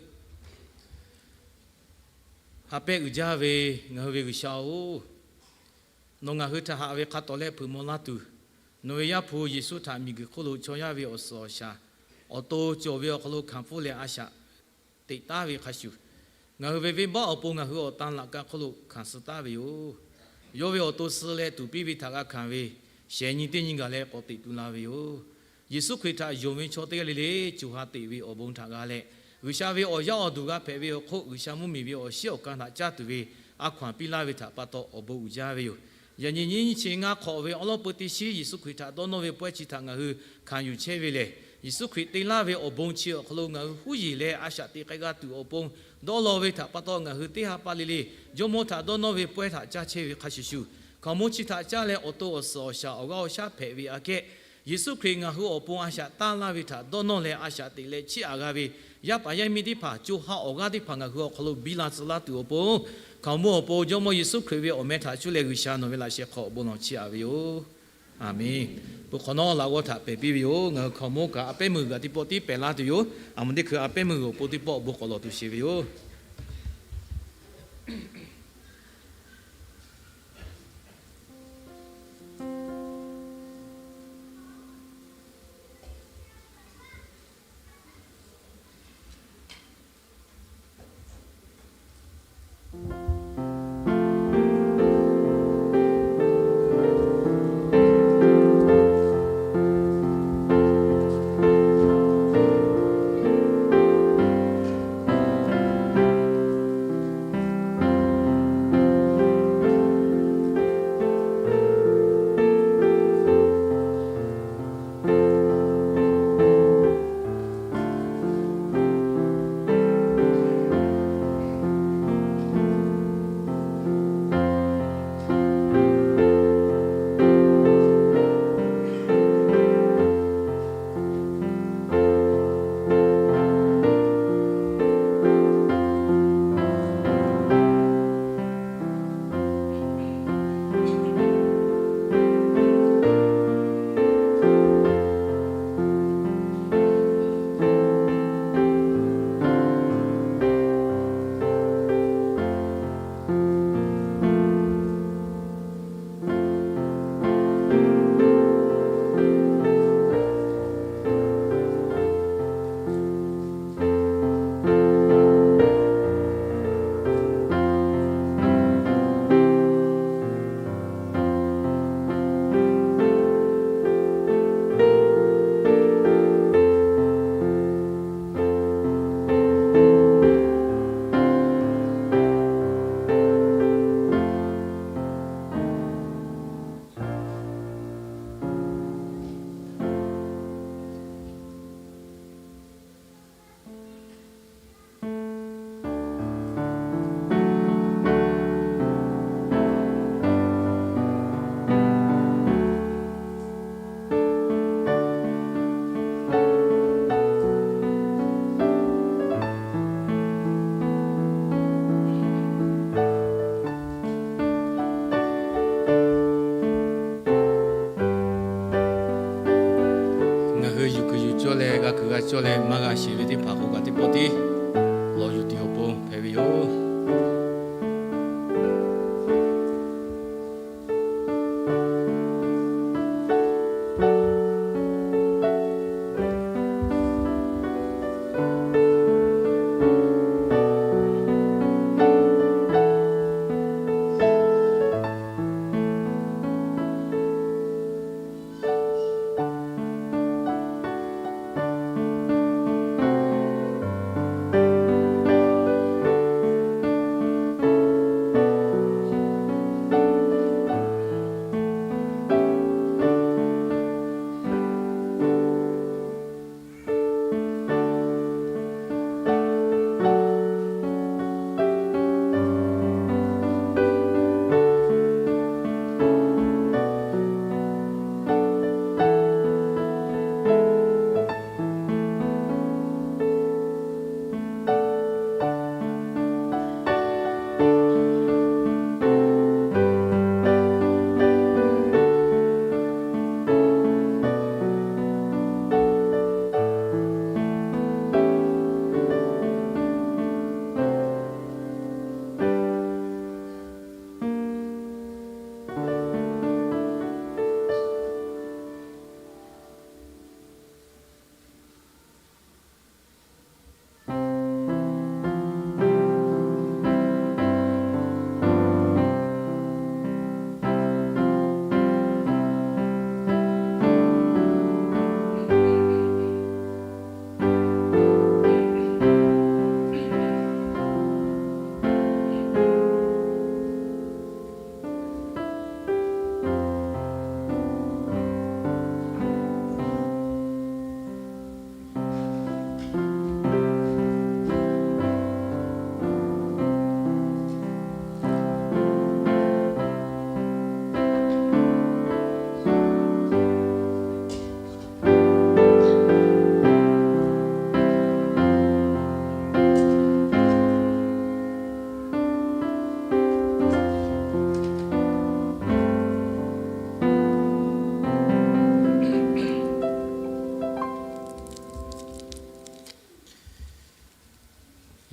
Ha pehˇ uiˍ jaˇ ve ngaˬ hui ve G'uiˬsha-oˬ, nawˬ ngaˬ hui htaꞈ haꞈ ve hk'a tawˍ leh hpeuꞈ maw laˇ tuˬ, nawˬ ve Yaˇ hpu Yeˍsuˆ htaꞈ miˬguiˬ hk'oˆ lo chaw yaˇ ve awˬ suhˍ awˬ shaˍ awˬ to cawˬ ve awˬ hk'aw lo hkanˍ pfuhˇ leh a shaꞈ teꞈ taˉ ve hk'a shuˍ, ngaˬ hui ve venˇbaˆ awˬ pon ngaˬ hui awˬ tan laꞈ ka hk'oˆ lo hkanˍ suh taˉ ve yoˬ. Yawˇ ve awˬ to suh leh tuˍ piˇ ve htaꞈ g'a hkanˍ ve shehˍ nyi teˇ nyi gaˬ leh k'awꞈ teꞈ tu la ve yoˬ. Yeˍsuˆ Hkriꞈ htaꞈ yonˍ ve chaw teˇ g'aˇ le le co ha teꞈ ve awˬ bon htaꞈ g'a leh, G'uiˬsha ve awˬ yaˇ awˬ duˬ g'a hpehꞈ ve awˬ hk'oˆ, G'uiˬsha mvuhˇmiˬ ve awˬ shiˉ awˬ kan htaꞈ caˇ tuˬ ve a hkaw anˬ piˇ laˇ ve htaꞈ pa taw awˬ bon uiˍ jaˇ ve yoˬ. Yaꞈ nyi nyiˇ chi ngaˇ hk'awꞈ ve awˉ lawˉ peu teˇ shiˉ Yeˍsuˆ Hkriꞈ htaꞈ dawˇ nawˇ ve pawehˇ chi htaꞈ ngaˬ hui hkanˍ yuˬ chehˇ ve lehˬ, Yeˍsuˆ Hkriꞈ te laˇ ve awˬ bon chi awˬ hk'aw lo ngaˬ hui huˉ yeˬ leh a shaꞈ teꞈ k'ai g'a tuˬ awˬ pon dawˇ law ve htaꞈ pa taw, ngaˬ hui teˇ ha pa le le Jawˇmawˇ htaꞈ dawˇ nawˇ ve pawehˇ htaꞈ caˇ chehˇ ve hk'a shuˍ shuˍ, hkaoˍmonˇ chi htaꞈ caˇ leh awˬ to awˬ suhˍ awˬ shaˍ awˬ g'aˇ awˬ shaˉ hpehꞈ ve aꞈ kehˉ, Yeˍsuˆ Hkriꞈ ngaˬ hui awˬ pon a shaꞈ taˇ laˇ ve htaꞈ dawˇ nawˇ leh a shaꞈ teꞈ leh chiˇ aꞈ g'a ve yaˇ paˍ yaˇ miˇ teˇ hpaˍ co ha awˬ g'aˇ teˇ hpaˍ ngaˬ hui awˬ hk'aw lo biˇ la tcuh laˇ tuˬ awˬ pon, hkaoˍmonˇ awˬ pon Jawˇmawˇ Yeˍsuˆ Hkriꞈ ve awˬ meh htaꞈ cuˇ leh G'uiˬsha nawˬ ve laꞈ sheh hk'aw bon lawˬ chiˇ aꞈ ve yoˬ. Aˬmenˍ. Bon hk'awꞈ nawˉ laꞈ g'awˇ htaꞈ pehˬ piˇ ve yoˬ. Ngaˬ hui hkaoˍmonˇ kaꞈ a pehˉ meuˇ g'uiˬ g'uiˬ teˇ pawˆ tiˉ pehˬ laˇ tuˬ yoˬ. Aˬ mvuh teˇ hkui a pehˉ meuˇ g'uiˬ awˬ pon teˇ pawˆ bon k'awꞈ lawˬ tuˬ sheˍ ve yoˬ. cawˇ leh g'a kuiˬ g'a cawˇ leh maˇ g'a sheˍ ve teˇ hpaˍ k'o kaꞈ teˇ pawˆ tiˉ lawˬ yuˬ tuˬ awˬ pon hpehꞈ ve yoˬ.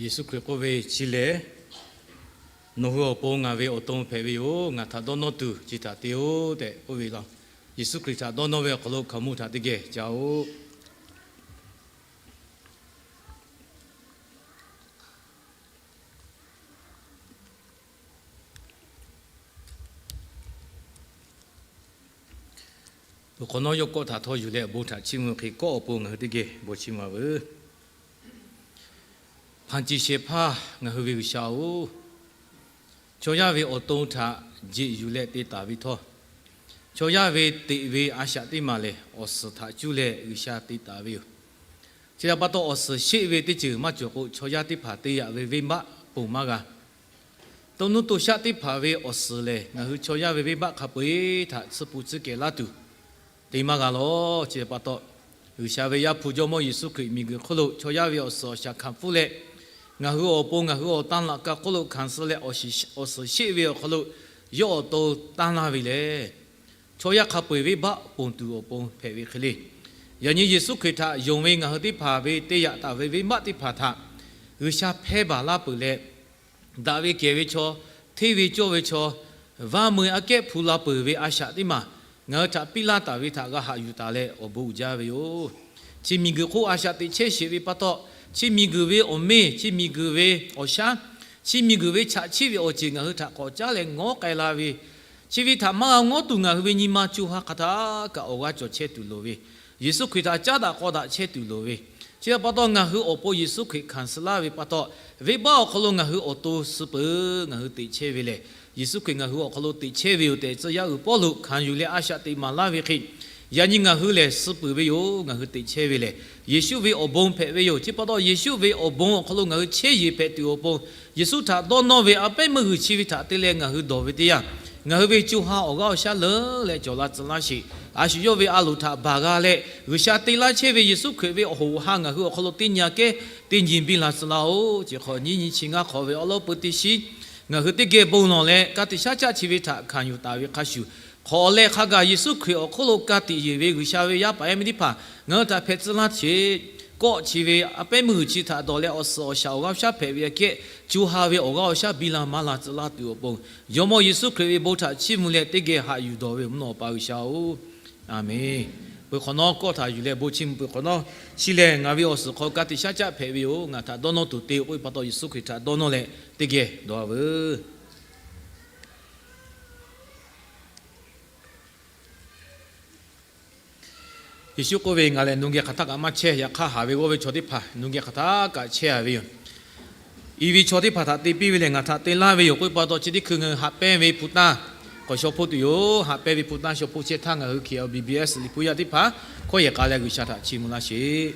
Yeˍsuˆ Hkriꞈ k'oˆ ve, Chi lehˬ nawˬ hui awˬ pon ngaˬ ve awˬ to hpehꞈ ve yoˬ. Ngaˬ htaꞈ dawˇ nawˇ tuˬ chi htaꞈ te-oˆ tehꞈ k'oˆ ve yoˬ. Yeˍsuˆ Hkriꞈ htaꞈ dawˇ nawˇ ve awˬ hk'aw lo hkaoˍmonˇ htaꞈ teˇ geh caˇ-oˆ. Awˬ hk'awꞈ nawˉ yawˇ kawˆ htaꞈ htawˇ yuˬ leh awˬ bon htaꞈ chiˇ mvuh hk'e kawˆ awˬ pon ngaˬ hui teˇ geh bon chiˇ mvuh-a veuˬ. Hpanˍ ceˬ shehˍ hpaˇ ngaˬ hui ve G'uiˬsha-oˬ, chaw yaˇ ve awˬ to htaꞈ jeꞈ yuˬ leh te taˍ ve htawˇ, chaw yaˇ ve teꞈ ve a shaꞈ teˇ maˬ lehˬ awˬ suhˍ htaꞈ cuˇ leh G'uiˬsha te taˍ ve yoˬ. Chi htaꞈ pa taw, awˬ suhˍ sheˆ ve teˇ ceuˬ maˇ cawˬ k'o, chaw yaˇ teˇ hpaˍ te yaꞈ ve venˇbaˆ ponˬ maˇ g'a. To nuˇ to shaˆ teˇ hpaˍ ve awˬ suhˍ lehˬ, ngaˬ hui chaw yaˇ ve venˇbaˆ hk'a peu-eˬ htaꞈ tsuhˇ pun tsuhˇ kehˬ laˇ tuˬ te maˇ g'a lawˬ. Chi htaꞈ pa taw, G'uiˬsha ve Yaˇ hpu Jawˇmawˇ Yeˍsuˆ Hkriꞈ miˬguiˬ hk'oˆ lo chaw yaˇ ve awˬ suhˍ awˬ shaˍ hkanˍ pfuhˇ leh, ngaˬ hui awˬ pon ngaˬ hui awˬ tanˇ laꞈ ka hk'oˆ lo hkanˍ suh leh, awˬ suhˍ sheˆ ve awˬ hk'aw lo yawˇ awˬ to tanˇ laˇ ve lehˬ, chaw yaˇ hk'a peu-eˬ venˇbaˆ ponˬ tuˬ awˬ pon hpehꞈ ve hk'e le. Yaꞈ nyi Yeˍsuˆ Hkriꞈ htaꞈ yonˍ ve ngaˬ hui teˇ hpaˍ ve te yaꞈ taˍ ve venˇbaˆ teˇ hpaˍ htaꞈ G'uiˬsha hpehˇ baˬ laˇ peuˬ leh, daꞈ ve kehˬ ve chaw, hteˇ ve cawˇ ve chaw, vaˇ meu aꞈ kehˉ hpu la peuˬ ve a shaꞈ teˇ maˬ ngaˬ hui htaꞈ piˇ laˇ taˍ ve htaꞈ g'a haꞈ yuˬ taˍ leh awˬ bon uiˍ jaˇ ve yoˬ. Chi miˬguiˬ hk'oˆ a shaꞈ teꞈ chehˇ sheˍ ve pa taw, chi miˬguiˬ ve awˬ meˇ, chi miˬguiˬ ve awˬ shaˉ, chi miˬguiˬ ve chaꞈ chiˆ ve awˬ ceuˬ ngaˬ hui htaꞈ k'awꞈ caˉ leh ngawˉ k'ai la ve, chi ve htaꞈ maˇ g'a ngawˉ tuˬ ngaˬ hui ve nyi ma co ha hk'aˬ htaˇ kaꞈ awˬ g'aˇ cawˬ chehˇ tuˬ loˍ ve, Yeˍsuˆ Hkriꞈ htaꞈ caˉ daꞈ k'aw daꞈ chehˇ tuˬ loˍ ve, chi htaꞈ pa taw ngaˬ hui awˬ pon Yeˍsuˆ Hkriꞈ hkanˍ suh laˇ ve pa taw, venˇbaˆ awˬ hk'aw lo ngaˬ hui awˬ to suh peuˬ ngaˬ hui teꞈ chehˇ ve lehˬ, Yeˍsuˆ Hkriꞈ ngaˬ hui awˬ hk'aw lo teꞈ chehˇ ve yoˬ tehꞈ tcuh yaˇ uiˍ Pawˇluꞈ hkanˍ yuˬ leh a shaꞈ teꞈ maˍ laˇ ve hk'e, yaꞈ nyi ngaˬ hui lehˬ suh peuˬ ve yoˬ. Ngaˬ hui teꞈ chehˇ ve lehˬ, Yeˍsuˆ ve awˬ bon hpehꞈ ve yoˬ. Chi pa taw Yeˍsuˆ ve awˬ bon awˬ hk'aw lo ngaˬ hui chehˇ yeˬ hpehꞈ tuˬ awˬ pon, Yeˍsuˆ htaꞈ dawˇ nawˇ ve a pehˉ meuˇ g'uiˬ chi ve htaꞈ te leh ngaˬ hui dawˬ ve teˇ yanˇ, ngaˬ hui ve co ha awˬ g'aˇ awˬ shaˉ leuˉ leh cawˬ la tcuh laˇ sheˍ. A shu yawˇ ve a loˍ htaꞈ baˬ g'a leh, G'uiˬsha te laˇ chehˇ ve Yeˍsuˆ Hkriꞈ ve awˬ hoꞈ awˬ ha ngaˬ hui awˬ hk'aw lo teˇ nyi aꞈ kehˉ teˇ nyi biˇ la tcuh laˇ-oˬ. Chi hk'awꞈ nyiˇ nyi chi ngaˇ hk'awꞈ ve awˉ lawˉ peu teˇ shiˉ ngaˬ hui teˇ geh bon lawˬ leh, ka tiꞈ shaˉ caˆ chi ve htaꞈ hkanˍ yuˬ taˍ ve hk'a shuˍ, Hk'awꞈ leh hk'a gaˬ Yeˍsuˆ Hkriꞈ awˬ hk'oˆ lo ka tiꞈ yeˬ ve G'uiˬsha ve yaˇ paˍ yaˇ miˇ teˇ hpaˍ ngaˬ hui htaꞈ hpehꞈ tcuh laˇ sheˍ. Kawˆ chi ve a pehˉ meuˇ g'uiˬ chi htaꞈ dawˬ leh awˬ suhˍ awˬ shaˍ awˬ g'aˇ shaˉ hpehꞈ ve aꞈ kehˉ co ha ve awˬ g'aˇ awˬ shaˉ biˇ la maˇ la tcuh laˇ tuˬ awˬ pon, Jawˇmawˇ Yeˍsuˆ Hkriꞈ ve bon htaꞈ chiˇ mvuh leh teˇ geh haꞈ yuˬ dawˬ ve awˬ mvuhˇ naw Awˬ pa G'uiˬsha-oˬ, Aˍmenˍ. Peuˬ hk'awꞈ nawˉ kawˆ htaꞈ yuˬ leh bon chiˇ mvuh peuˬ hk'awꞈ nawˉ, chi lehˬ ngaˬ ve awˬ suhˍ hk'aw ka tiꞈ shaˉ caˆ hpehꞈ ve yoˬ. Ngaˬ htaꞈ dawˇ nawˇ tuˬ te-o k'oˆ ve pa taw, Yeˍsuˆ Hkriꞈ htaꞈ dawˇ nawˇ leh teˇ geh dawˬ-a veuˬ. Yeˍsuˆ k'oˆ ve, Ngaˬ lehˬ nu geh hk'aˬ htaˇ kaꞈ maˇ chehˇ. Yaꞈ hk'aˇ, haˍ ve g'awˇ ve chaw teˇ hpaˍ nu geh hk'aˬ htaˇ kaꞈ chehˇ-a ve yoˬ. I ve chaw teˇ hpaˍ htaꞈ te piˇ ve lehˬ, ngaˬ htaꞈ te laˇ ve yoˬ k'oˆ ve pa taw, chi teˇ hkui ngaˬ hui haꞈ pehnˇ ve hpu tanˇ k'awꞈ shaw hpoˆ tuˬ yoˬ. Haꞈ pehnˇ ve hpu tanˇ shaw hpoˆ chehˇ htaˇ, ngaˬ hui K L B B S Liꞈ hpu yaˇ teˇ hpaˍ hkawˇ yehˬ k'a leh G'uiˬsha htaꞈ chiˇ mvuh laˇ sheˍ.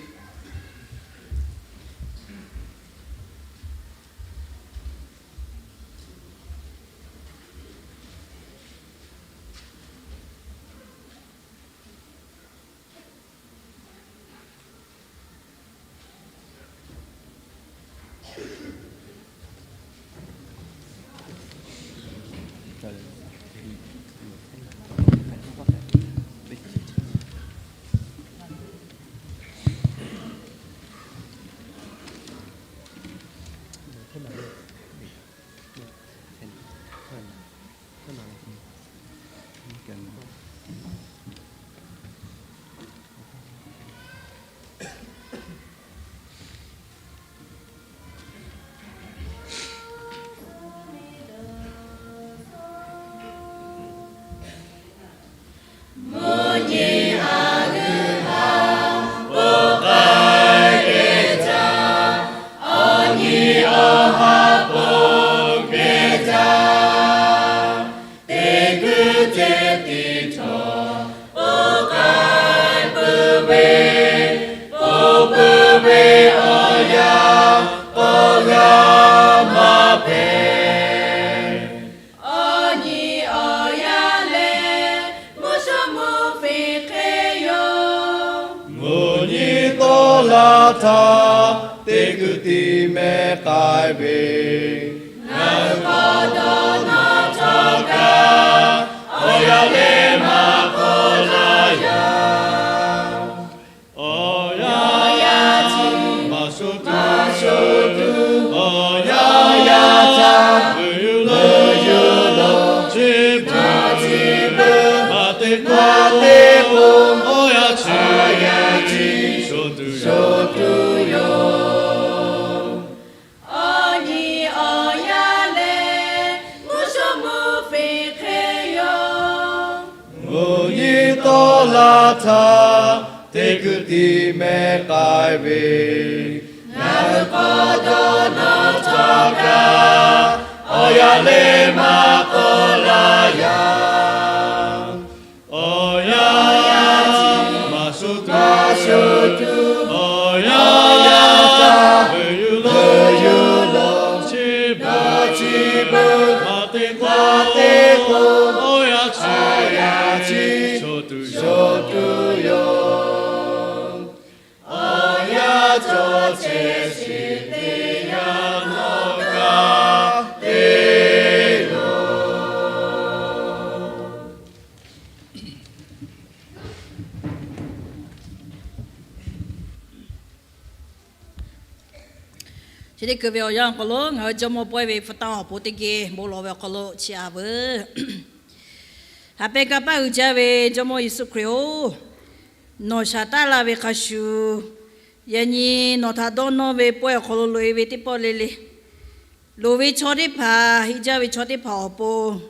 Awˬ nyi awˬ yaˇ lehˬ, mvuhˇ shawˉ mvuhˇ hpehꞈ hk'e yoˬ. Mvuhˇ nyi tawˇ laˇ htaˇ, teˇ kuiˬ tiˉ mehˉ k'ai ve, ngaˬ hui k'awꞈ dawˇ nawˇ htawˇ kaꞈ, awˬ yaˇ lehˬ maˇ k'awꞈ laˇ yaˇ. Awˬ yaˇ yaˇ chi maˇ sho tuˬ, awˬ yaˇ yaˇ htaꞈ vuiˬ yuˬ lawˬ, chi beuꞈ chi beuꞈ maˇ te k'o, awˬ yaˇ chi sho tuˬ yoˬ. Awˬ nyi awˬ yaˇ lehˬ, mvuhˇ shawˉ mvuhˇ hpehꞈ hk'e yoˬ. Mvuhˇ nyi tawˇ laˇ htaˇ, teˇ kuiˬ tiˉ mehˉ k'ai ve, ngaˬ hui k'awꞈ dawˇ nawˇ htawˇ kaꞈ, awˬ yaˇ lehˬ maˇ k'awꞈ laˇ yaˇ. Awˬ yaˇ maˇ sho tuˬ, awˬ yaˇ yaˇ htaꞈ vuiˬ yuˬ lawˬ, chi beuꞈ chi beuꞈ maˇ te k'o, awˬ yaˇ chi sho tuˬ yoˬ. Awˬ yaˇ cawˬ chehˇ sheˍ teˇ yanˇ nawˬ kaꞈ te loˬ. Chi teˇ hkui ve awˬ yanˇ awˬ hk'aw lo ngaˬ hui jawˇmawˇ pawehˇ ve hpu tanˇ awˬ pon teˇ geh bon lawˬ ve awˬ hk'aw lo chiˇ aꞈ veuˬ. Haꞈ pehnˇ kanˇ paˆ uiˍ jaˇ ve Jawˇmawˇ Yeˍsuˆ Hkriꞈ-oˬ, nawˬ shaˍ taˉ laˇ ve hk'a shuˍ, yaꞈ nyi nawˬ htaꞈ dawˇ nawˇ ve pawehˇ awˬ hk'aw lo loꞈ-e ve teˇ pawˆ le le, loˍ ve chaw teˇ hpaˍ, heˆ jaˇ ve chaw teˇ hpaˍ awˬ pon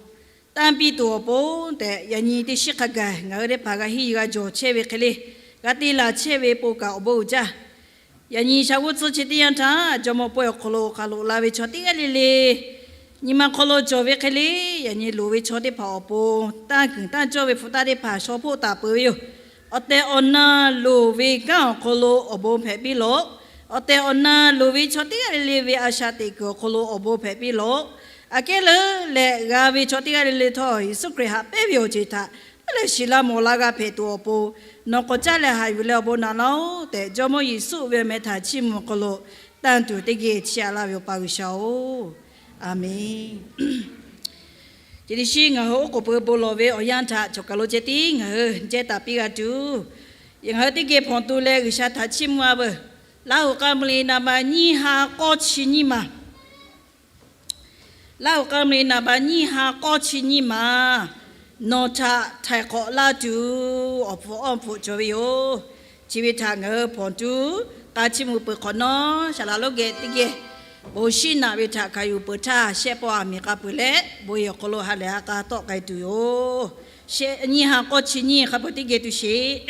tanˇ piˇ tuˬ awˬ pon tehꞈ, yaꞈ nyi teˇ shiˉ hk'a gaˬ ngaˬ hui teˇ hpaˍ g'a henˇ g'a jawˬ chehˇ ve hk'e le, g'a te laˬ chehˇ ve bon kaꞈ awˬ bon uiˍ jaˇ. Yaꞈ nyi shaˍ g'uˇ tcuhˇ chi teˇ yanˇ htaˇ, jawˇmawˇ pawehˇ awˬ hk'aw lo hk'aˬ loꞈ la ve chaw teˇ g'aˇ le le, nyi ma hk'aw lo cawˬ ve hk'e le, yaꞈ nyi loˍ ve chaw teˇ hpaˍ awˬ pon tanˇ kuiˬ tanˇ cawˇ ve hpu tanˇ teˇ hpaˍ shaw hpoˆ taˍ peuˬ ve yoˬ. Awˬ tehˬ awˬ na loˍ ve kanˉ awˬ hk'aw lo awˬ bon hpehꞈ piˇ lawˬ. Awˬ tehˬ awˬ na loˍ ve chaw teˇ g'aˇ le le ve a shaꞈ teꞈ kuiˬ awˬ hk'aw lo awˬ bon hpehꞈ piˇ lawˬ. Aꞈ kehˉ leuˉ leh g'a ve chaw teˇ g'aˇ le le htawˇ, Yeˍsuˆ Hkriꞈ haꞈ pehnˇ ve awˬ ceuˬ htaꞈ leuˉ leh shiˍ la mawˬ la g'a hpehꞈ tuˬ awˬ pon, nawˬ k'awꞈ caˉ leh haꞈ yuˬ leh awˬ bon naꞈ laˇ-oˆ tehꞈ, Jawˇmawˇ Yeˍsuˆ ve awˬ meh htaꞈ chiˇ mvuh awˬ hk'aw lo tanˇ tuˬ teˇ geh chiˇ aꞈ laˇ ve Awˬ pa G'uiˬsha-oˬ, Aˍmenˍ. Chi teˇ shinˉ ngaˬ hui oˉ k'oˍ pui bon lawˬ ve awˬ yanˇ htaꞈ cawˬ kaˬ lo ceh tiˉ ngaˬ hui jehˇ taˍ piˇ g'a tuˬ, ngaˬ hui teˇ geh hpawnˬ tu leh G'uiˬsha htaꞈ chiˇ mvuh-a veuˬ. Laˇ huˍ k'a mvuh li naˍ baꞈ nyiˇ ha k'awˇ chi nyiˇ maˬ, Laˇ huˍ k'a mvuh li naˍ baꞈ nyiˇ ha k'awˇ chi nyiˇ maˬ, nawˬ htaꞈ htaiˍ hk'awꞈ laˇ tuˬ awˬ hpfuhˇ awˇ hpfuhˇ cawˬ ve yoˬ. Chi ve htaꞈ ngaˬ hui hpawnˬ tu k'a chiˇ mvuh peuˬ hk'awꞈ nawˉ, saˍ laꞈ lonˉ geh teˇ geh bon shinˉ naꞈ ve htaꞈ hkanˍ yuˬ peuˬ htaˇ, shehˆ pawˆ aˬ miˍ k'a peuˬ leh bon yehˬ awˬ hk'aw lo ha lehˬ ha k'a tawˆ k'ai tuˬ yoˬ. Shehˆ nyiˇ ha k'awˇ chi nyiˇ hk'a peuˬ teˇ geh tuˬ sheˍ.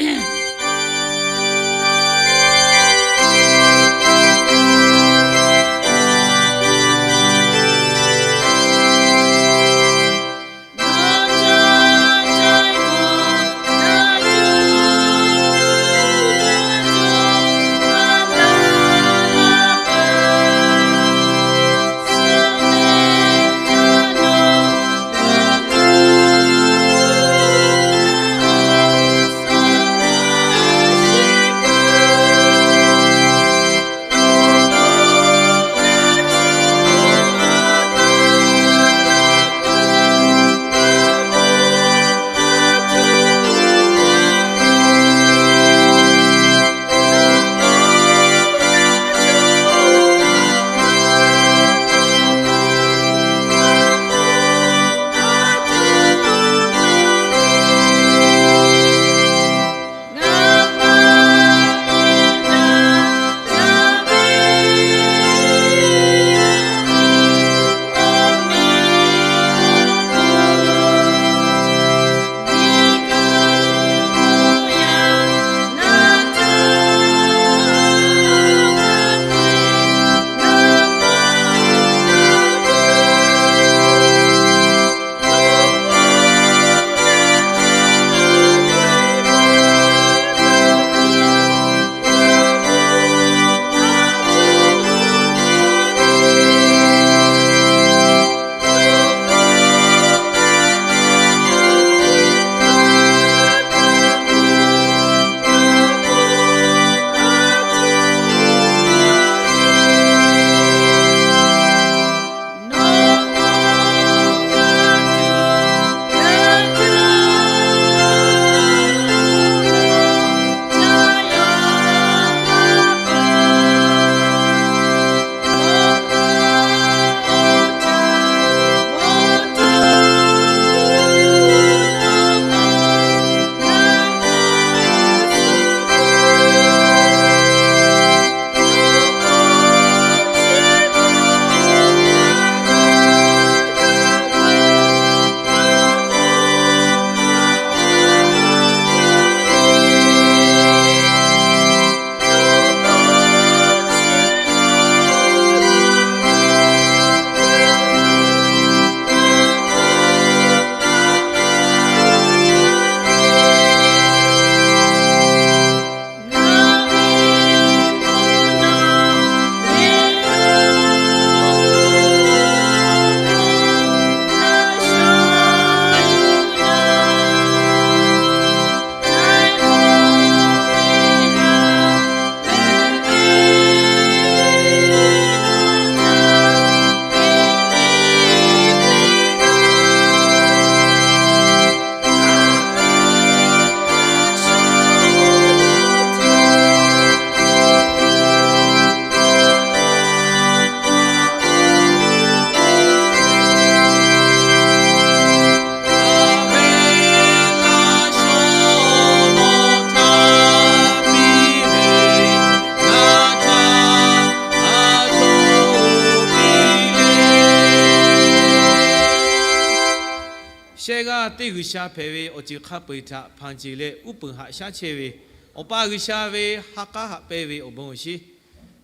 Shehˆ g'aˇ teˇ G'uiˬsha hpehꞈ ve awˬ ceuˬ hk'a peu-eˬ htaꞈ hpanˍ ceˬ leh uˉ peunˍ haꞈ shaˉ chehˇ ve, Awˬ pa G'uiˬsha ve ha k'aˉ haꞈ pehnˇ ve awˬ bon awˬ shinˉ,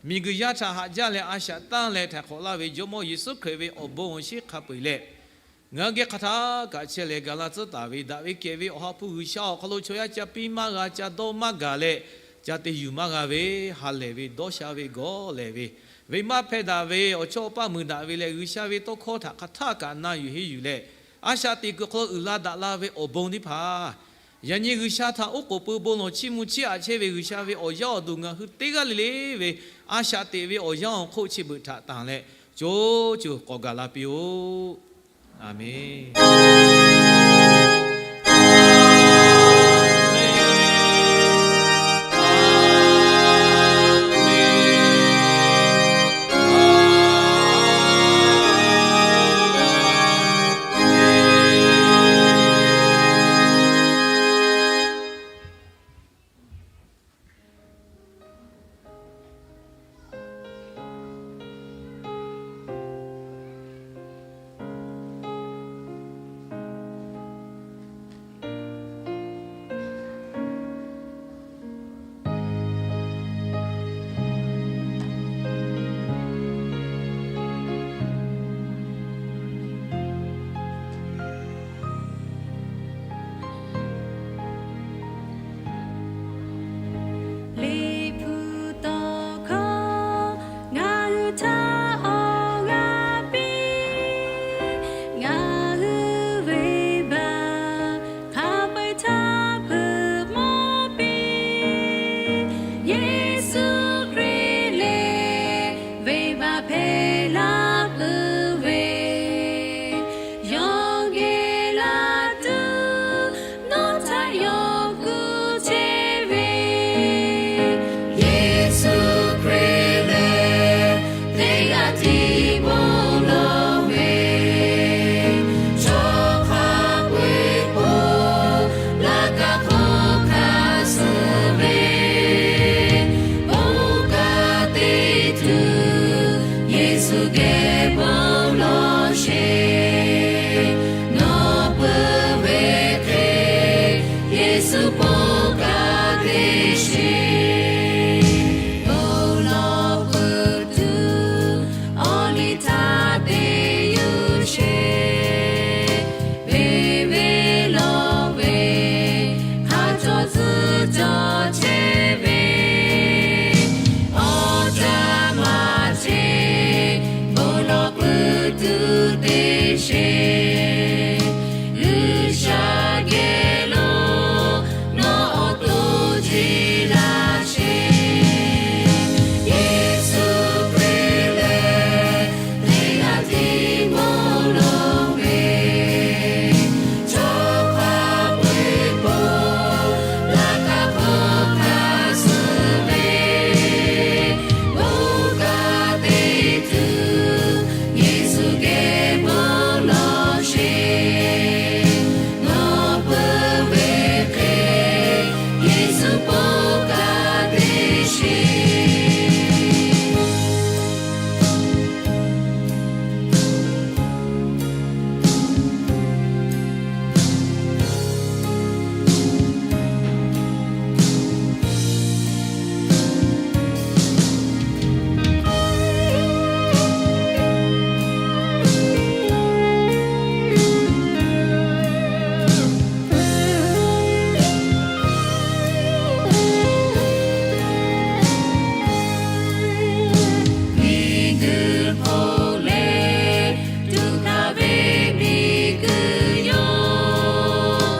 miˬguiˬ yaˇ htaꞈ haꞈ jaˇ leh a shaꞈ tanˇ leh htaiˍ hk'awꞈ laˇ ve Jawˇmawˇ Yeˍsuˆ Hkriꞈ ve awˬ bon awˬ shinˉ hk'a peu-eˬ leh, ngaˬ hui geh hk'aˬ htaˇ kaꞈ chehˇ leh ga laˇ tcuhˉ taˍ ve daꞈ ve kehˬ ve Awˬ ha hpu G'uiˬsha awˬ hk'aw lo chaw yaˇ ca piˇ maˇ g'a, ca dawˇ maˇ gaˬ leh, ca te yuˬ maˇ g'a ve, ha lehˬ ve, dawˇ sha ve, gawˬ lehˬ ve, venˇbaˆ hpehˇ daꞈ ve, awˬ chawˇ awˬ paˇ muiˬ daꞈ ve leh G'uiˬsha ve tawˇ hkawˇ htaꞈ hk'aˬ htaˇ kaꞈ na yuˬ henˇ yuˬ leh, a shaꞈ teꞈ kuiˬ hk'aw lo uiˍ la daꞈ la ve awˬ bon teˇ hpaˍ, yaꞈ nyi G'uiˬsha htaꞈ oˉ k'oˍ pui bon lawˬ chiˇ mvuh chiˇ aꞈ chehˇ ve G'uiˬsha ve awˬ yaˇ awˬ duˬ ngaˬ hui teˇ g'aˇ le le ve a shaꞈ teꞈ ve awˬ yanˇ awˬ hk'oˆ chi beuꞈ htaꞈ tanˬ leh, co co k'awꞈ gaˬ la piˇ-oˆ. A menˬ. Liꞈ hpu tawˇ hkawˇ ngaˬ hui htaꞈ awˬ g'a piˇ, ngaˬ hui venˇbaˆ hk'a peu-eˬ htaˇ hpeuꞈ maˇ piˇ. Yeˍsuˆ Hkriꞈ lehˬ, venˇbaˆ hpehꞈ la peuˬ ve, yawˇ geh la tuˬ nawˬ htaꞈ yawˇ kuˬ chehˇ ve. Yeˍsuˆ Hkriꞈ lehˬ, teˇ g'aˇ tiˉ bon lawˬ ve, chaw hk'a peu-eˬ hk'oˆ laꞈ ka hk'oˆ hkanˍ suh ve, bon kaꞈ te tuˬ Yeˍsuˆ geh bon lawˬ sheˍ. Nawˬ peuˬ ve hk'e Yeˍsuˆ bon kaꞈ te sheˍ. Bon lawˬ peuˬ tuˬ awˬ liˇ htaꞈ te yuˬ sheˍ. Venˇ ve lawˬ ve hk'a cawˬ tcuh cawˬ chehˇ ve, awˬ caˇ maˇ cheˇ bon lawˬ peuˬ tuˬ te sheˍ. G'uiˬsha geh lo nawˬ awˬ to ce laˇ sheˍ. Yeˍsuˆ Hkriꞈ lehˬ, teˇ g'aˇ tiˉ bon lawˬ ve, chaw hk'a peu-eˬ hk'oˆ laꞈ ka hk'oˆ hkanˍ suh ve, bon kaꞈ te tuˬ Yeˍsuˆ geh bon lawˬ sheˍ. Nawˬ peuˬ ve hk'e Yeˍsuˆ bon kaꞈ te sheˍ. Miˬguiˬ hk'oˆ leh tuꞈ hkanˍ ve miˬguiˬ yoˬ.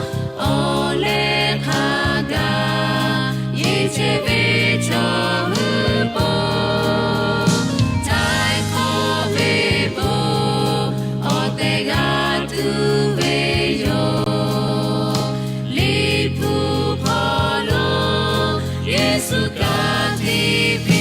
Awˬ leh hk'a gaˬ yeˬ chehˇ ve chaw hui pon, htaiˍ hk'awꞈ ve bon awˬ tehˬ g'a tuˬ ve yoˬ. Liꞈ hpu hk'aw lo Yeˍsuˆ ka tiꞈ